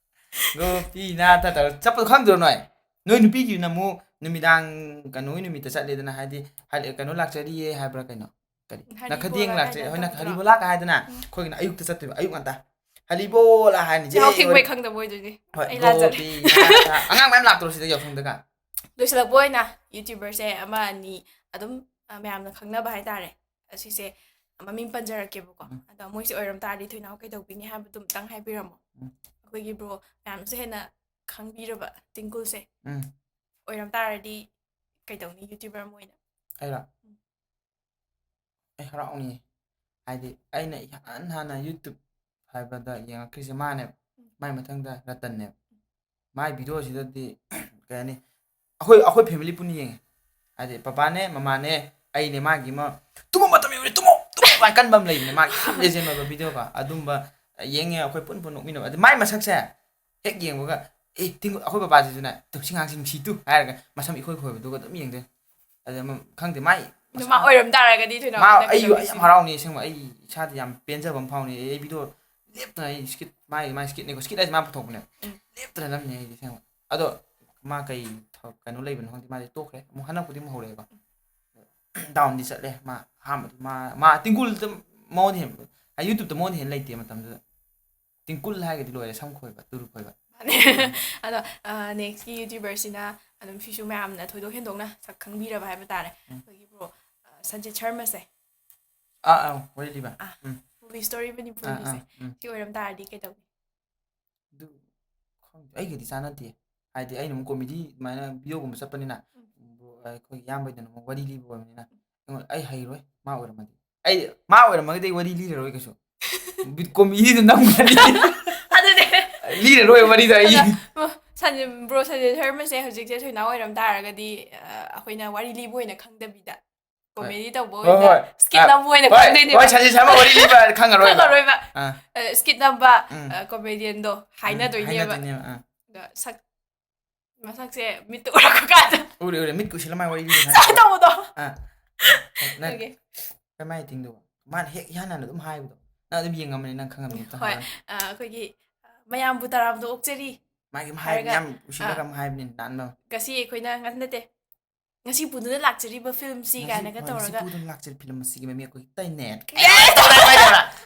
ꯒꯣꯄꯤꯅꯥꯊ ꯇꯧꯔ ꯆꯠꯄꯗꯣ ꯈꯪꯗ꯭ꯔꯣ ꯅꯣꯏ? ꯅꯣꯏ ꯅꯨꯄꯤꯒꯤꯅ ꯑꯃꯨꯛ ꯅꯨꯃꯤꯗꯥꯡ ꯀꯩꯅꯣꯒꯤ ꯅꯨꯃꯤꯠꯇ ꯆꯠꯂꯦꯗꯅ, ꯍꯥꯏꯗꯤ ꯍꯥꯏꯗꯤ ꯀꯩꯅꯣ ꯂꯥꯛꯆꯔꯤꯌꯦ ꯍꯥꯏꯕ꯭ꯔꯥ ꯀꯩꯅꯣ, ꯀꯔꯤ ꯍꯔꯤꯕꯣꯂꯥ ꯅꯈꯗꯦꯡ ꯂꯥꯛꯆꯔꯤ, ꯀꯥꯏꯅ ꯍꯣꯏ, ꯅ- ꯇꯧꯕꯗꯨꯔꯣ? ꯍꯔꯤꯕꯣꯂꯥꯒ ꯍꯥꯏꯗꯅ ꯎꯝ. ꯑꯩꯈꯣꯏꯒꯤꯅ ꯑꯌꯨꯛꯇ ꯆꯠꯇꯣꯏꯕ, ꯑꯌꯨꯛ ꯉꯟꯇꯥ ꯍꯔꯤꯕꯣꯂꯥ ꯍꯥꯏꯅꯤ꯫ ꯆꯦ, ꯌꯥꯍꯧ ꯑꯩ ꯊꯦꯡꯕꯩ ꯋꯥꯔꯤ- ꯈꯪꯗꯕ ꯑꯣꯏꯗꯣꯏꯅꯦ꯫ ꯍꯣꯏ, ꯑꯩ ꯂꯥꯟꯖꯔꯦ꯫ ꯒꯣꯄꯤꯅꯥꯊ꯫ ꯑꯉꯥꯡ ꯃꯌꯥꯝ ꯂꯥꯛꯇ꯭ꯔꯣ ꯁꯤꯗ ꯌꯥꯎꯁꯪꯗꯒ? ꯂꯣꯏꯁꯤꯜꯂꯛꯄ ꯑꯣꯏꯅ YouTuberꯁꯦ ꯑꯃ ꯑꯅꯤ ꯑꯗꯨꯝ, ꯑ, ꯃꯌꯥꯝꯅ ꯈꯪꯅꯕ ꯍꯥꯏꯇꯥꯔꯦ, ꯑꯁꯤꯁꯦ ꯃꯃꯤꯡ ꯄꯟꯖꯔꯛꯀꯦꯕꯀꯣ꯫ ꯎꯝ. ꯑꯗꯣ ꯃꯣꯏꯁꯦ ꯑꯣꯏꯔꯝ ꯇꯥꯔꯗꯤ ꯊꯣꯏꯅꯥꯎ ꯀꯩꯗꯧꯕꯤꯅꯤ ꯍꯥꯏꯕꯗꯨ ꯑꯝꯇꯪ ꯍꯥꯏꯕꯤꯔꯝꯃꯣ꯫ ꯎꯝ. ꯑꯩꯈꯣꯏꯒꯤ bro ꯃꯌꯥꯝꯁꯨ ꯍꯦꯟꯅ ꯈꯪꯕꯤꯔꯕ ꯇꯤꯡꯀꯨꯜꯁꯦ ꯎꯝ. ꯑꯣꯏꯔꯝ ꯇꯥꯔꯗꯤ ꯀꯩꯗꯧꯅꯤ YouTuber ꯑꯃ ꯑꯣꯏꯅ? ꯑꯩꯔꯣ? ꯑꯩ ꯍꯔꯥꯎꯅꯤꯡꯉꯤ꯫ ꯍꯥꯏꯗꯤ ꯑꯩꯅ ꯏꯍꯥꯟ ꯍꯥꯟꯅ YouTube ꯍꯥꯏꯕꯗ ꯌꯦꯡꯉꯛꯈ꯭ꯔꯤꯁꯦ ꯃꯥꯅꯦꯕ꯫ ꯎꯝ. ꯃꯥꯏ ꯃꯊꯪꯗ ꯔꯇꯟꯅꯦꯕ꯫ ꯃꯥꯏ videoꯁꯤꯗꯗꯤ ꯀꯩ ꯍꯥꯏꯅꯤ, ꯑꯩꯈꯣꯏ ꯑꯩꯈꯣꯏ family ꯄꯨꯟꯅ ꯌꯦꯡꯉꯦ꯫ ꯍꯥꯏꯗꯤ ꯄꯄꯥꯅꯦ, ꯃꯃꯥꯅꯦ, ꯑꯩꯅꯦ, ꯃꯥꯒꯤ ꯑꯃ "ꯇꯨꯝꯕ ꯃꯇꯝ ꯌꯧꯔꯦ, ꯇꯨꯝꯃꯣ, ꯇꯨꯝꯃꯣ" ꯀꯥꯏꯅ ꯀꯟꯕ ꯑꯃ ꯂꯩꯕꯅꯦ, ꯃꯥꯒꯤ ꯌꯥꯝ legend ꯑꯣꯏꯕ videoꯀꯣ꯫ ꯑꯗꯨꯝꯕ ꯌꯦꯡꯉꯦ ꯑꯩꯈꯣꯏ ꯄꯨꯟ ꯄꯨꯟ ꯅꯣꯛꯃꯤꯟꯅꯕ꯫ ꯑꯗꯨ ꯃꯥꯏ ꯃꯁꯛꯁꯦ ꯍꯦꯛ ꯌꯦꯡꯕꯒ "ꯑꯦ ꯇꯤꯡ-", ꯑꯩꯈꯣꯏ ꯄꯄꯥꯁꯤꯁꯨꯅꯦ "ꯇꯨ, ꯁꯤ ꯉꯥꯡꯁꯤ ꯅꯨꯡꯁꯤ ꯇꯨ" ꯍꯥꯏꯔꯒ ꯃꯁꯝ ꯏꯈꯣꯏ ꯈꯣꯏꯕꯗꯨꯒ ꯑꯗꯨꯝ ꯌꯦꯡꯗꯣꯏꯅꯦ꯫ ꯑꯗ ꯃ-, ꯈꯪꯗꯦ, ꯃꯥꯏ ꯑꯗꯨ ꯃꯥ ꯑꯣꯏꯔꯝ ꯇꯥꯔꯒꯗꯤ ꯊꯣꯏꯅꯥꯎ ꯃꯥ ꯅꯪ ꯑꯩ ꯑꯩ ꯀꯩꯗꯧꯅꯤ? ꯌꯥꯝ ꯍꯔꯥꯎꯅꯤ ꯑꯁꯦꯡꯕ꯫ ꯑꯩ ꯏꯁꯥꯗ ꯌꯥꯝ ꯄꯦꯟꯖꯕ ꯑꯃ ꯐꯥꯎꯅꯤ꯫ ꯑꯩ video ꯂꯦꯞꯇꯅ ꯑꯩ skit, ꯃꯥꯏ ꯃꯥꯏ skitꯅꯦꯀꯣ, skit ꯍꯥꯏꯁꯦ ꯃꯥ ꯄꯨꯊꯣꯛꯄꯅꯦ꯫ ꯎꯝ. ꯂꯦꯞꯇꯅ ꯅꯝꯅꯤ ꯑꯩꯗꯤ ꯑꯁꯦꯡꯕ꯫ ꯑꯗꯣ ꯃꯥ ꯀꯩ ꯊ-, ꯀꯩꯅꯣ ꯂꯩꯕꯅꯣ ꯈꯪꯗꯦ, ꯃꯥꯗꯤ ꯇꯣꯛꯈ꯭ꯔꯦ꯫ ꯑꯃꯨꯛ ꯍꯟꯗꯛꯄꯨꯗꯤ ꯑꯃꯨꯛ ꯍꯧꯔꯛꯑꯦꯀꯣ꯫ Downꯗꯤ ꯆꯠꯂꯦ ꯃꯥ꯫ ꯑꯍꯥꯟꯕꯗꯤ ꯃꯥ ꯃꯥ ꯇꯤꯡꯀꯨꯜꯗ ꯃꯉꯣꯟꯗ ꯍꯦꯟꯕ, ꯍꯥꯏꯗꯤ YouTubeꯇ ꯃꯉꯣꯟꯗ ꯍꯦꯟꯅ ꯂꯩꯇꯦ ꯃꯇꯝꯗꯨꯗ꯫ ꯇꯤꯡꯀꯨꯜ ꯍꯥꯏꯔꯒꯗꯤ ꯂꯣꯏꯔꯦ, ꯁꯝ ꯈꯣꯏꯕ, ꯇꯨꯔꯨ ꯈꯣꯏꯕ꯫ ꯑꯗꯣ, ꯑ, nextꯀꯤ YouTuberꯁꯤꯅ ꯑꯗꯨꯝ ꯁꯤꯁꯨ ꯃꯌꯥꯝꯅ ꯊꯣꯏꯗꯣꯛ ꯍꯦꯟꯗꯣꯛꯅ ꯁꯛ ꯈꯪꯕꯤꯔꯕ ꯍꯥꯏꯕ ꯇꯥꯔꯦ꯫ ꯎꯝ. ꯑꯩꯈꯣꯏꯒꯤ bro, ꯑ, ꯁꯟꯖꯤꯠ ꯁꯔꯃꯁꯦ꯫ ꯑꯥ ꯑꯥ, ꯋꯥꯔꯤ ꯂꯤꯕ꯫ ꯑꯥ. ꯎꯝ. Movie story ꯑꯥ ꯃꯅꯤꯄꯨꯔꯒꯤꯁꯦ꯫ ꯑꯥ, ꯎꯝ. ꯁꯤ ꯑꯣꯏꯔꯝ ꯇꯥꯔꯗꯤ ꯀꯩꯗꯧꯅꯤ? ꯑꯗꯨ ꯈꯪꯗꯦ, ꯑꯩꯒꯗꯤ ꯆꯥꯟꯅꯗꯦ꯫ ꯍꯥꯏꯗꯤ ꯑꯩꯅ ꯑꯃꯨꯛ comedy ꯑꯗꯨꯃꯥꯏꯅ videoꯒꯨꯝꯕ ꯆꯠꯄꯅꯤꯅ, ꯎꯝ. ꯑꯩꯈꯣꯏ ꯏꯌꯥꯝꯕꯩꯗꯅ ꯑꯃꯨꯛ ꯋꯥꯔꯤ ꯂꯤꯕ ꯑꯣꯏꯕꯅꯤꯅ, ꯑꯩꯉꯣꯟꯗ, ꯑꯩ ꯍꯩꯔꯣꯏ꯫ ꯃꯥ ꯑꯣꯏꯔꯝꯃꯗꯤ, ꯑꯩ, ꯃꯥ ꯑꯣꯏꯔꯝꯃꯒꯗꯤ ꯑꯩ ꯋꯥꯔꯤ ꯂꯤꯔꯔꯣꯏ ꯀꯩꯁꯨ꯫ Comedyꯗ ꯅꯝꯈ꯭ꯔꯅꯤ꯫ ꯑꯗꯨꯅꯦ꯫ ꯂꯤꯔꯔꯣꯏ ꯋꯥꯔꯤꯗꯣ ꯑꯩ꯫ ꯑꯗ, bro, ꯁꯟꯖꯤꯠ, bro ꯁꯟꯖꯤꯠ ꯁꯔꯃꯁꯦ ꯍꯧꯖꯤꯛꯁꯦ ꯊꯣꯏꯅꯥꯎ ꯑꯣꯏꯔꯝ ꯇꯥꯔꯒꯗꯤ, ꯑ, ꯑꯩꯈꯣꯏꯅ ꯋꯥꯔꯤ ꯂꯤꯕ ꯑꯣꯏꯅ ꯈꯪꯗꯕꯤꯗ, comedy ꯇꯧꯕ ꯍꯣꯏ, ꯑꯣꯏꯅ, ꯍꯣꯏ. skit ꯅꯝꯕ ꯑꯣꯏꯅ ꯍꯣꯏ, ꯈꯪꯗꯣꯏꯅꯦꯕ꯫ ꯍꯣꯏ, ꯁꯟꯖꯤꯠ ꯁꯔꯃ ꯋꯥꯔꯤ ꯂꯤꯕ ꯈꯪꯉꯔꯣꯏꯕ꯫ ꯈꯪꯉꯔꯣꯏꯕ꯫ ꯑꯥ. ꯑ, skit ꯅꯝꯕ, ꯎꯝ. ꯑ, comedianꯗꯣ ꯍꯥꯏꯅꯗꯣꯏꯅꯦꯕ꯫ ꯍꯥꯏꯅꯗꯣꯏꯅꯦꯕ, ꯑꯥ. ꯁꯛ ꯃꯁꯛꯁꯦ ꯃꯤꯠꯇ ꯎꯔꯛꯄ ꯀꯥꯟꯗ ꯎꯔꯦ ꯎꯔꯦ ꯃꯤꯠ ꯀꯨꯁꯤꯜꯂ ꯃꯥꯏ ꯋꯥꯔꯤ ꯂꯤꯔꯦ ꯁꯥꯏ ꯇꯧꯕꯗꯣ. ꯑꯥ ꯅꯪ Okay. ꯀꯃꯥꯏ ꯇꯤꯡꯗꯧꯕ? ꯃꯥꯅ ꯍꯦꯛ ꯏꯍꯥꯟ ꯍꯥꯟꯅ ꯑꯗꯨꯝ ꯍꯥꯏꯕꯗꯣ ꯅꯪ ꯑꯗꯨꯝ ꯌꯦꯡꯉꯝꯃꯅꯤ, ꯅꯪ ꯈꯪꯉꯝꯅꯤ ꯑꯝꯇ ꯍꯣꯏ. ꯍꯥꯏꯔꯣꯅꯦ. ꯑ, ꯑꯩꯈꯣꯏꯒꯤ ꯑ, ꯃꯌꯥꯝꯕꯨ ꯇꯔꯥꯝꯗ ꯑꯣꯛꯆꯔꯤ. ꯃꯥꯒꯤ ꯑꯃ ꯍꯥꯏꯕꯅꯤ, ꯍꯥꯏꯔꯒ- ꯌꯥꯝ ꯎꯁꯤꯜꯂꯒ ꯑꯃ ꯍꯥꯏꯕꯅꯤ, ꯅꯥꯟꯕ ꯑꯃ. ꯉꯁꯤ ꯑꯩꯈꯣꯏꯅ ꯉ- ꯅꯠꯇꯦ, ꯉꯁꯤ ꯄꯨꯗꯨꯅ ꯂꯥꯛꯆꯔꯤꯕ ꯐꯤꯂꯝꯁꯤ ꯉꯁꯤ- ꯀꯥꯏꯅꯒ ꯍꯣꯏ, ꯇꯧꯔꯒ ꯉꯁꯤ ꯄꯨꯗꯨꯅ ꯂꯥꯛꯆꯔꯤ ꯐꯤꯂꯝ ꯑꯁꯤꯒꯤ ꯃꯃꯤꯡ ꯑꯩꯈꯣꯏ ꯇꯩꯅꯦ.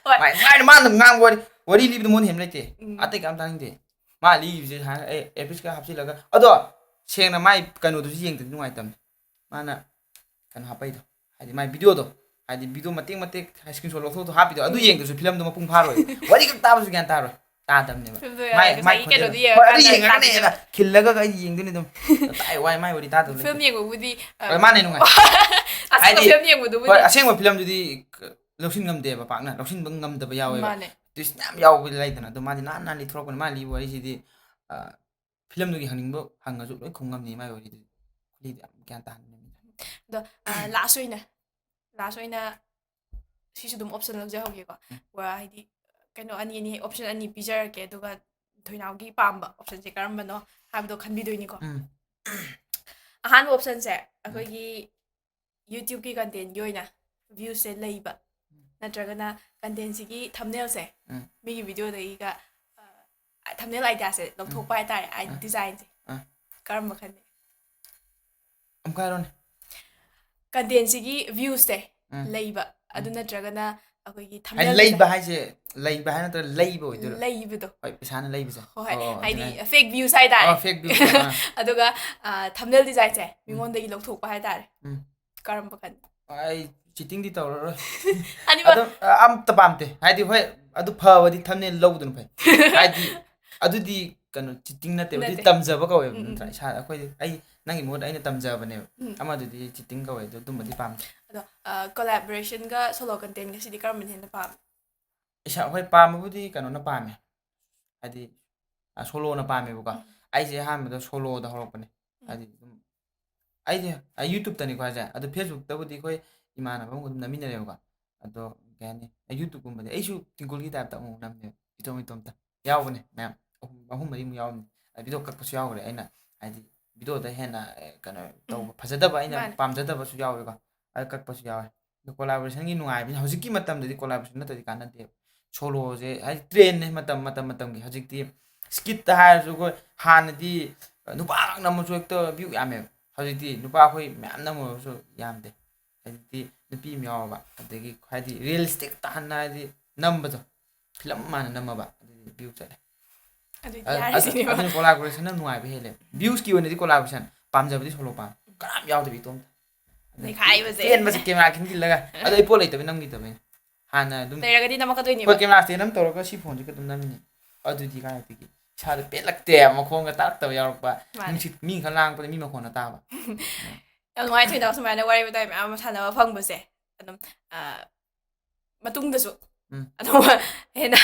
ꯍꯣꯏ. ꯃꯥꯏ ꯃꯥꯅ ꯉꯥꯡꯕ ꯋꯥꯔꯤ, ꯋꯥꯔꯤ ꯂꯤꯕꯗ ꯃꯣꯟ ꯍꯦꯟꯕ ꯂꯩꯇꯦ. ꯎꯝ. ꯑꯇꯩ ꯀꯝ ꯇꯥꯅꯤꯡꯗꯦ. ꯃꯥ ꯂꯤꯕꯁꯦ ꯍꯥꯏ ꯑꯦ ꯑꯦꯄꯤꯁꯀ ꯍꯥꯞꯆꯤꯜꯂꯒ ꯑꯗꯣ ꯁꯦꯡꯅ ꯃꯥꯏ ꯀꯩꯅꯣꯗꯨꯁꯨ ꯌꯦꯡꯗꯗꯤ ꯅꯨꯡꯉꯥꯏꯇꯕꯅꯤ. ꯃꯥꯅ ꯀꯩꯅꯣ ꯍꯥꯞꯄꯩꯗꯣ, ꯍꯥꯏꯗꯤ ꯃꯥꯏ ꯚꯤꯗꯤꯑꯣꯗꯣ, ꯍꯥꯏꯗꯤ ꯚꯤꯗꯤꯑꯣ ꯃꯇꯦꯛ ꯃꯇꯦꯛ ꯁ꯭ꯀ꯭ꯔꯤꯟ ꯁꯣꯠ ꯂꯧꯊꯣꯛꯇꯣ ꯍꯥꯞꯄꯤꯗꯣ ꯑꯗꯨ ꯌꯦꯡꯗꯁꯨ ꯐꯤꯂꯝꯗꯣ ꯃꯄꯨꯡ ꯐꯥꯔꯣꯏ. ꯋꯥꯔꯤ ꯈꯛ ꯇꯥꯕꯁꯨ ꯒ꯭ꯌꯥꯟ ꯇꯥꯔꯣꯏ. ꯇꯥꯗꯕꯅꯦꯕ. ꯐꯤꯂꯝꯗꯣ ꯃꯥꯏ ꯉꯁꯥꯏꯒꯤ ꯃꯥꯏ ꯈꯣꯟꯖꯦꯜ ꯀꯩꯅꯣꯗꯤ ꯍꯣꯏ, ꯑꯗꯨ ꯌꯦꯡꯉꯀꯥꯟꯗ ꯌꯦꯡꯉꯒꯅꯦ ꯇꯥꯗꯕꯅꯦ. ꯈꯤꯜꯂꯒ ꯑꯩ ꯌꯦꯡꯗꯣꯏꯅꯦ ꯑꯗꯨꯝ. ꯇꯥꯏ ꯋꯥꯏ ꯃꯥꯏ ꯋꯥꯔꯤ ꯇꯥꯗꯕ ꯐꯤꯂꯝ ꯂꯩꯇꯦ. ꯌꯦꯡꯕꯕꯨꯗꯤ ꯑ, ꯍꯣꯏ, ꯃꯥꯅꯦ, ꯅꯨꯡꯉꯥꯏ. ꯑꯁꯦꯡꯕ ꯍꯥꯏꯗꯤ- ꯐꯤꯂꯝ ꯌꯦꯡꯕꯗꯨꯕꯨꯗꯤ ꯍꯣꯏ, ꯑꯁꯦꯡꯕ ꯐꯤꯂꯝꯗꯨꯗꯤ ꯂꯧꯁꯤꯟ ꯉꯝꯗꯦꯕ, ꯄꯥꯛꯅ ꯂꯧꯁꯤꯟꯕ ꯉꯝꯗꯕ ꯌꯥꯎꯋꯦꯕ. ꯃꯥꯅꯦ. ꯇ꯭ꯋꯤꯁ ꯃꯌꯥꯝ ꯌꯥꯎꯕ ꯂꯩꯗꯅ. ꯑꯗꯣ ꯃꯥꯗꯤ ꯅꯥꯟ ꯅꯥꯟ ꯂꯤꯊꯣꯔꯛꯄꯅꯦ. ꯃꯥ ꯂꯤꯕ ꯋꯥꯔꯤꯁꯤꯗꯤ ꯑ, ꯐꯤꯂꯝꯗꯨꯒꯤ ꯍꯪꯅꯤꯡꯕ ꯍꯪꯉꯁꯨ ꯂꯣꯏ ꯈꯨꯝ ꯉꯝꯅꯤ ꯃꯥꯏ ꯋꯥꯔꯤꯗꯨꯗꯤ. ꯈꯨꯂꯤꯗꯤ ꯌꯥꯝ ꯒ꯭ꯌꯥꯟ ꯇꯥꯍꯟꯕꯅꯦ. ꯑꯗꯣ ꯂꯥꯁ ꯑꯣꯏꯅ ꯂꯥꯁ ꯑꯣꯏꯅ ꯁꯤꯁꯨ ꯑꯗꯨꯝ ꯑꯣꯞꯁꯟ ꯂꯧꯖꯍꯧꯒꯦꯀꯣ. ꯎꯝ. ꯋꯥ ꯍꯥꯏꯗꯤ ꯀꯩꯅꯣ ꯑꯅꯤ ꯑꯅꯤ ꯑꯣꯞꯁꯟ ꯑꯅꯤ ꯄꯤꯖꯔꯛꯀꯦ, ꯑꯗꯨꯒ ꯊꯣꯏꯅꯥꯎꯒꯤ ꯄꯥꯝꯕ ꯑꯣꯞꯁꯟꯁꯦ ꯀꯔꯝꯕꯅꯣ ꯍꯥꯏꯕꯗꯣ ꯈꯟꯕꯤꯗꯣꯏꯅꯤꯀꯣ. ꯎꯝ. ꯑꯍꯥꯟꯕ ꯑꯣꯞꯁꯟꯁꯦ ꯑꯩꯈꯣꯏꯒꯤ ꯌꯨꯇ꯭ꯌꯨꯕꯀꯤ ꯀꯟꯇꯦꯟꯒꯤ ꯑꯣꯏꯅ ꯚ꯭ꯌꯨꯁꯁꯦ ꯂꯩꯕ, ꯅꯠꯇ꯭ꯔꯒꯅ ꯀꯟꯇꯦꯟꯁꯤꯒꯤ ꯊꯝꯅꯦꯜꯁꯦ ꯎꯝ. ꯃꯤꯒꯤ ꯚꯤꯗꯤꯑꯣꯗꯒꯤꯒ ꯊꯝꯅꯦꯜ ꯑꯥꯏꯗꯤꯌꯥꯁꯦ ꯂꯧꯊꯣꯛꯄ ꯍꯥꯏꯇꯥꯔꯦ, ꯑꯥ. ꯗꯤꯖꯥꯏꯟꯁꯦ. ꯑꯥ. ꯀꯔꯝꯕ ꯈꯟꯕꯤ? ꯑꯃꯨꯛꯀ ꯍꯥꯏꯔꯣꯅꯦ. ꯀꯟꯇꯦꯟꯁꯤꯒꯤ ꯚ꯭ꯌꯨꯁꯁꯦ ꯎꯝ. ꯂꯩꯕ, ꯑꯗꯨ ꯎꯝ. ꯅꯠꯇ꯭ꯔꯒꯅ ꯑꯩꯈꯣꯏꯒꯤ ꯍꯥꯏꯗꯤ ꯊꯝꯅꯦꯜꯁꯦ ꯂꯩꯕ ꯍꯥꯏꯁꯦ ꯂꯩꯕ ꯍꯥꯏ ꯅꯠꯇ꯭ꯔꯒ ꯂꯩꯕ ꯑꯣꯏꯗꯣꯏꯔꯣ? ꯂꯩꯕꯗꯣ. ꯍꯣꯏ, ꯄꯩꯁꯥꯅ ꯂꯩꯕꯁꯦ. ꯍꯣꯏ, ꯑꯣ, ꯑꯣ, ꯍꯥꯏꯗꯤ ꯑꯗꯨꯅ- ꯐꯦꯛ ꯚ꯭ꯌꯨꯁ ꯍꯥꯏꯇꯥꯔꯦ. ꯑꯣ, ꯐꯦꯛ ꯚ꯭ꯌꯨꯁ. ꯑꯥ. ꯑꯗꯨꯒ ꯊꯝꯅꯦꯜ ꯗꯤꯖꯥꯏꯟꯁꯦ ꯃꯤꯉꯣꯟꯗꯒꯤ ꯂꯧꯊꯣꯛꯄ ꯍꯥꯏꯇꯥꯔꯦ. ꯎꯝ. ꯀꯔꯝꯕ ꯈꯟ? ꯑꯩ ꯆꯤꯇꯤꯡꯗꯤ ꯇꯧꯔꯔꯣꯏ. ꯑꯅꯤꯃꯛ. ꯑꯗꯨꯝ ꯑ, ꯑꯝꯇ ꯄꯥꯝꯗꯦ. ꯍꯥꯏꯗꯤ ꯍꯣꯏ, ꯑꯗꯨ ꯐꯕꯗꯤ ꯊꯝꯅꯦꯜ ꯂꯧꯕꯗꯨꯅ ꯐꯩ. ꯍꯥꯏꯗꯤ ꯑꯗꯨꯗꯤ ꯀꯩꯅꯣ ꯆꯤꯇꯤꯡ ꯅꯠꯇꯦꯕ, ꯑꯗꯨꯗꯤ ꯅꯠꯇꯦ. ꯇꯝꯖꯕ ꯀꯧꯋꯦꯕ, ꯎꯝ, ꯅꯠꯇ꯭ꯔꯥ? ꯎꯝ. ꯏꯁꯥ ꯑꯩꯈꯣꯏ ꯑꯩ ꯅꯪꯒꯤ ꯃꯍꯨꯠ ꯑꯩꯅ ꯇꯝꯖꯕꯅꯦꯕ. ꯎꯝ. ꯑꯃꯗꯨꯗꯤ ꯆꯤꯇꯤꯡ ꯀꯧꯋꯦ, ꯑꯗꯨ ꯑꯗꯨꯝꯕꯗꯤ ꯄꯥꯝꯗꯦ. ꯑꯗꯣ ꯀꯣꯂꯥꯕꯣꯔꯦꯁꯟꯒ ꯁꯣꯂꯣ ꯀꯟꯇꯦꯟꯒꯁꯤꯗꯤ ꯀꯔꯝꯕꯅ ꯍꯦꯟꯅ ꯄꯥꯝꯃꯤ? ꯏꯁꯥ ꯍꯣꯏ, ꯄꯥꯝꯕꯕꯨꯗꯤ ꯀꯩꯅꯣꯅ ꯄꯥꯝꯃꯦ, ꯍꯥꯏꯗꯤ ꯁꯣꯂꯣꯅ ꯄꯥꯝꯃꯦꯕꯀꯣ. ꯎꯝ. ꯑꯩꯁꯦ ꯑꯍꯥꯟꯕꯗ ꯁꯣꯂꯣꯗ ꯍꯧꯔꯛꯄꯅꯦ. ꯎꯝ. ꯍꯥꯏꯗꯤ ꯑꯗꯨꯝ ꯑꯩꯁꯦ ꯌꯨꯇ꯭ꯌꯨꯕꯇꯅꯤꯀꯣ ꯍꯥꯏꯁꯦ, ꯑꯗꯣ ꯐꯦꯁꯕꯨꯛꯇꯕꯨꯗꯤ ꯑꯩꯈꯣꯏ ꯏꯃꯥꯟꯅꯕ ꯑꯃꯒ ꯑꯗꯨꯝ ꯅꯝꯃꯤꯟꯅꯔꯦꯕꯀꯣ. ꯑꯗꯣ ꯀꯩ ꯍꯥꯏꯅꯤ, ꯌꯨꯇ꯭ꯌꯨꯕꯀꯨꯝꯕꯗꯤ ꯑꯩꯁꯨ ꯇ꯭ꯋꯤꯡꯀꯜꯒꯤ ꯇꯥꯏꯞꯇ ꯑꯃꯨꯛ ꯅꯝꯃꯦꯕ, ꯏꯇꯣꯝ ꯏꯇꯣꯝꯇ. ꯌꯥꯎꯕꯅꯦ ꯃꯌꯥꯝ, ꯑꯍꯨꯝ ꯑꯍꯨꯝ ꯃꯔꯤꯃꯨꯛ ꯌꯥꯎꯕꯅꯦ. ꯚꯤꯗꯤꯑꯣ ꯀꯛꯄꯁꯨ ꯌꯥꯎꯈ꯭ꯔꯦ ꯑꯩꯅ, ꯍꯥꯏꯗꯤ ꯚꯤꯗꯤꯑꯣꯗ ꯍꯦꯟꯅ ꯑꯦ, ꯀꯩꯅꯣ ꯇꯧꯕ ꯐꯖꯗꯕ ꯑꯩꯅ ꯃꯥꯅꯦ. ꯄꯥꯝꯖꯗꯕꯁꯨ ꯌꯥꯎꯋꯦꯀꯣ, ꯑꯗꯨ ꯀꯛꯄꯁꯨ ꯌꯥꯎꯋꯦ꯫ ꯑꯗꯣ ꯀꯣꯂꯥꯕꯣꯔꯦꯁꯟꯒꯤ ꯅꯨꯡꯉꯥꯏꯕꯅꯤ ꯍꯧꯖꯤꯛꯀꯤ ꯃꯇꯝꯗꯗꯤ ꯀꯣꯂꯥꯕꯣꯔꯦꯁꯟ ꯅꯠꯇ꯭ꯔꯗꯤ ꯀꯥꯟꯅꯗꯦꯕ꯫ ꯁꯣꯂꯣꯁꯦ ꯍꯥꯏꯗꯤ ꯇ꯭ꯔꯦꯟꯅꯦ ꯃꯇꯝ ꯃꯇꯝ ꯃꯇꯝꯒꯤ꯫ ꯍꯧꯖꯤꯛꯇꯤ ꯁ꯭ꯀꯤꯠꯇ ꯍꯥꯏꯔꯁꯨ ꯑꯩꯈꯣꯏ ꯍꯥꯟꯅꯗꯤ ꯅꯨꯄꯥ ꯉꯥꯛ ꯅꯝꯃꯁꯨ ꯍꯦꯛꯇ ꯚ꯭ꯌꯨ ꯌꯥꯝꯃꯦꯕ꯫ ꯍꯧꯖꯤꯛꯇꯤ ꯅꯨꯄꯥ ꯑꯩꯈꯣꯏ ꯃꯌꯥꯝ ꯅꯝꯃꯨꯔꯁꯨ ꯌꯥꯝꯗꯦ꯫ ꯍꯧꯖꯤꯛꯇꯤ ꯅꯨꯄꯤ ꯑꯃ ꯌꯥꯎꯔꯕ, ꯑꯗꯒꯤ ꯍꯥꯏꯗꯤ ꯔꯤꯌꯦꯂꯤꯁꯇꯤꯛ ꯇꯥꯍꯟꯅ ꯍꯥꯏꯗꯤ ꯅꯝꯕꯗꯣ, ꯐꯤꯂꯝ ꯃꯥꯟꯅ ꯅꯝꯃꯕ, ꯑꯗꯨꯗꯤ ꯚ꯭ꯌꯨ ꯆꯠꯂꯦ꯫ ꯑꯗꯨꯗꯤ ꯑ- ꯌꯥꯔꯦ ꯑꯗꯨ- ꯁꯤꯅꯦꯕ. ꯑꯗꯨꯅ ꯀꯣꯂꯥꯕꯣꯔꯦꯁꯟꯅ ꯅꯨꯡꯉꯥꯏꯕ ꯍꯦꯜꯂꯦ꯫ ꯚ꯭ꯌꯨꯁꯀꯤ ꯑꯣꯏꯅꯗꯤ ꯀꯣꯂꯥꯕꯣꯔꯦꯁꯟ ꯄꯥꯝꯖꯕꯗꯤ ꯁꯣꯂꯣ ꯄꯥꯝꯃꯦ꯫ ꯀꯅꯥꯝ ꯌꯥꯎꯗꯕꯤ ꯏꯇꯣꯝꯇ꯫ ꯅꯩꯈꯥꯏꯕꯁꯦ. ꯆꯦꯟꯕꯁꯦ ꯀꯦꯃꯦꯔꯥ ꯈꯤꯟꯖꯤꯜꯂꯒ꯫ ꯑꯗꯣ ꯑꯩ ꯄꯣꯠ ꯂꯩꯇꯕꯩ ꯅꯝꯈꯤꯗꯕꯩꯅꯦ꯫ ꯍꯥꯟꯅ ꯑꯗꯨꯝ ꯂꯩꯔꯒꯗꯤ ꯅꯝꯃꯛꯀꯗꯣꯏꯅꯦꯕ. ꯍꯣꯏ ꯀꯦꯃꯦꯔꯥ ꯁ꯭ꯇꯦꯟ ꯑꯃ ꯇꯧꯔꯒ ꯁꯤ ꯐꯣꯟꯁꯦ ꯑꯗꯨꯝ ꯅꯝꯃꯤꯅꯦ꯫ ꯑꯗꯨꯗꯤ ꯀꯥꯏꯗꯒꯤ ꯏꯁꯥꯗ ꯄꯦꯜꯂꯛꯇꯦ, ꯃꯈꯣꯡꯒ ꯇꯥꯔꯛꯇꯕ ꯌꯥꯎꯔꯛꯄ꯫ ꯃꯥꯅꯦ. ꯅꯨꯡꯁꯤꯠ ꯃꯤ ꯈꯔ ꯂꯥꯡꯉꯛꯄꯗ ꯃꯤ ꯃꯈꯣꯟꯅ ꯇꯥꯕ꯫ ꯌꯥꯝ ꯅꯨꯡꯉꯥꯏ ꯊꯣꯏꯗꯥꯎ ꯁꯨꯃꯥꯏꯅ ꯋꯥꯔꯤ ꯋꯥꯇꯥꯏ ꯃꯌꯥꯝ ꯑꯃ ꯁꯥꯟꯅꯕ ꯐꯪꯕꯁꯦ꯫ ꯑꯗꯨꯝ ꯑ, ꯃꯇꯨꯡꯗꯁꯨ ꯎꯝ. ꯑꯗꯨꯝ ꯍꯦꯟꯅ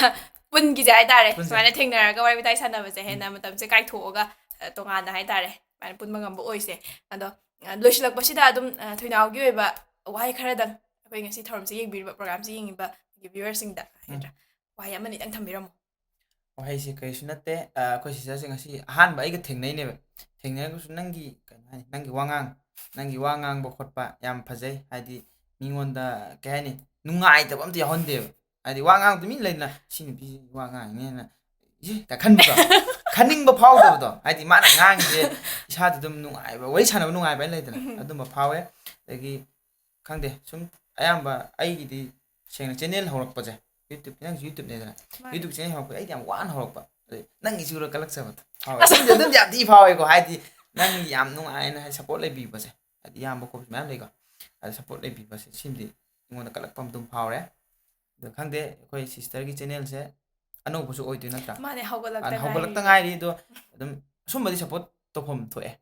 ꯄꯨꯟꯈꯤꯁꯦ ꯍꯥꯏꯇꯥꯔꯦ. ꯄꯨꯟꯁꯦ. ꯁꯨꯃꯥꯏꯅ ꯊꯦꯡꯅꯔꯒ ꯋꯥꯔꯤ ꯋꯥꯇꯥꯏ ꯁꯥꯟꯅꯕꯁꯦ ꯍꯦꯟꯅ ꯃꯇꯝꯁꯦ ꯀꯥꯏꯊꯣꯛꯑꯒ ꯑ, ꯇꯣꯉꯥꯟꯅ ꯍꯥꯏꯇꯥꯔꯦ ꯁꯨꯃꯥꯏꯅ ꯄꯨꯟꯕ ꯉꯝꯕ ꯑꯣꯏꯁꯦ. ꯑꯗꯣ ꯑ, ꯂꯣꯏꯁꯤꯜꯂꯛꯄꯁꯤꯗ ꯑꯗꯨꯝ ꯑ, ꯊꯣꯏꯅꯥꯎꯒꯤ ꯑꯣꯏꯕ ꯋꯥꯍꯩ ꯈꯔꯗꯪ ꯑꯩꯈꯣꯏ ꯉꯁꯤ ꯊꯧꯔꯝꯁꯦ ꯌꯦꯡꯕꯤꯔꯤꯕ ꯄ꯭ꯔꯣꯒ꯭ꯔꯥꯝꯁꯦ ꯌꯦꯡꯉꯤꯕ ꯑꯩꯈꯣꯏꯒꯤ ꯚ꯭ꯌꯨꯋꯔꯁꯤꯡꯗ ꯍꯥꯏꯒꯗ꯭ꯔꯥ, ꯋꯥꯍꯩ ꯑꯃꯅꯤꯗꯪ ꯊꯝꯕꯤꯔꯝꯃꯣ. ꯋꯥꯍꯩꯁꯦ ꯀꯔꯤꯁꯨ ꯅꯠꯇꯦ꯫ ꯑ, ꯑꯩꯈꯣꯏ ꯁꯤꯁꯇꯔꯁꯦ ꯉꯁꯤ ꯑꯍꯥꯟꯕ ꯑꯩꯒ ꯊꯦꯡꯅꯩꯅꯦꯕ꯫ ꯊꯦꯡꯅꯔꯒꯁꯨ ꯅꯪꯒꯤ ꯀꯩꯅꯣ ꯍꯥꯏꯅꯤ, ꯅꯪꯒꯤ ꯋꯥꯉꯥꯡ, ꯅꯪꯒꯤ ꯋꯥ ꯉꯥꯡꯕ ꯈꯣꯠꯄ ꯌꯥꯝ ꯐꯖꯩ꯫ ꯍꯥꯏꯗꯤ ꯃꯤꯉꯣꯟꯗ ꯀꯩ ꯍꯥꯏꯅꯤ, ꯅꯨꯡꯉꯥꯏꯇꯕ ꯑꯝꯇ ꯌꯥꯎꯍꯟꯗꯦꯕ꯫ ꯍꯥꯏꯗꯤ ꯋꯥ ꯉꯥꯡꯕꯗ ꯃꯤꯅ ꯂꯩꯗꯅ, "ꯁꯤ ꯅꯨꯄꯤꯁꯤ ꯋꯥ ꯉꯥꯡꯉꯤꯅꯦꯅ ꯏ ꯀꯥꯏ ꯈꯟꯕꯗꯣ?" ꯈꯟꯅꯤꯡꯕ ꯐꯥꯎꯗꯕꯗꯣ꯫ ꯍꯥꯏꯗꯤ ꯃꯥꯅ ꯉꯥꯡꯉꯤꯁꯦ ꯏꯁꯥꯗ ꯑꯗꯨꯝ ꯅꯨꯡꯉꯥꯏꯕ, ꯋꯥꯔꯤ ꯁꯥꯟꯅꯕ ꯅꯨꯡꯉꯥꯏꯕ ꯍꯥꯏꯅ ꯂꯩꯗꯅ, ꯑꯗꯨꯝꯕ ꯐꯥꯎꯋꯦ꯫ ꯑꯗꯒꯤ ꯈꯪꯗꯦ, ꯁꯨꯝ ꯑꯌꯥꯝꯕ ꯑꯩꯒꯤꯗꯤ ꯁꯦꯡꯅ ꯆꯦꯅꯦꯜ ꯍꯧꯔꯛꯄꯁꯦ, ꯌꯨꯇ꯭ꯌꯨꯕ, ꯅꯪꯁꯨ ꯌꯨꯇ꯭ꯌꯨꯕꯅꯦꯗꯅ, ꯃꯥꯅꯦ. ꯌꯨꯇ꯭ꯌꯨꯕ ꯆꯦꯅꯦꯜ ꯍꯧꯔꯛꯄꯁꯦ ꯑꯩꯗꯤ ꯌꯥꯝ ꯋꯥꯅ ꯍꯧꯔꯛꯄ꯫ ꯑꯗꯩ ꯅꯪꯒꯤꯁꯨ ꯎꯔ ꯀꯜꯂꯛꯆꯕꯗꯣ ꯐꯥꯎꯋꯦ꯫ ꯑꯗꯨꯝꯗꯤ, ꯑꯗꯨꯝꯗꯤ ꯌꯥꯝ ꯊꯤ ꯐꯥꯎꯋꯦꯀꯣ, ꯍꯥꯏꯗꯤ ꯅꯪꯒꯤ ꯌꯥꯝ ꯅꯨꯡꯉꯥꯏꯅ ꯍꯥꯏꯗꯤ ꯁꯞꯄꯣꯔꯠ ꯂꯩꯕꯤꯕꯁꯦ, ꯍꯥꯏꯗꯤ ꯏꯌꯥꯝꯕ ꯈꯣꯠꯄꯁꯨ ꯃꯌꯥꯝ ꯂꯩꯀꯣ, ꯑꯗ ꯁꯞꯄꯣꯔꯠ ꯂꯩꯕꯤꯕꯁꯦ ꯁꯤꯃꯗꯤ ꯑꯩꯉꯣꯟꯗ ꯀꯜꯂꯛꯄ ꯑꯃ ꯑꯗꯨꯝ ꯐꯥꯎꯔꯦ꯫ ꯑꯗꯣ ꯈꯪꯗꯦ, ꯑꯩꯈꯣꯏ ꯁꯤꯁꯇꯔꯒꯤ ꯆꯦꯅꯦꯜꯁꯦ ꯑꯅꯧꯕꯁꯨ ꯑꯣꯏꯗꯣꯏ ꯅꯠꯇ꯭ꯔꯥ? ꯃꯥꯅꯦ, ꯍꯧꯒꯠꯂꯛꯇ ꯍꯥꯟꯅ ꯍꯧꯒꯠꯂꯛꯇ ꯉꯥꯏꯔꯤ. ꯉꯥꯏꯔꯤ, ꯑꯗꯣ ꯑꯗꯨꯝ ꯑꯁꯨꯝꯕꯗꯤ ꯁꯞꯄꯣꯔꯠ ꯇꯧꯐꯝ ꯊꯣꯛꯑꯦ꯫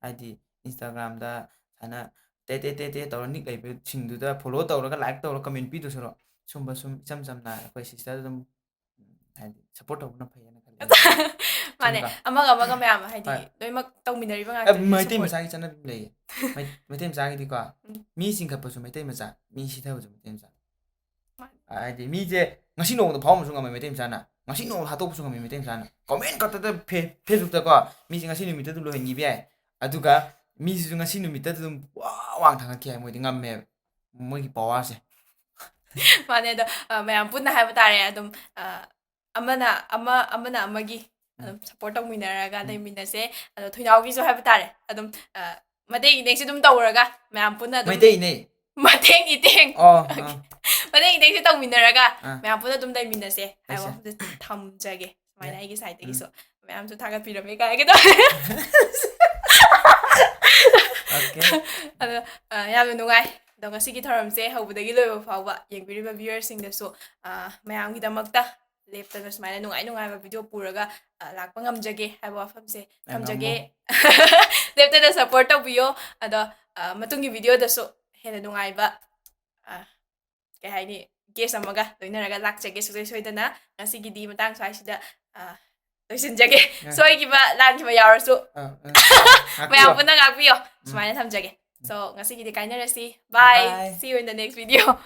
ꯍꯥꯏꯗꯤ ꯏꯟꯁꯇꯥꯒ꯭ꯔꯥꯝꯗ ꯁꯨꯃꯥꯏꯅ ꯇꯦ ꯇꯦ ꯇꯦ ꯇꯦ ꯇꯧꯔ ꯅꯤꯛ ꯂꯩꯕꯁꯤꯡꯗꯨꯗ ꯐꯣꯂꯣ ꯇꯧꯔꯒ, ꯂꯥꯏꯛ ꯇꯧꯔꯒ, ꯀꯃꯦꯟ ꯄꯤꯗꯧ ꯁꯔꯨꯛ ꯁꯨꯝꯕ ꯁꯨꯝ ꯏꯆꯝ ꯆꯝꯅ ꯑꯩꯈꯣꯏ ꯁꯤꯁꯇꯔ ꯑꯗꯨꯝ ꯍꯥꯏꯗꯤ ꯁꯞꯄꯣꯔꯠ ꯇꯧꯕꯅ ꯐꯩꯌꯦꯅ ꯈꯜꯂꯦ꯫ ꯃꯥꯅꯦ, ꯆꯨꯝꯗ꯭ꯔꯥ? ꯑꯃꯒ ꯑꯃꯒ ꯃꯌꯥꯝ ꯍꯥꯏꯗꯤ ꯍꯣꯏ. ꯂꯣꯏꯅꯃꯛ ꯇꯧꯃꯤꯟꯅꯔꯤꯕ ꯑ, ꯉꯥꯛꯇꯅꯤ. ꯃꯩꯇꯩ ꯁꯞꯄꯣꯔꯠ. ꯃꯆꯥꯒꯤ ꯆꯠꯅꯕꯤ ꯑꯃ ꯂꯩꯌꯦ꯫ ꯃꯩ- ꯃꯩꯇꯩ ꯃꯆꯥꯒꯤꯗꯤꯀꯣ, ꯎꯝ. ꯃꯤ ꯆꯤꯡꯈꯠꯄꯁꯨ ꯃꯩꯇꯩ ꯃꯆꯥ, ꯃꯤ ꯁꯤꯊꯕꯁꯨ ꯃꯩꯇꯩ ꯃꯆꯥ꯫ ꯃꯥꯅꯦ. ꯍꯥꯏꯗꯤ ꯃꯤꯁꯦ ꯉꯁꯤ ꯅꯣꯡꯃꯗ ꯐꯥꯎ ꯉꯝꯕꯁꯨ ꯉꯝꯃꯦ ꯃꯩꯇꯩ ꯃꯆꯥꯅ꯫ ꯉꯁꯤ ꯅꯣꯡꯃ ꯍꯥꯠꯇꯣꯛꯄꯁꯨ ꯉꯝꯃꯤ ꯃꯩꯇꯩ ꯃꯆꯥꯅ꯫ ꯀꯃꯦꯟ ꯈꯛꯇꯗ ꯐꯦ- ꯐꯦꯁꯕꯨꯛꯇꯀꯣ ꯃꯤꯁꯦ ꯉꯁꯤ ꯅꯨꯃꯤꯠꯇ ꯑꯗꯨꯝ ꯂꯣꯏꯍꯟꯈꯤꯕ ꯌꯥꯏ꯫ ꯑꯗꯨꯒ ꯃꯤꯁꯤꯁꯨ ꯉꯁꯤ ꯅꯨꯃꯤꯠꯇ ꯑꯗꯨꯝ ꯋꯥ ꯋꯥꯡ ꯊꯥꯡꯒꯠꯈꯤ ꯍꯥꯏ꯫ ꯃꯣꯏꯗꯤ ꯉꯝꯃꯦꯕ꯫ ꯃꯣꯏꯒꯤ ꯄꯋꯥꯔꯁꯦ꯫ ꯃꯥꯅꯦ꯫ ꯑꯗꯣ ꯑ, ꯃꯌꯥꯝ ꯄꯨꯟꯅ ꯍꯥꯏꯕ ꯇꯥꯔꯦ, ꯑꯗꯨꯝ ꯑ, ꯑꯃꯅ ꯑꯃ ꯑꯃꯅ ꯑꯃꯒꯤ ꯑꯗꯨꯝ ꯁꯞꯄꯣꯔꯠ ꯇꯧꯃꯤꯟꯅꯔꯒ ꯂꯩꯃꯤꯟꯅꯁꯦ꯫ ꯑꯗꯣ ꯊꯣꯏꯅꯥꯎꯒꯤꯁꯨ ꯍꯥꯏꯕ ꯇꯥꯔꯦ, ꯑꯗꯨꯝ ꯑ, ꯃꯇꯦꯡ ꯏꯇꯦꯡꯁꯦ ꯑꯗꯨꯝ ꯇꯧꯔꯒ ꯃꯌꯥꯝ ꯄꯨꯟꯅ ꯑꯗꯨꯝ ꯃꯩꯇꯩꯅꯦ꯫ ꯃꯇꯦꯡ ꯏꯇꯦꯡ ꯑꯣ ꯑꯥ, ꯃꯇꯦꯡ ꯏꯇꯦꯡꯁꯦ ꯇꯧꯃꯤꯟꯅꯔꯒ ꯑꯥ. ꯃꯌꯥꯝ ꯄꯨꯟꯅ ꯑꯗꯨꯝ ꯂꯩꯃꯤꯟꯅꯁꯦ ꯍꯥꯏꯕ ꯂꯩꯁꯦ. ꯋꯥꯐꯝꯁꯦ ꯊꯝꯖꯒꯦ꯫ ꯁꯨꯃꯥꯏꯅ ꯌꯥ. ꯑꯩꯒꯤ ꯎꯝ. ꯁꯥꯏꯠꯇꯒꯤꯁꯨ ꯃꯌꯥꯝꯁꯨ ꯊꯥꯒꯠꯄꯤꯔꯝꯃꯦ ꯀꯥꯏꯒꯦ ꯇꯧ Okay. ꯑꯗꯣ ꯑ, ꯌꯥꯝꯅ ꯅꯨꯡꯉꯥꯏ꯫ ꯑꯗꯣ ꯉꯁꯤꯒꯤ ꯊꯧꯔꯝꯁꯦ ꯍꯧꯕꯗꯒꯤ ꯂꯣꯏꯕ ꯐꯥꯎꯕ ꯌꯦꯡꯕꯤꯔꯤꯕ ꯚꯤꯌꯔꯁꯤꯡꯗꯁꯨ ꯃꯌꯥꯝꯒꯤꯗꯃꯛꯇ ꯂꯦꯞꯇꯅ ꯁꯨꯃꯥꯏꯅ ꯅꯨꯡꯉꯥꯏ ꯅꯨꯡꯉꯥꯏꯕ ꯚꯤꯗꯤꯑꯣ ꯄꯨꯔꯒ ꯑ, ꯂꯥꯛꯄ ꯉꯝꯖꯒꯦ ꯍꯥꯏꯕ ꯋꯥꯐꯝꯁꯦ ꯌꯥꯝ ꯊꯝꯖꯒꯦ꯫ ꯂꯦꯞꯇꯅ ꯁꯞꯄꯣꯔꯠ ꯇꯧꯕꯤꯌꯣ꯫ ꯑꯗꯣ ꯑ, ꯃꯇꯨꯡꯒꯤ ꯚꯤꯗꯤꯑꯣꯗꯁꯨ ꯍꯦꯟꯅ ꯅꯨꯡꯉꯥꯏꯕ ꯑ, ꯀꯩ ꯍꯥꯏꯅꯤ, ꯒꯦꯁ ꯑꯃꯒ ꯂꯣꯏꯅꯔꯒ ꯂꯥꯛꯆꯒꯦ ꯁꯨꯡꯁꯣꯏ ꯁꯣꯏꯗꯅ꯫ ꯉꯁꯤꯒꯤꯗꯤ ꯃꯇꯥꯡ ꯁ꯭ꯋꯥꯏꯁꯤꯗ ꯑ, ꯂꯣꯏꯁꯤꯟꯖꯒꯦ꯫ ꯑ. ꯁꯣꯏꯈꯤꯕ ꯂꯥꯟꯈꯤꯕ ꯌꯥꯎꯔꯁꯨ ꯑꯥ, ꯑꯥ. ꯃꯌꯥꯝ ꯉꯥꯛꯄꯤꯌꯣ. ꯄꯨꯟꯅ ꯉꯥꯛꯄꯤꯌꯣ꯫ ꯁꯨꯃꯥꯏꯅ ꯊꯝꯖꯒꯦ꯫ So ꯉꯁꯤꯒꯤꯗꯤ ꯀꯥꯏꯅꯔꯁꯤ꯫ Bye. Bye. See you in the next video.